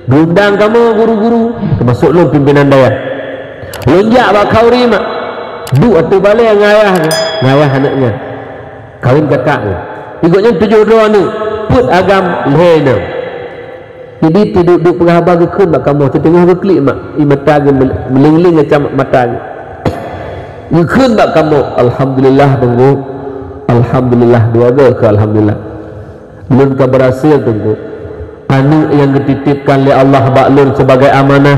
Geundang kamoe guru-guru, teumasok lôn pimpinan dayah. Lôn jak bak khauri mak. Duek ateueh balée ngon ayah nyan, ngon ayah aneuk nyan. Kawin kakak nyan. Di gobnyan tujoh droe aneuk, peuet agam lhée inong. Jadi, duek-duek peugah haba geukheun bak kamoe, teuteungoh geuklik mak, ie mata geuh meuléng-léng macam mata geuh. Geukheun bak kamoe, "Alhamdulillah, Teungku. Alhamdulillah, dua geu keu alhamdulillah. Lôn ka beurhasil, Teungku. Aneuk nyang geutitipkan lé Allah bak lôn sibagai amanah,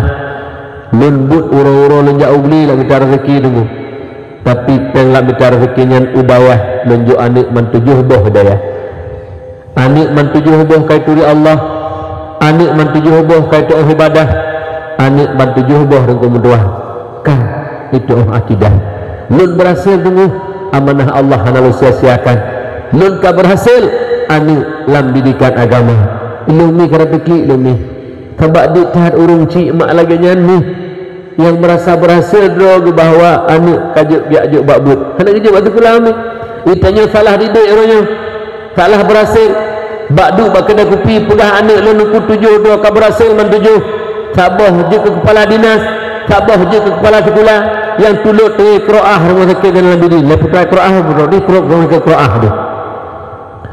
lôn buet uroe-uroe lôn jak u glé lam mita raseuki, Teungku. Tapi péng lam mita raseuki nyan u dayah lôn jok aneuk man tujoh boh dayah." Aneuk man tujoh boh ka ituri Allah, aneuk man tujoh boh ka itu'oh ibadah, aneuk man tujoh boh Teungku meutuah. Kan? Itu akidah. Lôn beurhasil teungoh, amanah Allah hana lôn sia-siakan. Lôn ka beurhasil aneuk lam didikan agama. Ilumi ka reuteuki ilumi. Sabab diek that ureuëng cik mak lagée nyan mi nyang meurasa beurhasil droe geuh bahwa aneuk ka jeuet biak jeuet bak buet. Hana geujeuet bak sikula mi. Itanyoe salah didik uroe nyoe. Salah beurhasil. Bak duek bak keudai kupi peugah aneuk lôn uku tujoh droe ka beurhasil man tujoh. Saboh jeuet keu keupala dinas, saboh jeuet keu keupala sikula. Nyang tulot teungoh Qur'ah rumoh sakét dan lam bidin. Lé putra Qur'ah, putra di Qur'ah, rumoh sakét Qur'ah tu.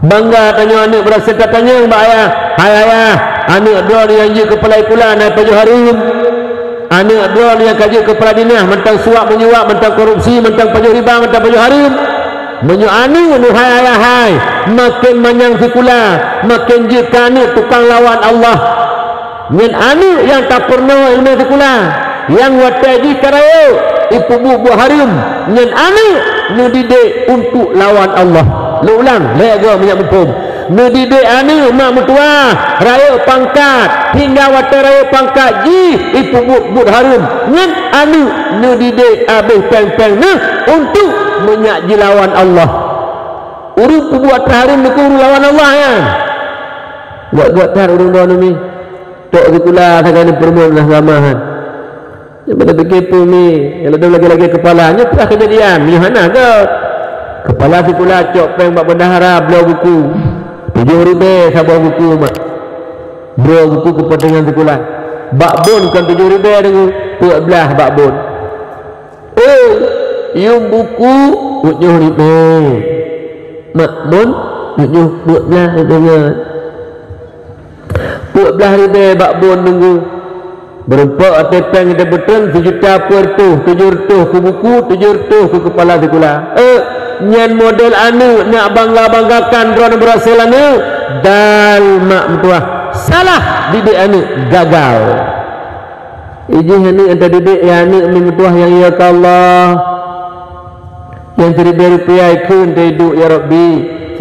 Bangga tanyoe aneuk beurhasil tatanyong bak ayah, "Hai ayah, aneuk droe nyang jeuet keupala sikula na pajoh hareuem." Aneuk droe nyang ka jeuet keupala dinas mantong suap menyuap, mantong korupsi, mantong pajoh riba, mantong pajoh hareuem. Meunyoe aneuk neuhai ayah hai, maken manyang sikula, maken jeuet keu aneuk tukang lawan Allah. Ngon aneuk nyang tapeurunoe ileumèe sikula, nyang watèe jih ka rayeuk, ipeubuet buet hareuem, ngon aneuk neudidik untuk lawan Allah. Lôn ulang, lhèe goe meunyo muphom. Neudidik aneuk mak meutuwah, rayeuk pangkat, hingga watèe rayeuk pangkat jih ipeubuet buet hareuem. Ngon aneuk neudidik abéh péng-péng neuh untuk meunyak jilawan Allah. Ureueng peubuet atra hareuem nyoe ureueng lawan Allah nyan. Gèt-gèt that ureueng droeneuh mi. Tok sikula sagai neupeureumeun lam agama han. Nyang pada pike peue mi, nyang ladôm lagèe-lagèe keupala, nyoe peue keujadian, nyoe hana gèt. Keupala sikula cok péng bak bendahara bloe buku. Tujoh ribèe saboh buku mak. Bloe buku keupeuntengan sikula. Bak bon kon tujoh ribèe deungoe, peuet blaih bak bon. Eh, yum buku, tujoh ribèe. Mak bon, tujoh, peuet blaih ribèe nyan. Peuet blaih ribèe bak bon deungoe. Beureumpok até péng teupeutreun sijuta peuet reutôh, tujoh reutôh keu buku, tujoh reutôh keu keupala sikula. Eh, nyan model aneuk nak bangga-banggakan droeneuh beurasé aneuk, dal mak meutuwah. Salah didik aneuk, gagal. Ijih aneuk nyang tadidik, ya aneuk mi meutuwah nyang ya keu Allah. Nyang siribèe rupiah ikheun teuduek, ya Rabbi,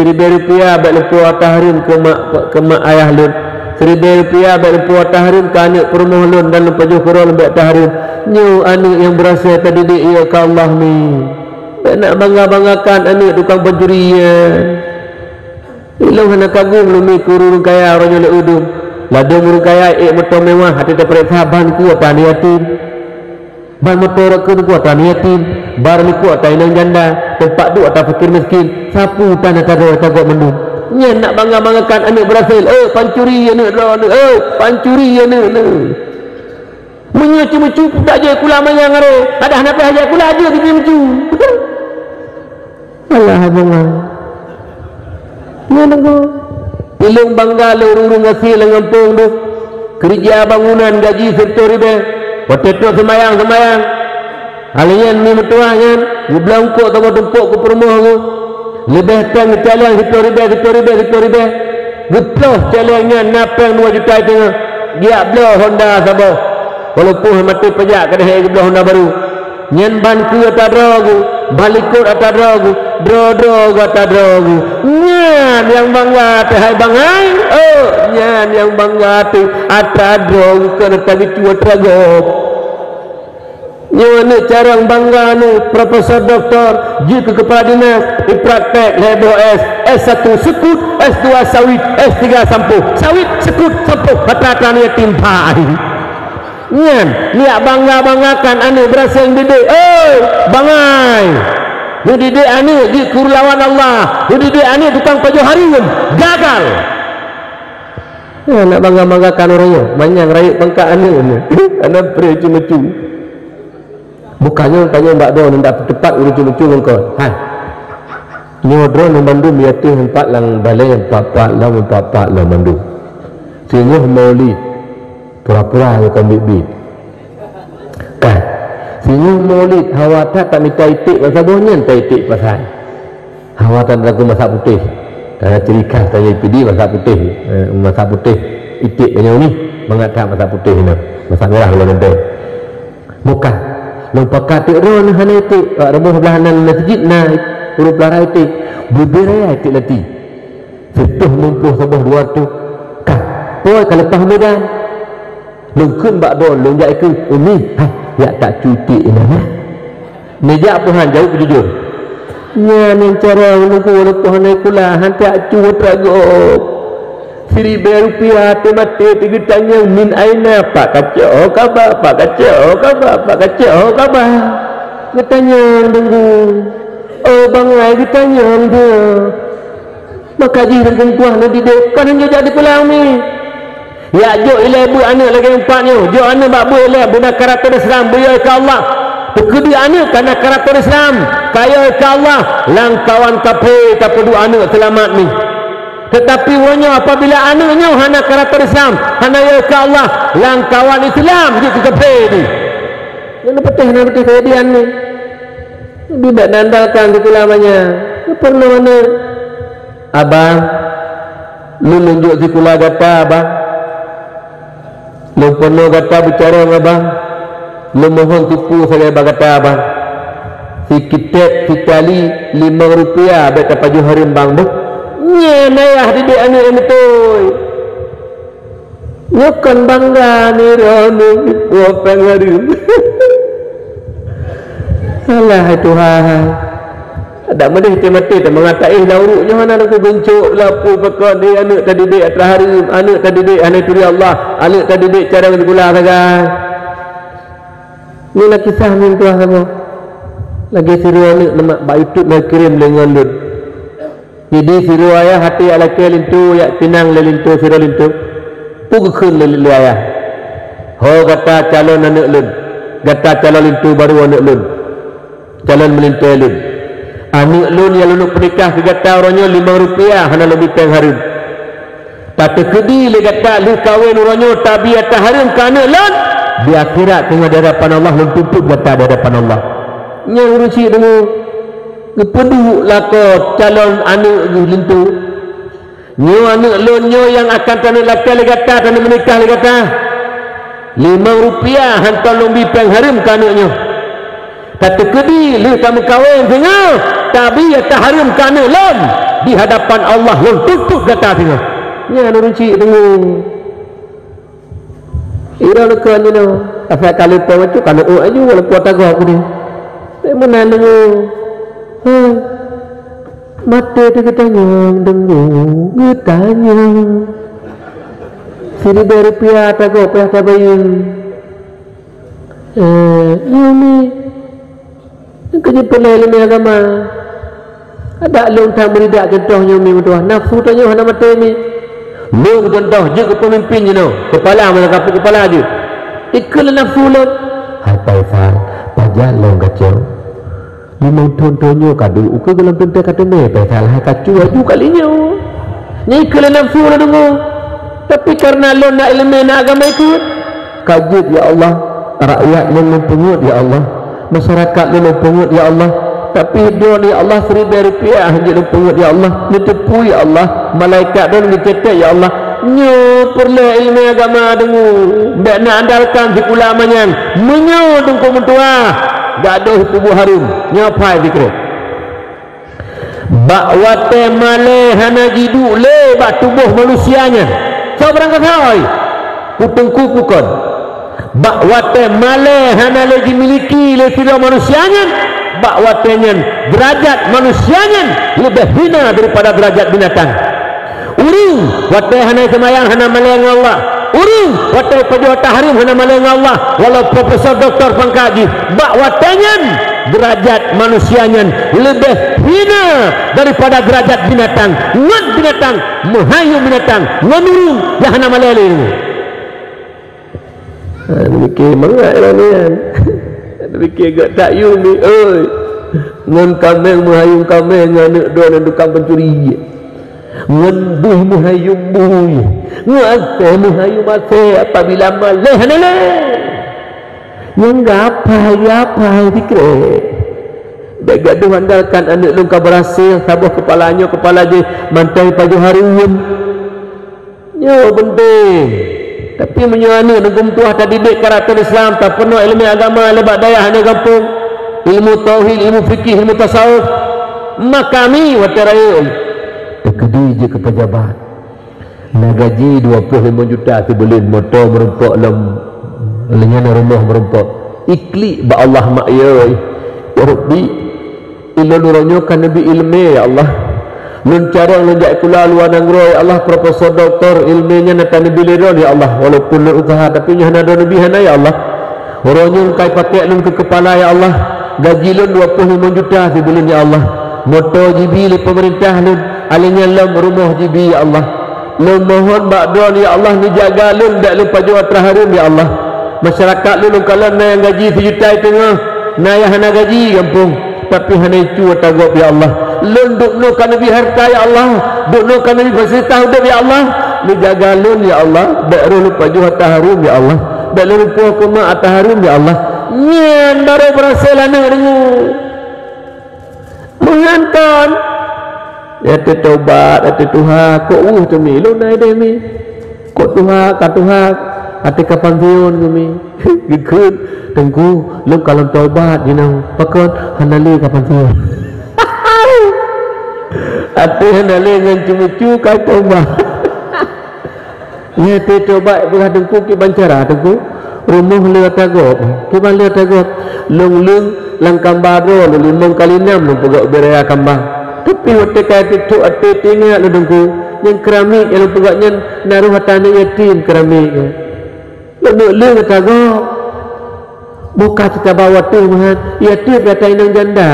siribèe rupiah bèk leumpah atra hareuem keu mak, keu mak ayah lôn. Siribèe rupiah bèk leumpah atra hareuem keu aneuk peurumoh lôn dan lôn pajoh keudroe lôn bèk atra hareuem. Nyoe aneuk nyang beurasé tadidik ya keu Allah mi. Bèk nak bangga-banggakan aneuk tukang pancuri nyan. Ilôn hana kagum lôn mi keu ureueng kaya uroe nyoe lé udum. Ladôm ureueng kaya ék moto mewah, até tapareksa ban ku atra aneuk yatim. Ban moto rot keu ku atra aneuk yatim. Bar likot atra inong janda. Teumpat duek atra fakir miskin. Sapeue tan atra droe atra gob mandum. Nyan nak bangga-banggakan aneuk beurasé. Eh, pancuri aneuk droeneuh. Eh, pancuri aneuk neuh. Meunyoe ceumeucue peue tajak kula manyang aré, adak hana payah jak kula jeuet keu ceumeucue. Alah, abang ah. Nyan nanggroe. Ilôn bangga lé ureueng-ureueng gasien lam gampông deuh. Keureuja bangunan gaji sireutôh ribèe. Watèe trôk seumayang-seumayang. Hal nyan mi meutuwah nyan, geubloe eungkôt saboh tumpôk keu peurumoh geuh. Leubeh péng geucaleng sireutôh ribèe, sireutôh ribèe, sireutôh ribèe. Geuploh caleng nyan na péng dua juta teungoh. Geujak bloe Honda saboh. Walaupun maté pajak keudéh geubloe Honda barô. Nyan ban keue atra droe geuh, ban likot atra droe geuh, droe-droe geuh atra droe geuh. Nyan nyang bangga teuh hai bangai, oh, nyan nyang bangga teuh atra droe geuh keu atra geucue atra gob. Nyoe aneuk carông bangga neuh, profesor doktor, jeuet keu keupala dinas, ipraktek lhèe boh S, S satu seukut, S dua sawit, S tiga sampoh. Sawit, seukut, sampoh, atra-atra aneuk yatim, bah. Nyan, neujak bangga-banggakan aneuk beurasé neudidik. Eh, bangai! Neudidik aneuk jeuet keu lawan Allah, neudidik aneuk tukang pajoh hareuem, gagal! Nyan nak bangga-banggakan ureueng nyoe, manyang rayeuk pangkat aneuk nyoe. Aneuk pré ceumeucue. Bukan nyoe, tanyong bak droeneuh, ndak teupat ureueng ceumeucue ngon kon. Hai. Nyoe droeneuh mandum yatim empat lam balèe, empat-empat lam, empat-empat lam mandum. Singoh Maulid. Pura-pura nyoe kon biet-biet. Kan? Singoh Maulid, hawa that tamita iték bak saboh nyan taiték pasai. Hawa tan lagu masak putéh. Tanda ciri khas tanyoe Pidie masak putéh. Eh, masak putéh iték tanyoe ni. Mangat that masak putéh nyoe. Masak mirah lom teuntèe. Bukan. Lôn pakat tiek droeneuh hana iték. Bak rumoh blaih nan masjid na ureueng peulara iték. Bubé raya iték lati. Sireutôh limong ploh saboh dua reutôh. Ka, po ka leupah Medan. Lôn kheun bak droe, lôn jak ikheun, "Umi, hai, jak tacu iték inan, ha?" Neujak peue han, jaweueb jujur. Nyan nyang carông Teungku, walaupun hana sikula, han tacut ragoe. Siribèe rupiah até maté teugeutanyong, "Min aina?" "Pak kacok kaba, pak kacok kaba, pak kacok kaba." Geutanyong Teungku. Oh, bangai geutanyong dia. Maka jih Teungku, neudidik, kon han jijak sikula umi. Yak jok ilèe beuet aneuk lagèe umpat nyoe, jok aneuk bak beuet ilèe, beuna karakter Islam, beuyoe keu Allah. Teukeudi aneuk kana karakter Islam, kayoe keu Allah, lam kawan kaphé tapeuduek aneuk seulamat nyoe. Teutapi uroe nyoe apabila aneuk nyoe hana karakter Islam, hana yoe keu Allah, lam kawan Islam jeuet keu kaphé nyoe. Nyoe patéh, nyoe patéh keujadian nyoe. Jadi bèk neuandalkan sikula manyang. Nyoe peureulèe aneuk. Abang, lôn lôn jok sikula gata, Abang. Lôn peurunoe gata beucarông, Abang. Lôn mohon tipu sagai bak gata, Abang. Sikitép, sitali, limong rupiah bèk tapajoh hareuem, Bang, beuh. Nyan ayah didik aneuk nyang beutôi. Nyoe kon bangga nirông nyoe, ipuwoe péng hareuem. Alah, hai Tuhan. Adak meudeh teumaté teumangat taéh lam uruek nyoe hana teupeugeuncok, lapôh pakon, eh, aneuk tadidik atra hareuem, aneuk tadidik hana turi Allah, aneuk tadidik carông sikula sagai. Nyoe na kisah nyang tuha saboh. Lagèe sidroe aneuk neumat bak YouTube na kirém lé ngon lôn. Jadi sidroe ayah até yak lakèe linto, yak pinang lé linto, sidroe linto. Peue geukheun lé, lé ayah, "Ho gata calon aneuk lôn, gata calon linto barô aneuk lôn, calon meulintèe lôn. Aneuk lôn nyang lôn peunikah keu gata uroe nyoe limong rupiah hana lôn bi péng hareuem. Tateukeudi lé gata lheueh kawen uroe nyoe tabi atra hareuem keu aneuk lôn, di akhirat teungoh di hadapan Allah lôn tuntut gata di hadapan Allah." Nyan ureueng chik deungoe. Geupeuduek lakoe calon aneuk geuh linto. "Nyoe aneuk lôn nyoe nyang akan taneuk lakèe lé gata, taneuk meunikah lé gata. Limong rupiah hantom lôn bi péng hareuem keu aneuk nyoe. Tateukeudi lheueh tameukawen singoh, tabi atra hareuem keu aneuk lôn, di hadapan Allah lôn tuntut gata singoh." Nyan ureueng chik deungoe. Ira leuka nyoe, asai ka leumpah bacut ka neuôk aju, walaupun tagoe keudeh. Bèk meunan deungoe. Heh. Maté teuh geutanyong deungoe, geutanyong. Siribèe rupiah tagoe payah tabayeue. Eh, nyoe mi. Nyoe keuh jeuet peureulèe ileumèe agama. Adak lôn that meuridak contoh nyoe mi meutuah. Nafsu tanyoe hana maté mi. Lôn contoh jeuet keu peumimpin jinoe. Keupala masa kapeuet keupala jeuet. Ikheun lé nafsu lôn. "Hai Faisal, pajan lôn kacok? Limong thôn tanyoe ka duek ukeue gohlom teuntèe ka teumé Faisal hai kacok aju kali nyoe." Nyan ikheun lé nafsu lôn deungoe. Tapi kareuna lôn na ileumèe na agama ikheun. Ka jeuet, ya Allah, rakyat nyoe lôn peungeut, ya Allah, masyarakat nyoe lôn peungeut, ya Allah, tapi droeneuh, ya Allah, siribèe rupiah jeuet lôn peungeut, ya Allah, neuteupeue, ya Allah, malaikat droeneuh geucetek, ya Allah. Nyoe peureulèe ileumèe agama deungoe, bèk neuandalkan sikula manyang. Meunyoe Teungku meutuah, gadôh tuboh hareuem, nyoe phai sikrek. Bak watèe malèe hana jiduek lé bak tuboh manusia nyan, soe barangkasoe, peue teungku peue kon. Bak watèe malèe hana lé jimiliki lé sidroe manusia nyan, bak watèe nyan deurajat manusia nyan leubeh hina daripada deurajat binatang. Ureueng watèe hana seumayang hana malèe ngon Allah. Ureueng watèe pajoh atra hareuem hana malèe ngon Allah, walau profesor doktor pangkat jih, bak watèe nyan deurajat manusia nyan leubeh hina daripada deurajat binatang. Ngon binatang, meuhai yuem binatang, ngon ureueng nyang hana malèe lé. Ha, neupike mangat lagèe nyan. Neupike gèt that yuem ni, oi. Ngon kaméng, meuhai yuem kaméng, ngon aneuk droe nyang tukang pancuri. Ngon buih meuhai yuem buih. Ngon asèe meuhai yuem asèe, apabila malèe hana lé. Nyang gapai, gapai sikrek. Bèk gadôh andalkan aneuk lôn ka beurasé, saboh keupala nyoe keupala jih mantong pajoh hareuem. Nyoe peunteng. Tapi meunyoe aneuk neugeumeutuah tadidik karakter Islam, tapeurunoe ileumèe agama lé bak dayah nyoe gampông, ilmu tauhid, ilmu fikih, ilmu tasawuf, maka mi watèe rayeuk teukeudi jeuet keu pejabat. Na gaji dua ploh limong juta sibuleuen, moto meurumpok lom, lé nyan rumoh meurumpok. Iklik bak Allah mak yoi. Ya Rabbi, ulôn uroe nyoe ka neubi iéleumé, ya Allah. Lôn carông lôn jak sikula luwa nanggroe, ya Allah, profesor, doktor, iéleumé nyan ata neubi lé droe, ya Allah. Walaupun lôn useuha, tapi nyoe hana droe neubi hana, ya Allah. Uroe nyoe ka ipakék lôn keu keupala, ya Allah. Gaji lôn dua ploh limong juta sibuleuen, ya Allah. Moto jibi lé peumeurintah lôn, alèh nyan lom rumoh jibi, ya Allah. Lôn mohon bak Droe, ya Allah, neujaga lôn, bék lôn pajoh atra hareuem, ya Allah. Masyarakat lôn, lôn kalon na nyang gaji sijuta teungoh, na nyang hana gaji gampông, tapi hana icu atra gob, ya Allah. Lôn dubnoe ka neubi hareuta, ya Allah, dubnoe ka neubi fasilitas udeb, ya Allah. Neujaga lôn, ya Allah, bék roh lôn pajoh atra hareuem, ya Allah. Bék lôn lumpoh keu mak atra hareuem, ya Allah. Nyan barô beurasai aneuk deungoe. Meuhan kon. Ya teutobat, ya teutuha, kok weueh teumi lôn na ideh mi. Kok tuha, ka tuha, até ka pansiun keu mi. Geukheun, Teungku, lôn ka lôn tobat jinoe. Pakon hana lé ka pansiun. Até hana lé ngon ceumeucue ka tobat. Nyan teutobat beurah Teungku kiban cara, Teungku. Rumoh lé atra gob. Kiban lé atra gob. Lôn leueng lam kamba droe lôn limong kali nam lôn peugöt ubé raya kamba. Tapi watèe ka teuthok até teuingat lôn Teungku, nyang keramik nyang lôn peugöt nyan na roh atra aneuk yatim keramik nyan. Lôn leueng atra gob. Buka teutabah watèe meuhan, yatim atra inong janda.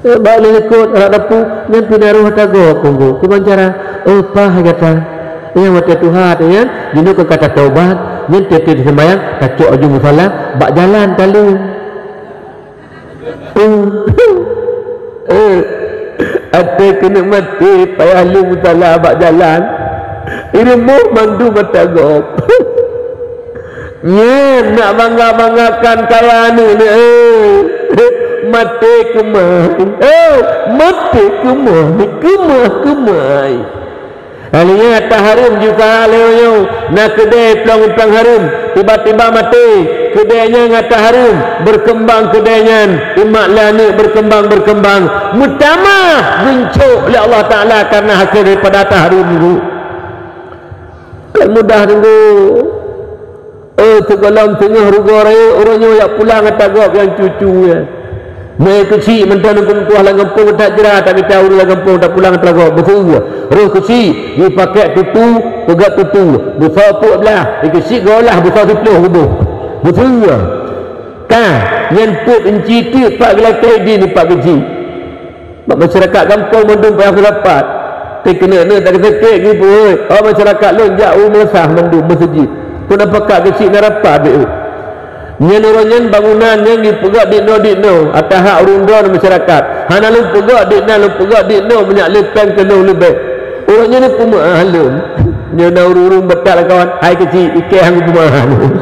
Eh, bak lé likot rot dapu, nyan pih na roh atra gob Teungku. Kiban cara, eh, paih gata. Nyang watèe tuha teuh nyan, jinoe kon ka tatobat, nyan tiep-tiep seumayang, tacok aju musala, bak jalan taleueng. Eh, eh, até keuneuk maté, payah lé musala bak jalan. Di rumoh mandum atra gob. Nyan nak bangga-banggakan kaya aneuk ni, eh. Maté keumai, eh, maté keumai, keumah keumai. Lalu nyan atra hareuem jiuseuha lé nyoe, na keudè plueng-plueng hareuem, tiba-tiba maté, keudè nyan atra hareuem, berkembang keudè nyan, umat lé aneuk berkembang-berkembang, meutamah geuncok lé Allah Taala karena hasé daripada atra hareuem nyoe. Kan mudah Teungku. Oh, sigohlom teungoh rugoe rayeuk, uroe nyoe jak pulang atra gob nyang cucu nyan. Meuhai keuchik mantong Teungku meutuah lam gampông, that jra tamita ureueng lam gampông, tapulang atra gob. Beutôi, roh keuchik jipakék tutu, peugöt tutu, beusoe peuet blah, di keuchik geuolah beusoe siplôh geuboh. Beutôi. Ka, nyan peuet inci teuk pat geulakèe di nibak keuchik. Bak masyarakat gampông mandum payah seurapat. Teukeuneuek-neuek tak sakét geupeue, oh masyarakat lôn jak u meunasah mandum meuseujid. Peue na pakat keuchik na rapat beu. Nyan uroe nyan bangunan nyan geupeugöt dinoe-dinoe, atra hak ureueng droe masyarakat. Hana lôn peugöt dinoe, lôn peugöt dinoe meunyak lé péng keunoe leubeh. Uroe nyan peumeu'ah lôn. Nyoe na ureueng-ureueng batat lam kawan, hai keuchik, ikèe han geupeumeu'ah lôn.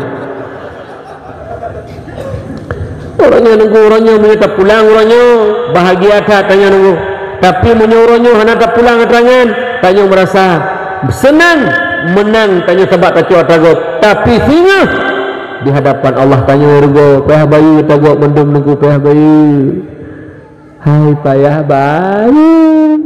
Uroe nyoe Teungku, uroe nyoe meunyoe tapulang uroe nyoe, bahagia that tanyoe Teungku. Tapi meunyoe uroe nyoe hana tapulang atra nyan, tanyoe meurasa seunang, meunang tanyoe sabab tacok atra gob. Tapi singoh di hadapan Allah tanyoe rugoe, payah bayeue atra gob mandum Teungku, payah bayeue. Hai payah bayeue.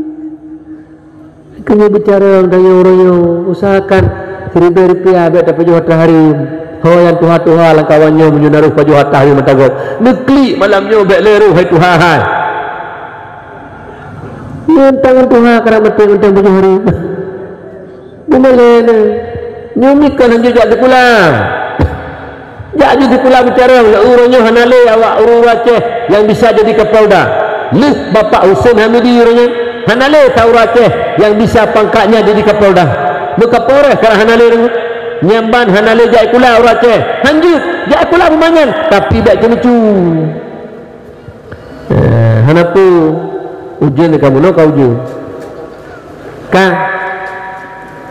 Keuneuk beucarông tanyoe uroe nyoe, usahakan siribèe rupiah bèk tapajoh atra hareuem. Ho nyang tuha-tuha lam kawan nyoe meunyoe na roh pajoh atra hareuem atra gob. Neuklik malam nyoe bèk lé roh hai tuha hai. Nyan tangan tuha karab maté mantong pajoh hareuem. Beumalèe nyoe. Nyoe meukeunong jijak sikula. Jak jih sikula beucarông, lé uroe nyoe hana lé awak ureueng Aceh nyang bisa jadi Kapolda. Lheueh Bapak Husein Hamidi uroe nyoe, hana lé sa ureueng Aceh nyang bisa pangkat nyan jadi Kapolda. Meukapolres ka hana lé ureueng. Nyan ban hana lé jak sikula ureueng Aceh. Hanjeuet, jak sikula beumanyan, tapi bèk ceumeucue. Eh, hana peue. Ujeuen ka meunoe ka ujeuen. Ka.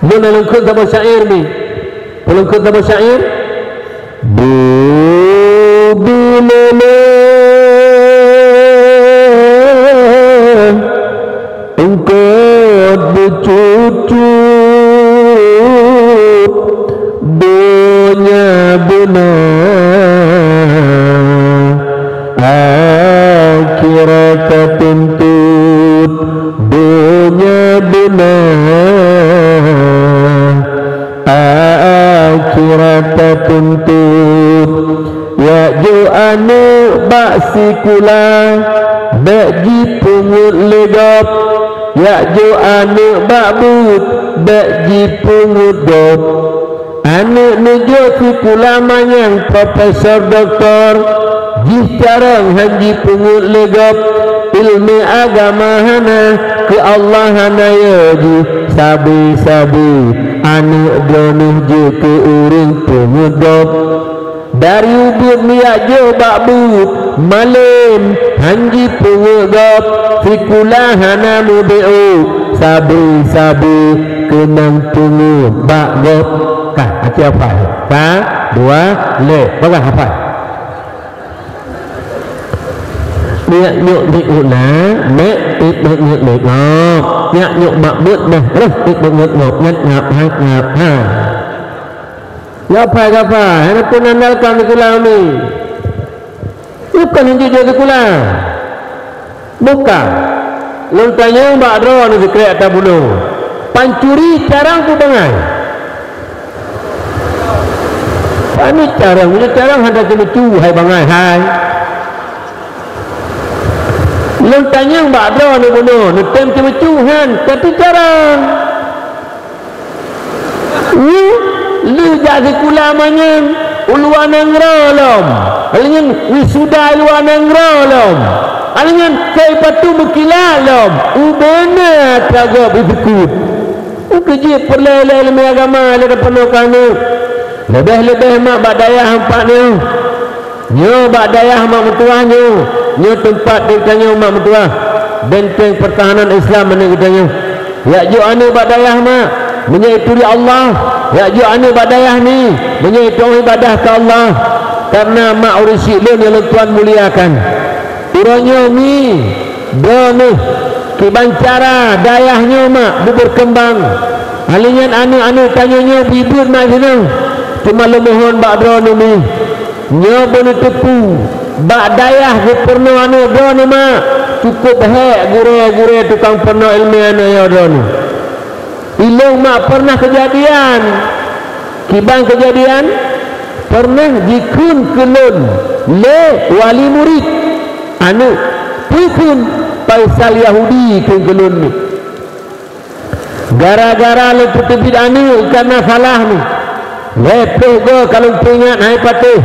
Meunan lôn kheun saboh syair ni. Lôn kheun saboh syair. Bubulele. Eungkôt beucut-cut donya beuna, akhirat tatuntut donya beuna, akhirat tatuntut. Jak jok aneuk bak sikula, bék jipeungeut lé gob. Jak jok aneuëk bak buet, bék jipeungeut gob. Aneuëk neujok sikula manyang profesor doktor, jih carông hán jipeungeut lé gob. Iéleumé agama hana, keu Allah hana yo jih. Sabe-sabe aneuëk droeneueh jeuet keu ureuëng peungeut gob. Dari ubit miyak jeuet bak buet, malém hán jipeungeut gob. Sikula hana meubeuet, sabe-sabe keunong peungeut bak gob. Ka, até hafai? Ka, dua, lhée. Peugah hafai. Miyak nyok miyak na, mek it mek nyok mek ngop. Miyak nyok mak buet nah, reh it mek nyok ngop. Ngat ngap, ha, ngap, ha. Gapai, gapai, hana pun andalkan sikula umi. Bukan hanjeuet jeuet sikula. Bukan. Lôn tanyong bak droeneuh sikrek ata bunoe. Pancuri carông peue bangai? Pane carông, meunyoe carông hana ceumeucue hai bangai hai. Lôn tanyong bak droeneuh bunoe, neutem ceumeucue han, tapi carông. Nyoe lheueh jak sikula manyang u luwa nanggroe lom. Lheueh nyan wisuda u luwa nanggroe lom. Lheueh nyan keu ipatu meukilat lom. Ubena atra gob ipeukeuet. Ukeue jih peureulée lé iéleumé agama lé tapeunoh keu aneuëk. Leubeh-leubeh mak bak dayah ampat nyoe. Nyoe bak dayah mak meutuwah nyoe, nyoe teumpat geutanyoe mak meutuwah, benteng peurtahanan Islam aneuk geutanyoe. Jak jok aneuk bak dayah mak, meunyoe turi Allah, jak jok aneuk bak dayah mi, meunyoe teuh ibadah keu Allah. Kareuna mak ureuëng syiek lôn nyang lôn tuan muliakan. Uroe nyoe mi, droeneueh, kiban cara dayah nyoe mak beubeurkeumbang. Lheueh nyan aneuk-aneuk tanyoe nyoe beuibeut mak sineuh, teuma lôn mohon bak droeneueh mi. Nyoe beuneuteupeu, bak dayah geupeurunoe aneuk droeneueh mak, cukôp hék gurée-gurée tukang peurunoe iéleumé aneuk nyoe droeneueh. Ilôn mak peureunah keujadian. Kiban keujadian, peureunah jikheun keu lôn lé wali murit aneuk, peue kheun Faisal Yahudi kheun keu lôn nyoe. Gara-gara lôn peuteubiet aneuk kareuna salah nyoe. Lhée ploh goe ka lôn peuingat hai patéh,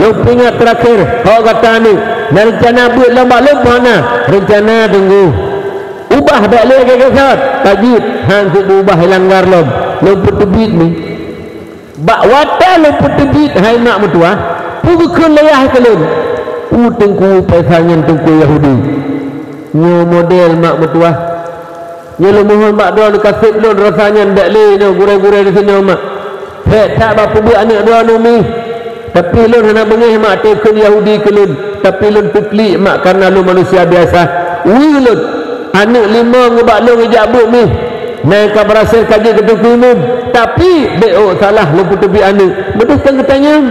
lôn peuingat teurakhé hok gata aneuk. Na reuncana beuet lom bak lôn peue hana? Reuncana teunggu. Ubah bék lé gét-gét, ka jeuet han seuet ubah ilanggar lom. Lôn peuteubiet nyoe. Bak watée lôn peuteubiet hai mak meutuwah, peue geukheun lé yah keu lôn? Peue teungku Faisal nyan teungku Yahudi? Nyoe model mak meutuwah. Nyoe lôn mohon bak droeneueh kaseb lôn rasa nyan bék lé nyoe gurée-gurée disinoe mak. Hék that bak peubeuet aneuk droeneueh mi. Tapi lôn hana beungéh mak teukheun Yahudi keu lôn, tapi lôn teuklik mak kareuna lôn manusia biasa. Wie lôn, aneuk limong ubak lôn ijak beuet mi. Nyan ka beurasai ka jeuet keu teungku imum, tapi bék ôk salah lôn peuteubiet aneuk. Beudôh tan geutanyong,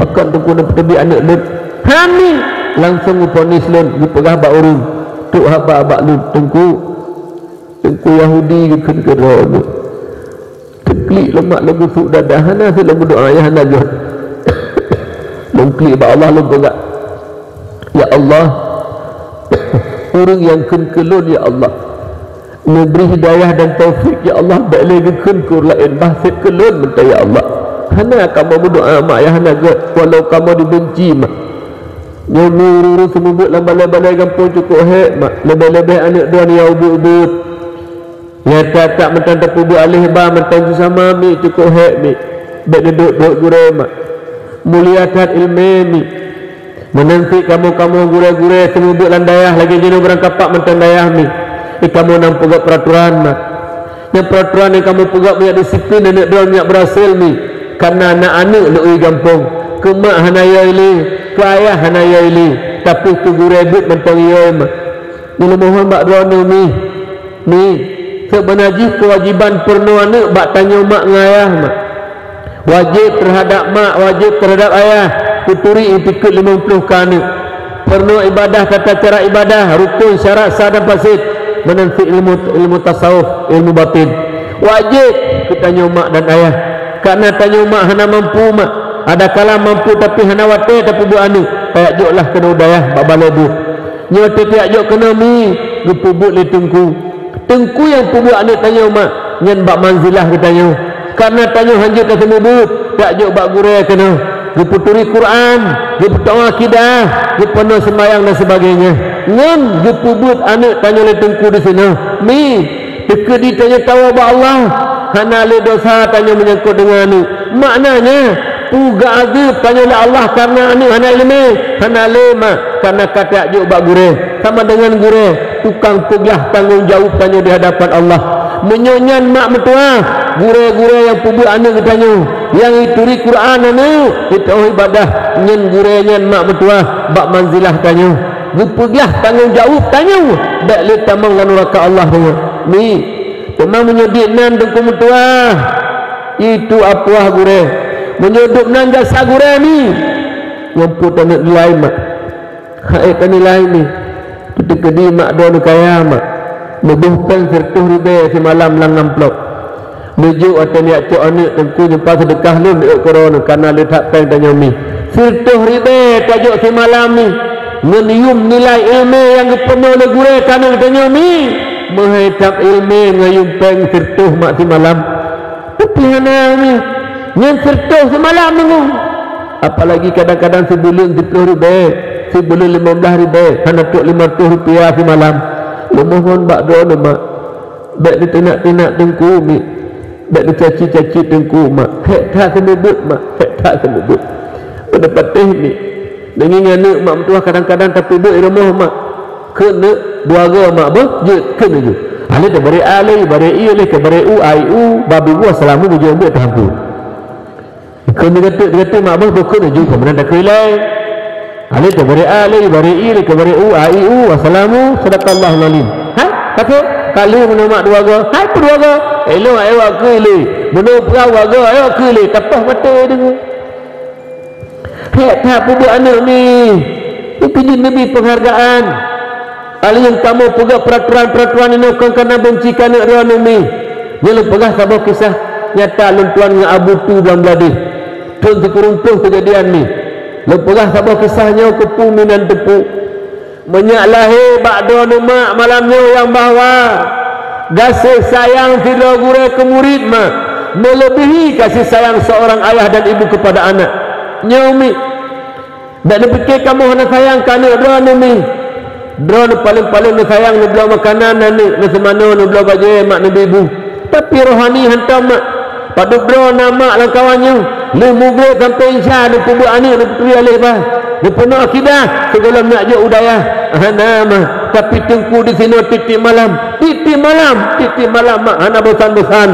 pakon teungku na peuteubiet aneuk lôn? Hana, langsong geuponis lôn geupeugah bak ureuëng, trok haba bak lôn, teungku, teungku Yahudi geukheun keu droeneueh. Teuklik lom mak lôn geusuk dada, hana seuet lôn meudoá, ya hana jeuet. Lôn klik bak Allah lôn peugah, ya Allah, ureuëng nyang kheun keu lôn, ya Allah, neubri hidayah dan taufik, ya Allah, bék lé geukheun keu ureuëng laén, bah seb keu lôn mantong, ya Allah. Hana kamoe meudoá mak nyang hana gét, walau kamoe dibenci mak. Nyoe mi ureuëng-ureuëng seumeubeuet lam balée-balée gampông cukôp hék mak, leubeh-leubeh aneuk droeneueh nyang ubit-ubit. Nyata that mantong tapeubeuet aléh ba mantong sisama mi cukôp hék mi. Bék neudok-dok gurée mak. Mulia that iéleumé mi. Meunan cit kamoe-kamoe gurée-gurée seumeubeuet lam dayah lagée jinoe beurangkapak mantong dayah mi. Di kamoe na peugét peuraturan mak. Nyang peuraturan nyang kamoe peugét meunyak disiplin aneuk droe meunyak beurasel mi. Kareuna na aneuk leuui gampông. Keu mak hana yoi lé, keu ayah hana yoi lé. Tapi keu gurée beuet mantong yoi mak. Nyoe lôn mohon bak droeneueh mi. Mi, seubeuna jih keuwajéban peurunoe aneuk bak tanyoe mak ngon ayah mak. Wajéb teuhadab mak, wajéb teuhadab ayah, peuturi itikeuet limong ploh keu aneuk. Peurunoe ibadah, tata cara ibadah, rukon, syarat, sah dan fasid, meunan cit ilmu, ilmu tasawuf, ilmu batin. Wajéb keu tanyoe mak dan ayah. Kareuna tanyoe mak hana mampu mak. Adakala mampu tapi hana watée tapeubeuet aneuk. Tajok lah keunoe u dayah bak balée buet. Nyoe teuh tajok keunoe mi, geupeubuet lé teungku. Teungku nyang peubuet aneuëk tanyoe mak, nyan bak manzilah geutanyoe. Kareuna tanyoe hanjeuet taseumeubeuet, tajok bak gurée keunoe. Geupeuturi Quran, geupeutoe akidah, geupeunoh seumayang dan sebagainya. Ngon geupeubuet aneuëk tanyoe lé teungku disinoe. Mi, teukeudi tanyoe tawoe bak Allah, hana lé desya tanyoe meunyangkot deungon aneuëk. Maknanya, peugah azeub tanyoe lé Allah kareuna aneuëk hana iéleumé, hana lé mak, kareuna ka tajok bak gurée. Sama deungon gurée, tukang peuglah tanggong jaweueb tanyoe di hadapan Allah. Meunyoe nyan mak meutuwah, gurée-gurée nyang peubuet aneuëk geutanyoe, nyang ituri Quran aneuëk, iteuoh ibadah, nyan gurée nyan mak meutuwah bak manzilah tanyoe. Geupeuglah tanggong jaweueb tanyoe, bék lé tamong lam nuraka Allah tanyoe. Mi, teuma meunyoe dit nan teungku meutuwah, itu apuah gurée. Meunyoe dum nan jasa gurée mi, ngon pue taneuëk nilai mak. Hai tanilai mi, teukeudi mak droeneuh kaya mak, neuboh péng sireutôh ribée simalam lam amplop. Neujok watée neujak cok aneuëk teungku nyeumpang seudeukah lôn neujok keu droeneuh kareuna le that péng tanyoe mi. Sireutôh ribée tajok simalam mi, ngon yum nilai iéleumé nyang geupeunoh lé gurée keu aneuëk tanyoe mi. Meuhai that iéleumé ngon yum péng sireutôh mak simalam. Tapi hana mi, nyan sireutôh simalam deungoe. Apalagi kadang-kadang sibuleuen siplôh ribée, sibuleuen limong blaih ribée, hana trok limong reutôh rupiah simalam. Lôn mohon bak droeneuh mak, bék neuteunak-teunak teungku mi, bék neucaci-caci teungku mak. Hék that seumeubeuet mak, hék that seumeubeuet. Beuneupatéh mi, deungon aneuëk mak meutuwah kadang-kadang tapeubuet i rumoh mak. Keuneuk dua goe mak beuh jeuet keuneuk jeuet. Alé tabari a lé, bari i lé, tabari u, a i u, babi bu, assalamu bujur ambek tahampu. Keuneuk gatuk-gatuk mak beuh bukon aju ka meunan takheun ilai. Alif tabari a, alif bari i, alif tabari u, a i u, assalamu, sadaqallahul alim. Hai, kata, kali meuneu mak dua go, hai peuh dua go. Elok ai wak keu ilai. Meuneu peurah dua go, ai wak keu ilai. Tapah maté deungoe. Hek that peubuet aneuëk ni. Itu jih neubi penghargaan. Aliyun kamoe peugah peraturan-peraturan inoe kon kareuna beunci keu aneuëk droeneuh mi. Nyoe lôn peugah saboh kisah nyata lôn tuan ngon Abu Tu Blang Bladeh. Thon sikureueng ploh keujadian mi. Lôn peugah saboh kisah nyoe keupeue minan teupeu. Meunyak lahé bak droeneuh mak malam nyoe nyang bahwa gaséh sayang sidroe gurée keu murit mak meuleubèhi gaséh sayang seorang ayah dan ibu kepada anak. Nyoe mi. Bék neupike kamoe hana sayang keu aneuëk droeneuh mi. Droeneuh paleng-paleng neusayang neubloe makanan aneuëk, neuseumanoe neubloe bajée mak neubi bu. Tapi rohani hantom mak. Padub droe na mak lam kawan nyoe. Lheueh mugreb sampoe isya neupeubuet aneuëk neupeuturi aléh bah. Neupeunoh akidah sigohlom neujok u dayah. Hana mak. Tapi teungku disinoe tiep-tiep malam. Tiep-tiep malam. Tiep-tiep malam mak hana bosan-bosan.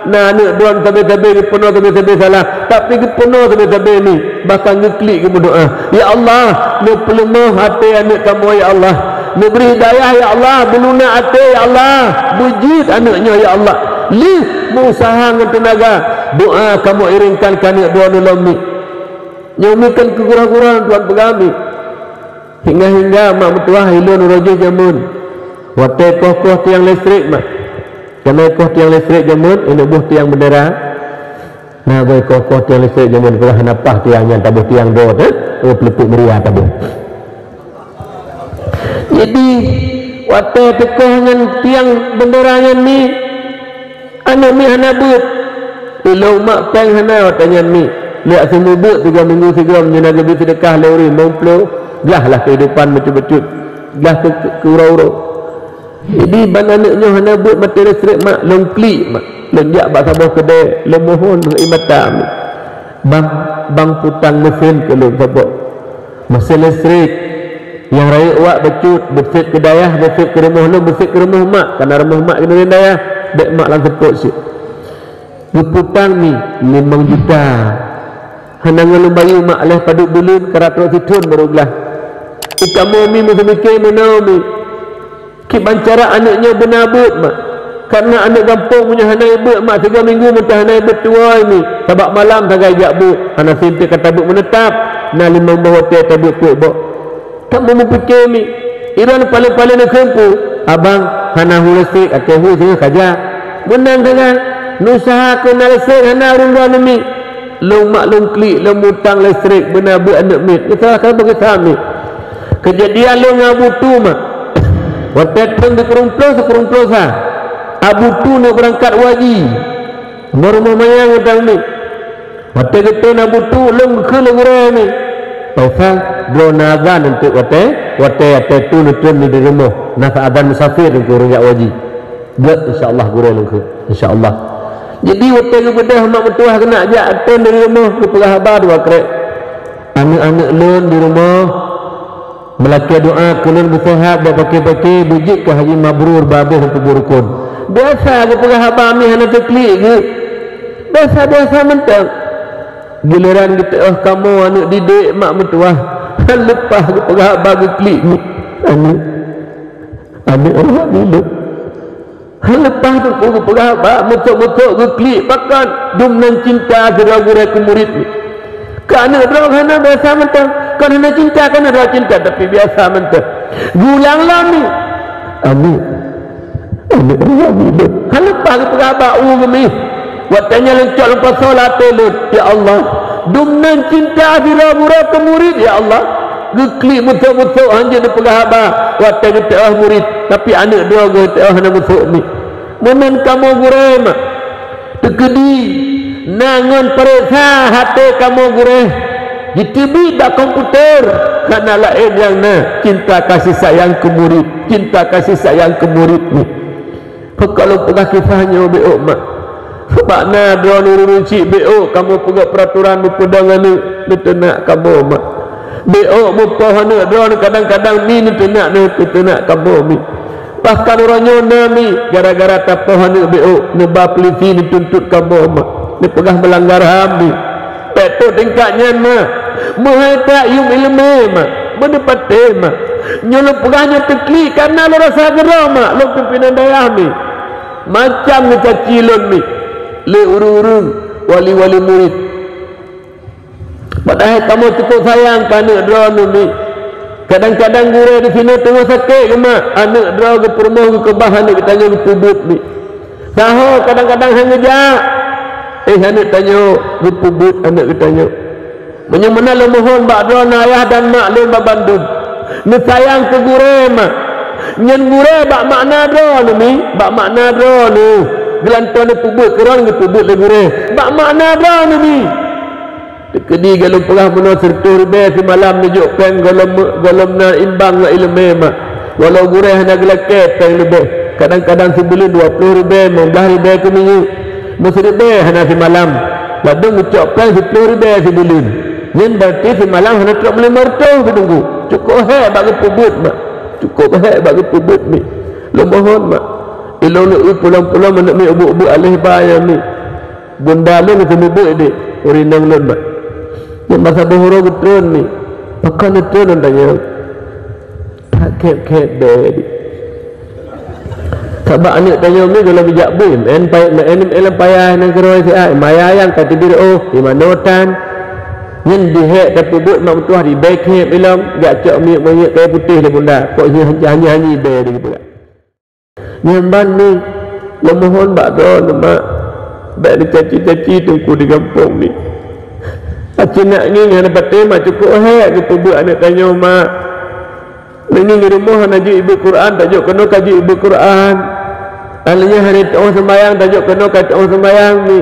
Na aneuëk droeneuh sabe-sabe geupeunoh sabe-sabe salah, tapi geupeunoh sabe-sabe ni, bahkan geuklik geumeudoá, "Ya Allah, neupeuleumoh até aneuëk kamoe ya Allah. Neubri hidayah ya Allah, beulunak até ya Allah, beujeuet aneuëk nyoe ya Allah." Lheueh meuusaha ngon teunaga, doá kamoe iréngkan keu aneuëk droeneuh lom ni. Nyoe mi kon keu gura-gura tuan peugah mi. Hingga-hingga mak meutuah ilôn uroe jih jameun. Watée koh-koh tiang listrik mak. Kana koh tiang listrik jameun, ineuk boh tiang beundera. Na boh koh-koh tiang listrik jameun, peugah hana paih tiang nyan taboh tiang dot, eh? Oh, peuleupeuk meuria taboh. Jadi, watée teukoh nyan tiang beundera nyan mi, aneuëk mi hana beuet. Ilôn mak péng hana watée nyan mi. Lheueh aseumeubeuet tiga minggu sigoe nyan na geubri seudeukah lé ureuëng limong ploh, glah lah keuhidupan bacut-bacut. Glah keu, keu, keu uroe-uroe. Jadi ban aneuëk nyoe hana beuet maté listrik mak, lôn klik mak. Lôn jak bak saboh keudée, lôn mohon ié mata mi. Bang, bang putang meusén keu lôn saboh. Meusén listrik nyang rayeuk wak bacut, beusép keu dayah, beusép keu rumoh lôn, beusép keu rumoh mak, kana rumoh mak keuneurén dayah, bék mak lam seupôt cit. Geuputang mi limong juta. Hana ngon lôn bayeue mak lheueh padub buleuen, karab trok sithon barô glah. Ikamoe mi meuseumiké meunoe mi. Kiban cara aneuëk nyoe beuna beuet mak. Kareuna aneuëk gampông meunyoe hana ibeuet mak, tiga minggu mantong hana ibeuet tuwoe mi. Sabab malam sagai jak beuet, hana sintée ka tabeuet meuneutab, na limong boh watée tabeuet peuet boh. Kamoe meupike mi, iron paleng-paleng neukheun peue, abang hana hu listrik, até hu singoh kaja. Meunan sagai, neusaha keu na listrik hana ureuëng droeneuh mi. Lôn mak lôn klik lôn mutang listrik beuna beuet aneuk miet. Geusalahkan bak geusa miet. Keujadian lôn ngon Abu Tu, mak. Watèe thôn sikureueng ploh, sikureueng ploh sa. Abu Tu neuk beurangkat u haji. Rumoh manyang mantong miet. Watèe geutrôn Abu Tu, lôn geukheun lé gurèe miet. Faisal, droeneuh azan eunteuk watèe, watèe, watèe tu neutrôn di rumoh. Na azan musafir teungku ureueng jak u haji. Gèt, insya Allah gurèe lôn kheun. Insya Allah. Jadi watèe geubeudôh mak meutuwah keuneuk jak trôn di rumoh, geupeugah haba dua krek. Aneuk-aneuk lôn di rumoh meulakèe doa keu lôn beuseuhat, bak paké-paké, beujeuet keu haji mabrur, bak abéh peubuet rukon. Biasa geupeugah haba mi hana teuklik geuh. Biasa-biasa mantong. Giliran geuteuôh kamoe aneuk didik mak meutuwah, han leupah geupeugah haba geuklik mi. Aneuk, aneuk roh mi lôn. Han leupah teungku geupeugah haba, meutok-meutok geuklik, pakon dum nan cinta sidroe gurèe keu murit mi. Keu aneuk droe hana biasa mantong, kon hana cinta, kon hana cinta, tapi biasa mantong. Geulang lom mi. Aneuk, aneuk roh mi lôn. Han leupah geupeugah haba u geuh mi. Watèe nyan lôn cok lôn pasoe lam até lôn, ya Allah, dum nan cinta sidroe gurèe keu murit, ya Allah. Geuklik meutok-meutok han jeuet neupeugah haba watèe geuteuôh murit, tapi aneuk droe geuh teuôh hana meutok mi. Meunan kamoe gurèe mak. Teukeudi na ngon pareksa até kamoe gurèe, jiteubiet bak komputer, hana laén nyang na cinta kasih sayang keu murit, cinta kasih sayang keu murit mi. Pakon lôn peugah kisah nyoe beuh mak? Sabab na droeneuh ureueng chik beuh kamoe peugah peuraturan meupeudong aneuk, neuteunak kamoe mak. Beuh mupoh aneuk droeneuh kadang-kadang mi neuteunak, neuteunak kamoe mi. Bahkan uroe nyoe na mi gara-gara tapoh aneuk beuh neuba peulisi neutuntot kamoe mak. Neupeugah meulanggar ham mi. Bèk trôk tingkat nyan mak. Meuhai that yuem ileumèe mak. Meuneupatéh mak. Nyoe lôn peugah nyoe teuklik kareuna lôn rasa keudroe mak, lôn pimpénan dayah mi. Macam geucaci lôn mi lé ureueng-ureueng wali-wali murit. Padahai kamoe cukup sayang keu aneuk droeneuh mi. Kadang-kadang gurèe disinoe teungoh sakét geuh mak, aneuk droe geupeurumoh geukeubah aneuk geutanyoe geupeubuet mi. Saho kadang-kadang han geujak, éh aneuk tanyoe geupeubuet aneuk geutanyoe. Meunyoe meunan lôn mohon bak droeneuh ayah dan mak lôn banmandum, neusayang keu gurèe mak. Nyan gurèe bak makna droeneuh mi, bak makna droeneuh. Geulantoe neupeubuet keu droeneuh geupeubuet lé gurèe bak makna droeneuh mi. Teukeudi gohlom peugah meunoe sireutôh ribèe simalam neujok péng gohlom, gohlom na imbang ngon ileumèe mak. Walau gurèe hana geulakèe péng leubèh, kadang-kadang sibuleuen dua ploh ribèe, limong blah ribèe keu minyeuk. Meusireubèe hana simalam, ladôm geucok péng siploh ribèe sibuleuen. Nyan beurati simalam hana trôk meulimong reutôh, Teungku. Cukôp hék bak geupeubuet mak. Cukôp hék bak geupeubuet mi. Lôn mohon mak. Ilôn lôn eu pulang-pulang manok mi ubeuek-ubeuek aléh ba nyan mi. Bunda lôn geuseumeubeuet dék, ureueng inong lôn mak. Nyan masa boh uroe geutrôn mi. Pakon neutrôn ôn tanyoe? That khép-khép bèe dék. Sabab aneuk tanyoe mi gohlom jak bui, meu'en pay-, meu'en, meu'en lam payah nanggroe siat, maya nyang ka teubiet oh, di manoe tan. Nyan dihék tapeubuet mak meutuwah di bèe khép ilom, jak cok minyeuk-minyeuk kayèe putéh lé bunda, kok nyan hanyi-hanyi bèe dék geupeugah. Nyan ban mi, lôn mohon bak droeneuh mak, bèk neucaci-caci Teungku di gampông mi. Aci nak ngieng hana patéh mak, cukôp hék geupeubuet aneuk tanyoe mak. Meunyoe di rumoh hana jeuet ibu Quran, tajok keunoe ka jeuet ibu Quran. Alèh nyan hana teu'oh seumayang, tajok keunoe ka teu'oh seumayang mi.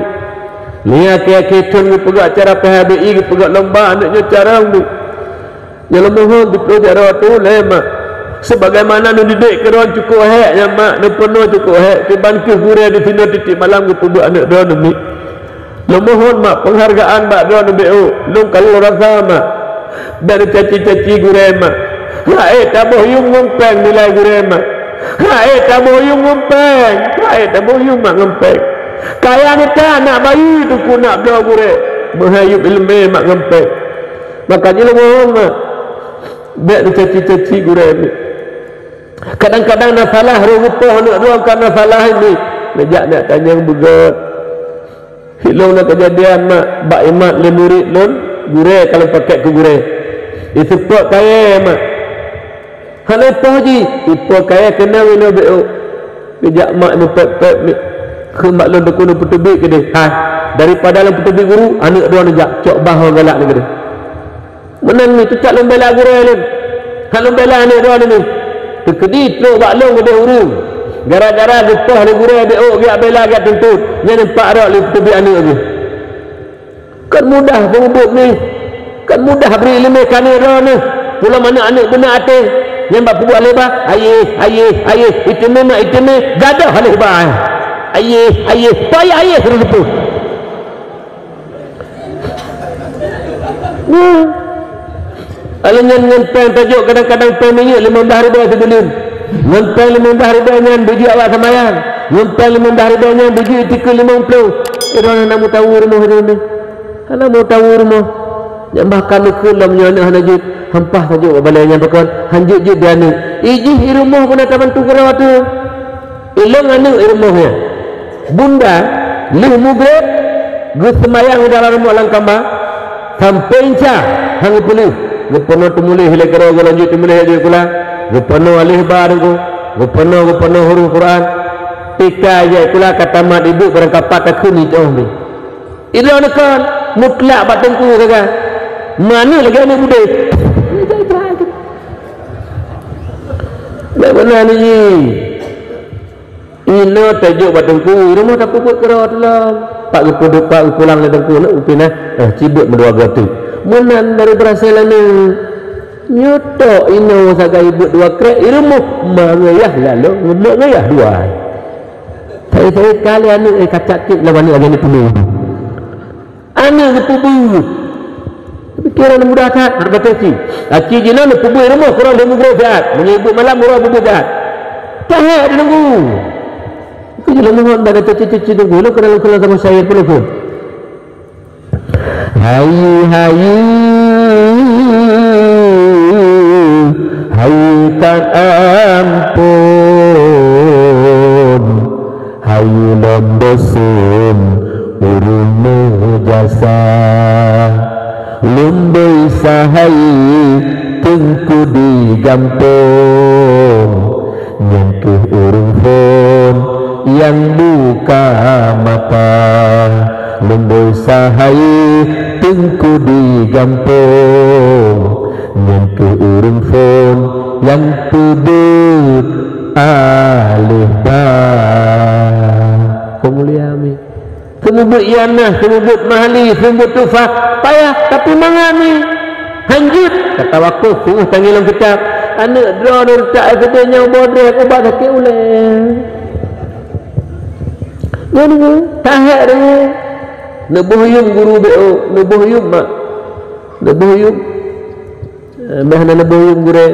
Lheuh nyan akhé-akhé thon geupeugah acara P H B I, geupeugah lomba aneuk nyoe carông mi. Nyoe lôn mohon beutôi jaroe tu lé mak. Sebagaimana neudidik keu droe cukôp hék nyan mak, neupeunoh cukôp hék, kiban kheueh gurèe disinoe tiep-tiep malam geupeubuet aneuk droeneuh mi. Lôn mohon mak peunghargaan bak droeneuh beuh, lôn ka lôn rasa mak. Bèk neucaci-caci gurèe mak. Rakyat taboh yuem ngon péng nilai gurèe mak. Rakyat taboh yuem ngon péng. Rakyat taboh yuem mak ngon péng. Kaya neuta nak bayeue Teungku nak bloe gurèe. Meuhai yuem ileumèe mak ngon péng. Maka jih lôn mohon mak. Bèk neucaci-caci gurèe mi. Kadang-kadang na salah roh geupoh aneuk droe ka na salah mi. Neujak neuk tanyong beugèt. Ilôn na keujadian mak, bak imat lé murit lôn, gurèe ka lôn pakèk keu gurèe. Iseupôt kayèe mak. Hana ipoh jih, ipoh kayèe keunong inoe beuh. Geujak mak imeupép-pép mi. Kheun bak lôn, Teungku, lôn peuteubiet keudeh. Hai, daripada lôn peuteubiet guru, aneuk droeneuh jak cok bah ho galak nyoe keudeh. Meunan mi teucak lôn bela gurée lôn. Ka lôn bela aneuk droeneuh nyoe. Teukeudi trok bak lôn keudeh ureuëng. Gara-gara geupoh lé gurée B O geujak bela geujak tuntut. Nyan empat rot lôn peuteubiet aneuk geuh. Kan mudah peumubuet mi. Kan mudah bri iéleumé keu aneuk droeneuh. Pulo aneuk-aneuk beuna até. Nyan bak peubuet lé ba. Ayeh, ayeh, ayeh. Iéleumé mak iéleumé. Gadoh lé ba. Ayeh, ayeh. Payah ayeh terus pun. Nah. Alah nyan ngon péng tajok kadang-kadang péng minyeuk limong blaih ribèe sibuleuen. Ngon péng limong blaih ribèe nyan beujeuet awak seumayang. Ngon péng limong blaih ribèe nyan beujeuet tikeue limong ploh. Eh, droeneuh hana meutawu rumoh droeneuh. Hana meutawu rumoh. Nyan bah ka neukheun lom nyoe aneuk hana jeuet. Hampah tajok bak balèe nyan pakon. Han jeuet-jeuet di aneuk. Ijih i rumoh beuna tabantu keudroe teuh. Ilong aneuk i rumoh nyan. Bunda lheueh mugreb geuseumayang di dalam rumoh lam kama sampoe insya han geupeuleueh. Geupeunoh teumuléh lé keudroe geulanjut teumuléh laju sikula. Geupeunoh aleh ba deungoe. Geupeunoh, geupeunoh huruf Quran. Tika ijak sikula ka tamat ibeuk barang kapat takheun itôh mi. Ilong neukon mutlak bak teungku saga. Mana lagèe aneuk budé. Bèk meunan jih. Inoe tajok bak teungku, rumoh tapeubuet keudroe teuh lom. Pak geupeuduek, pak geupulang lé teungku, neuk upinah, eh, cibeuet meudua goe teuk. Meunan baru beurasai laneuk. Nyoe tok inoe sagai beuet dua krek, i rumoh ma ngon yah lalo, ngon ma ngon yah dua. Sai-sai kali aneuk, eh, kacak cit lam aneuk lagèe ni peue. Aneuk geupeubeuet. Pikiran mudah that, hana baca ci. Aci jinan geupeubeuet rumoh kurang lheueh mugreb siat. Meunyoe ibuet malam uroe beuet siat. Tahek deununggu. Keu jih mohon bak gata ci-ci deununggu. Lôn keunong, lôn keunong sama syèr pun lôn. Hayu, hayu, hayu kan ampôn. Hayu lom beuseun ureueng meujasa. Lôn beuisa hai teungku di gampông, nyan keuh ureueng phôn nyang buka mata. Lôn beuisa hai teungku di gampông, nyan keuh ureueng phôn nyang peubeuet aleh ba. Peumulia mi. Seumeubeuet ianah, seumeubeuet mahli, seumeubeuet tufah, payah, tapi mangat ni. Hanjeuet, kata wakôh, sungguh tangieng lam kitab. Aneuk droeneuh reutak S D nyang bodreh ubat sakét ulèe. Nyan nyoe, tahek nyoe. Neuboh yuem guru B O, neuboh yuem mak. Neuboh yuem. Eh, bah na neuboh yuem gurèe.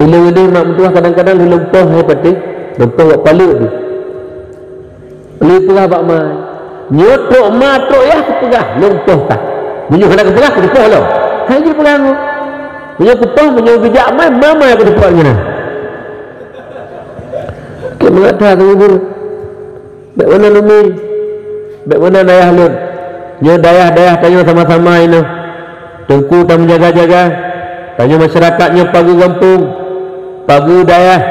Ilèe udeh mak meutuah kadang-kadang lheueh lôn poh hai patéh, lôn poh bak paleuk tu. Lheueh peugah bak ma, "Nyoe trok ma trok yah kupeugah lôn poh ka. Meunyoe hana kupeugah, kupoh lom." Hai jih peugah ngon. Meunyoe kupoh, meunyoe geujak ma, ma, ma kupoh ngon. Keu meungat that teungku. Bèk meunan umi, bèk meunan ayah lôn. Nyoe dayah-dayah tanyoe sama-sama inoe. Teungku tameujaga-jaga. Tanyoe masyarakat nyoe pageue gampông, pageue dayah.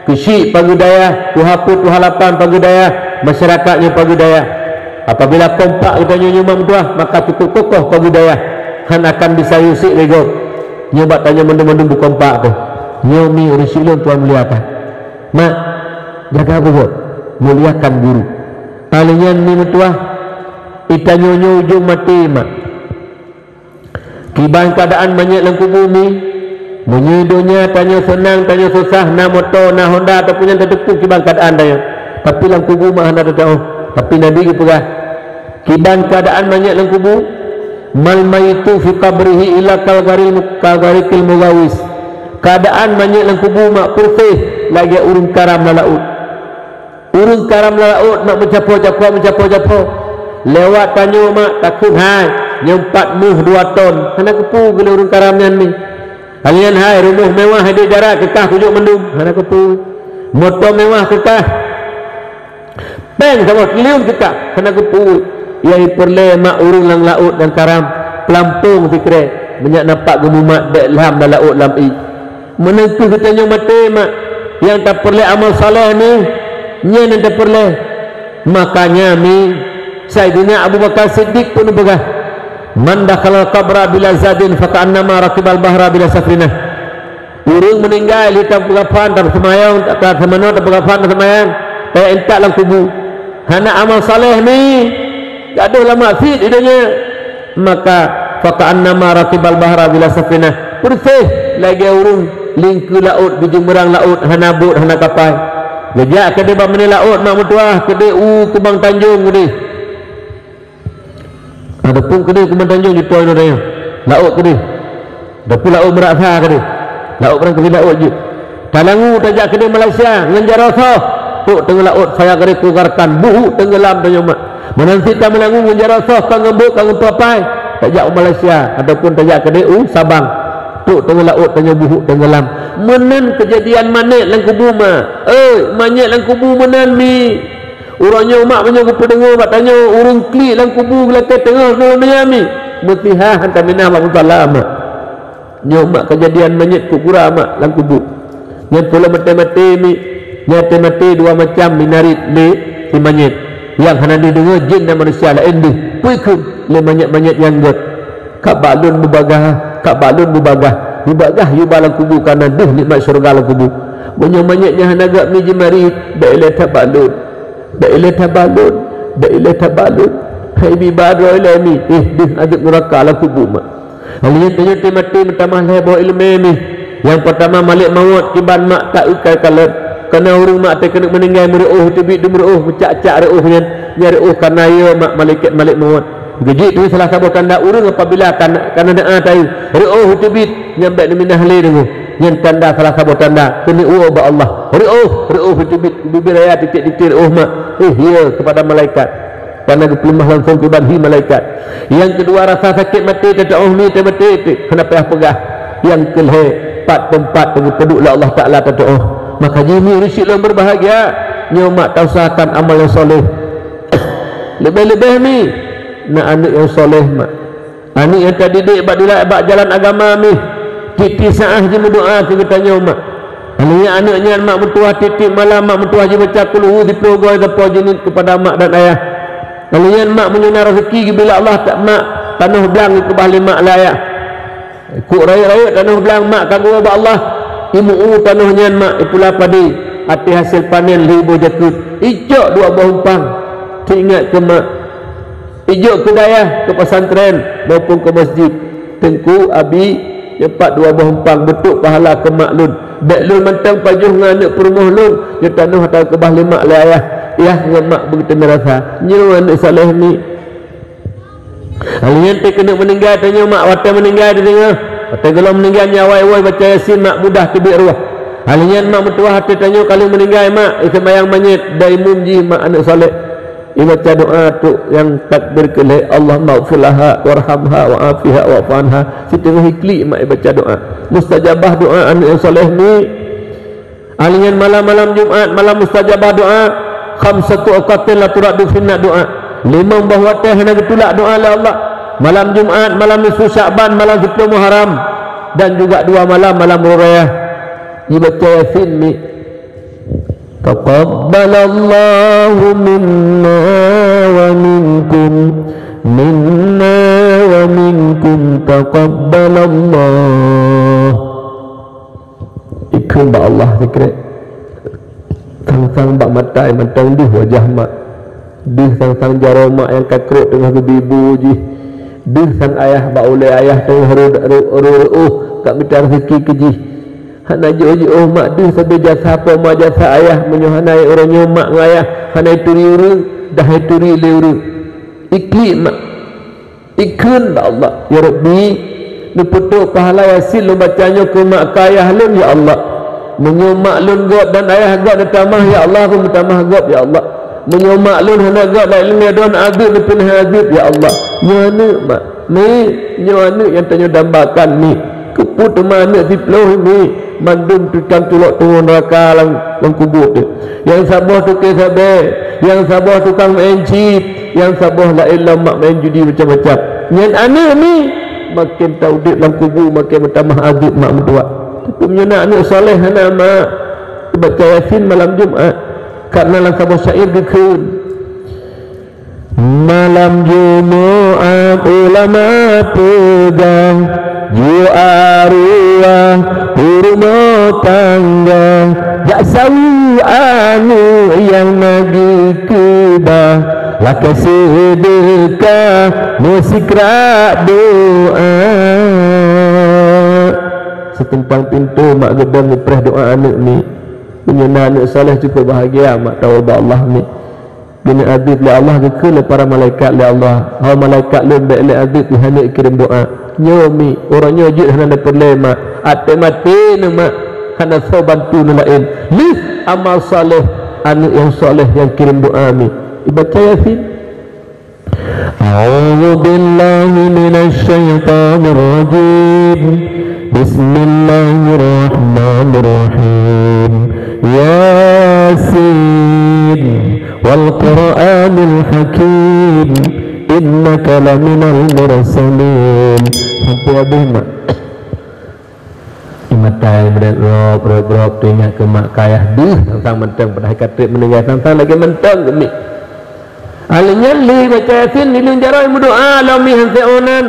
Keuchik pageue dayah, tuha peuet, tuha lapan pageue dayah, masyarakat nyoe pageue dayah. Apabila kompak geutanyoe nyoe mak meutuah, maka cukup kokoh pageue dayah. Han akan bisa yue syiek lé gob. Nyoe bak tanyoe mandum-mandum beukompak teuh. Nyoe mi ureueng syiek lôn tuan mulia that. Mak, jaga beugöt, muliakan guru. Alèh nyan mi meutuah, i tanyoe nyoe ujong maté, Mak. Kiban keuadaan manyét lam kubu mi, meunyoe donya tanyoe seunang, tanyoe susah, na moto, na honda, ataupun nyang tateupeue kiban keuadaan tanyoe. Tapi lam kubu, Mak, hana teutuoh. Tapi Nabi geupeugah, kiban keuadaan manyét lam kubu, "Mal mayitu fi qabrihi illa kal gharil mu-, kal gharikil mughawis." Keuadaan manyét lam kubu, Mak, peureséh lagèe ureueng karam lam laôt. Ureueng karam lam laôt, Mak, meucapo-capo, meucapo-capo. Lewat tanyoe, Mak, takheun hai, nyoe pat méuh dua ton. Hana keupeue geulée ureueng karam nyan mi. Alèh nyan hai, rumoh mewah di darat keukah kujok mandum. Hana keupeue. Moto mewah keukah. Péng saboh triliun keukah, hana keupeue. Nyang jipeureulée, Mak, ureueng lam laôt nyang karam, peulampong sikrek, meunyak na pat geumumat bèk lham lam laôt lam ié. Meunan kheueh geutanyoe maté, Mak, nyang tapeureulée amal saleh nyoe, nyan nyang tapeureulée. Makanya mi Saidina Abu Bakar Siddiq pun peugah, "Man dakhala qabra bila zadin faka'annama rakibal bahra bila safinah." Ureuëng meuninggai lé tapeugafan, tapeuseumbahyang, tapeugafan, tapeuseumbahyang, tayue intat lam kubu. Hana amal saleh mi, gadôh lam maksiat di donya. Maka, "Faka'annama rakibal bahra bila safinah." Persis lagée ureuëng lingkeu laôt, geujeumeurang laôt, hana bot, hana kapai. Geujak keudeh bak meunée laôt mak meutuwah, keudeh u Kubang Tanjong keudeh. Adapun keudeh Kubang Tanjong jitoi nyoe tanyoe. Laôt keudeh. Adapun laôt meurasa keudeh. Laôt barang keudeh laôt jeuet. Talangu tajak keudeh Malaysia ngon jaroe soh. Trok teungoh laôt saya gari kugarkan buhuk teungoh lam tanyoe mak. Meunan cit tameulangu ngon jaroe soh ka ngon bot ka ngon papai. Tajak u Malaysia ataupun tajak keudeh u Sabang. Trok teungoh laôt tanyoe buhuk teungoh lam. Meunan keujadian manyét lam kubu mak. Eh, manyét lam kubu meunan mi. Uroe nyoe mak meunyoe geupeudeungoe bak tanyoe ureuëng klik lam kubu geulakée teungoh ngon donya mi. Meusihah han taminah bak musala mak. Nyoe mak keujadian manyét keu gura mak lam kubu. Nyan pula maté-maté mi, nyan maté-maté dua macam minarit lé si manyét. Nyang hana dideungoe jén dan manusia laén deuh. Peue kheun lé manyét-manyét nyang gét. Ka bak lôn mubagah, ka bak lôn mubagah. Mubagah yue ba lam kubu kana deuh nikmat syeuruga lam kubu. Meunyoe manyét nyang hana gét mi jimarit, bék ilée that bak lôn. Bék ilée that bak lôn, bék ilée that bak lôn. Hai bi ba droe ilée mi, eh deuh azeub nuraka lam kubu mak. Lheueh tanyoe maté meutamah lhée boh iéleumé mi. Nyang peurtama malek mawöt kiban mak ta eukai kalon. Kana ureuëng mak teuh keuneuk meuninggai meureuoh teubiet dum reuoh meucak-cak reuoh nyan. Nyan reuoh kana yö mak malaikat malek mawöt. Geujik teuh salah saboh tanda ureuëng apabila kana, kana doa taeu reuoh teubiet nyan bék neuminah lé deungoe. Nyan tanda salah saboh tanda keuneuk woe bak Allah. Reuoh, reuoh teubiet bibir raya titik-titik reuoh mak. Eh yö keupada malaikat. Kana geupeuleumah langsung kiban hi malaikat. Nyang keudua rasa sakét maté teutoh mi teumaté teuh hana payah peugah. Nyang keulhée pat teumpat geupeuduek lé Allah Taala teutoh. Maka jih mi reusyik lôn beubahgia nyoe mak tausahakan amal nyang soleh. Leubeh-leubeh mi na aneuëk nyang soleh mak. Aneuëk nyang tadidik bak dulak bak jalan agama mi. Tieb-tieb saát jimeudoa keu geutanyoe mak. Lheueh nyan aneuëk nyan mak meutuwah tieb-tieb malam mak meutuwah jibaca kulhu siploh goe sapo jeuet keupada mak dan ayah. Lheueh nyan mak meunyoe na raseuki geubri lé Allah ta-, mak tanoh blang geukeubah lé mak lé ayah. Kuk rayeuk-rayeuk tanoh blang mak ka geuwoe bak Allah. Imeu tanoh nyan mak ipula padé. Até hasé panen lheueh boh jakeuet. Icok dua boh umpang. Teuingat keu mak. Ijok keu dayah, keu pesantren maupun keu masjid. Teungku, abi, nyoe pat dua boh umpang beutôk pahala keu mak lôn. Bék lôn mantong pajoh ngon aneuëk peurumoh lôn, nyoe tanoh ata keubah lé mak lé ayah, yah ngon mak beuteumé rasa. Nyoe aneuëk saleh mi. Lheueh nyan teuh keuneuk meuninggai tanyoe mak watée meuninggai teudeungoe. Watée gohlom meuninggai nyan awai-awai baca Yasin mak mudah teubiet roh. Lheueh nyan mak meutuwah até tanyoe ka lheueh meuninggai mak, iseumbahyang manyét, dan imum jih mak aneuëk saleh. Ibaca doa trok nyang takbir keu lhée, "Allahumma ighfir laha warhamha wa afiha wa'fu anha." Siteungoh iklik mak ibaca doa. Mustajabah doa aneuëk nyang saleh ni. Lheueh nyan malam-malam Jumat, malam mustajabah doa. Khamsatu awqatin la turaddu fihinna doa. Limong boh watée hana geutulak doa lé Allah. Malam Jumat, malam nisfu Syakban, malam siploh Muharram, dan juga dua malam, malam Uroe Raya. Ibaca Yasin ni. Taqabbalallahu minna wa minkum, minna wa minkum taqabbalallah. Ikheun bak Allah sikrek. Sang-sang bak mata mantong deuh wajah mak. Deuh sang-sang jaroe mak nyang ka krok teungoh geubibu jih. Deuh sang ayah bak ulée ayah teungoh ru-, ru-, ru-, reuôh ka mita raseuki keu jih. Hana jiôh-jiôh mak deuh sabe jasa po ma jasa ayah, meunyoe hana uroe nyoe mak ngon ayah hana ituri ureuëng, dah ituri lé ureuëng. Iklik mak. Ikheun bak Allah, "Ya Rabbi, neupeutrok pahala Yasin lôn baca nyoe keu mak keu ayah lôn, ya Allah. Meunyoe mak lôn gob dan ayah gob neutamah, ya Allah, pun meutamah gob, ya Allah. Meunyoe mak lôn hana gob dan ilée droe neuazeub, neupinah azeub, ya Allah." Nyoe aneuëk mak. Ni, nyoe aneuëk nyang tanyoe dambakan ni. Keupeue teuma aneuëk siploh ni? Mandum tukang tulok teungoh neuraka lam, lam kubu teuh. Nyang saboh tukang sabe, nyang saboh tukang maén chip, nyang saboh laén lom mak maén judi macam-macam. Nyan aneuëk ni makin taudeb lam kubu, makin meutamah azeub mak meutuwah. Tapi meunyoe na aneuëk saleh hana mak, baca Yasin malam Jumat. Karena lam saboh syair geukheun, Malam Jumat ulama peugah, jiyue arwah u rumoh tangga, jak saweue aneuk nyang na geukeubah, lakée seudeukah meusikrak doá. Sitimpang pintoe mak geudong geupreh doá aneuk miet. Meunyoe na aneuk saleh cukôp bahagia mak tawoe bak Allah miet. Keuneuk adeueb lé Allah geukheun lé para malaikat lé Allah, "Hai malaikat lôn, bék lé adeueb, hana kirém doá." Nyoe miet, uroe nyoe jeuet hana peureulée mak, até maté neuh mak, hana soe bantu neuh laén. Lheueh amal saleh, aneuk nyang saleh nyang kirém doá miet. Ibaca Yasin. A'udzu billahi minasy syaithanir rajim. Bismillahirrahmanirrahim. Yasin wal Qur'anil Hakim. Innaka laminal mursalin. Sampai habis mak. Imatai bret rop rop rop, teuingat keu mak keu ayah deuh sang-sang mantong, padahai ka trép meuninggai sang-sang lagée mantong keu miet. Alèh nyan lé baca Yasin, nileueng jaroe meudoá lom miet han seuonan.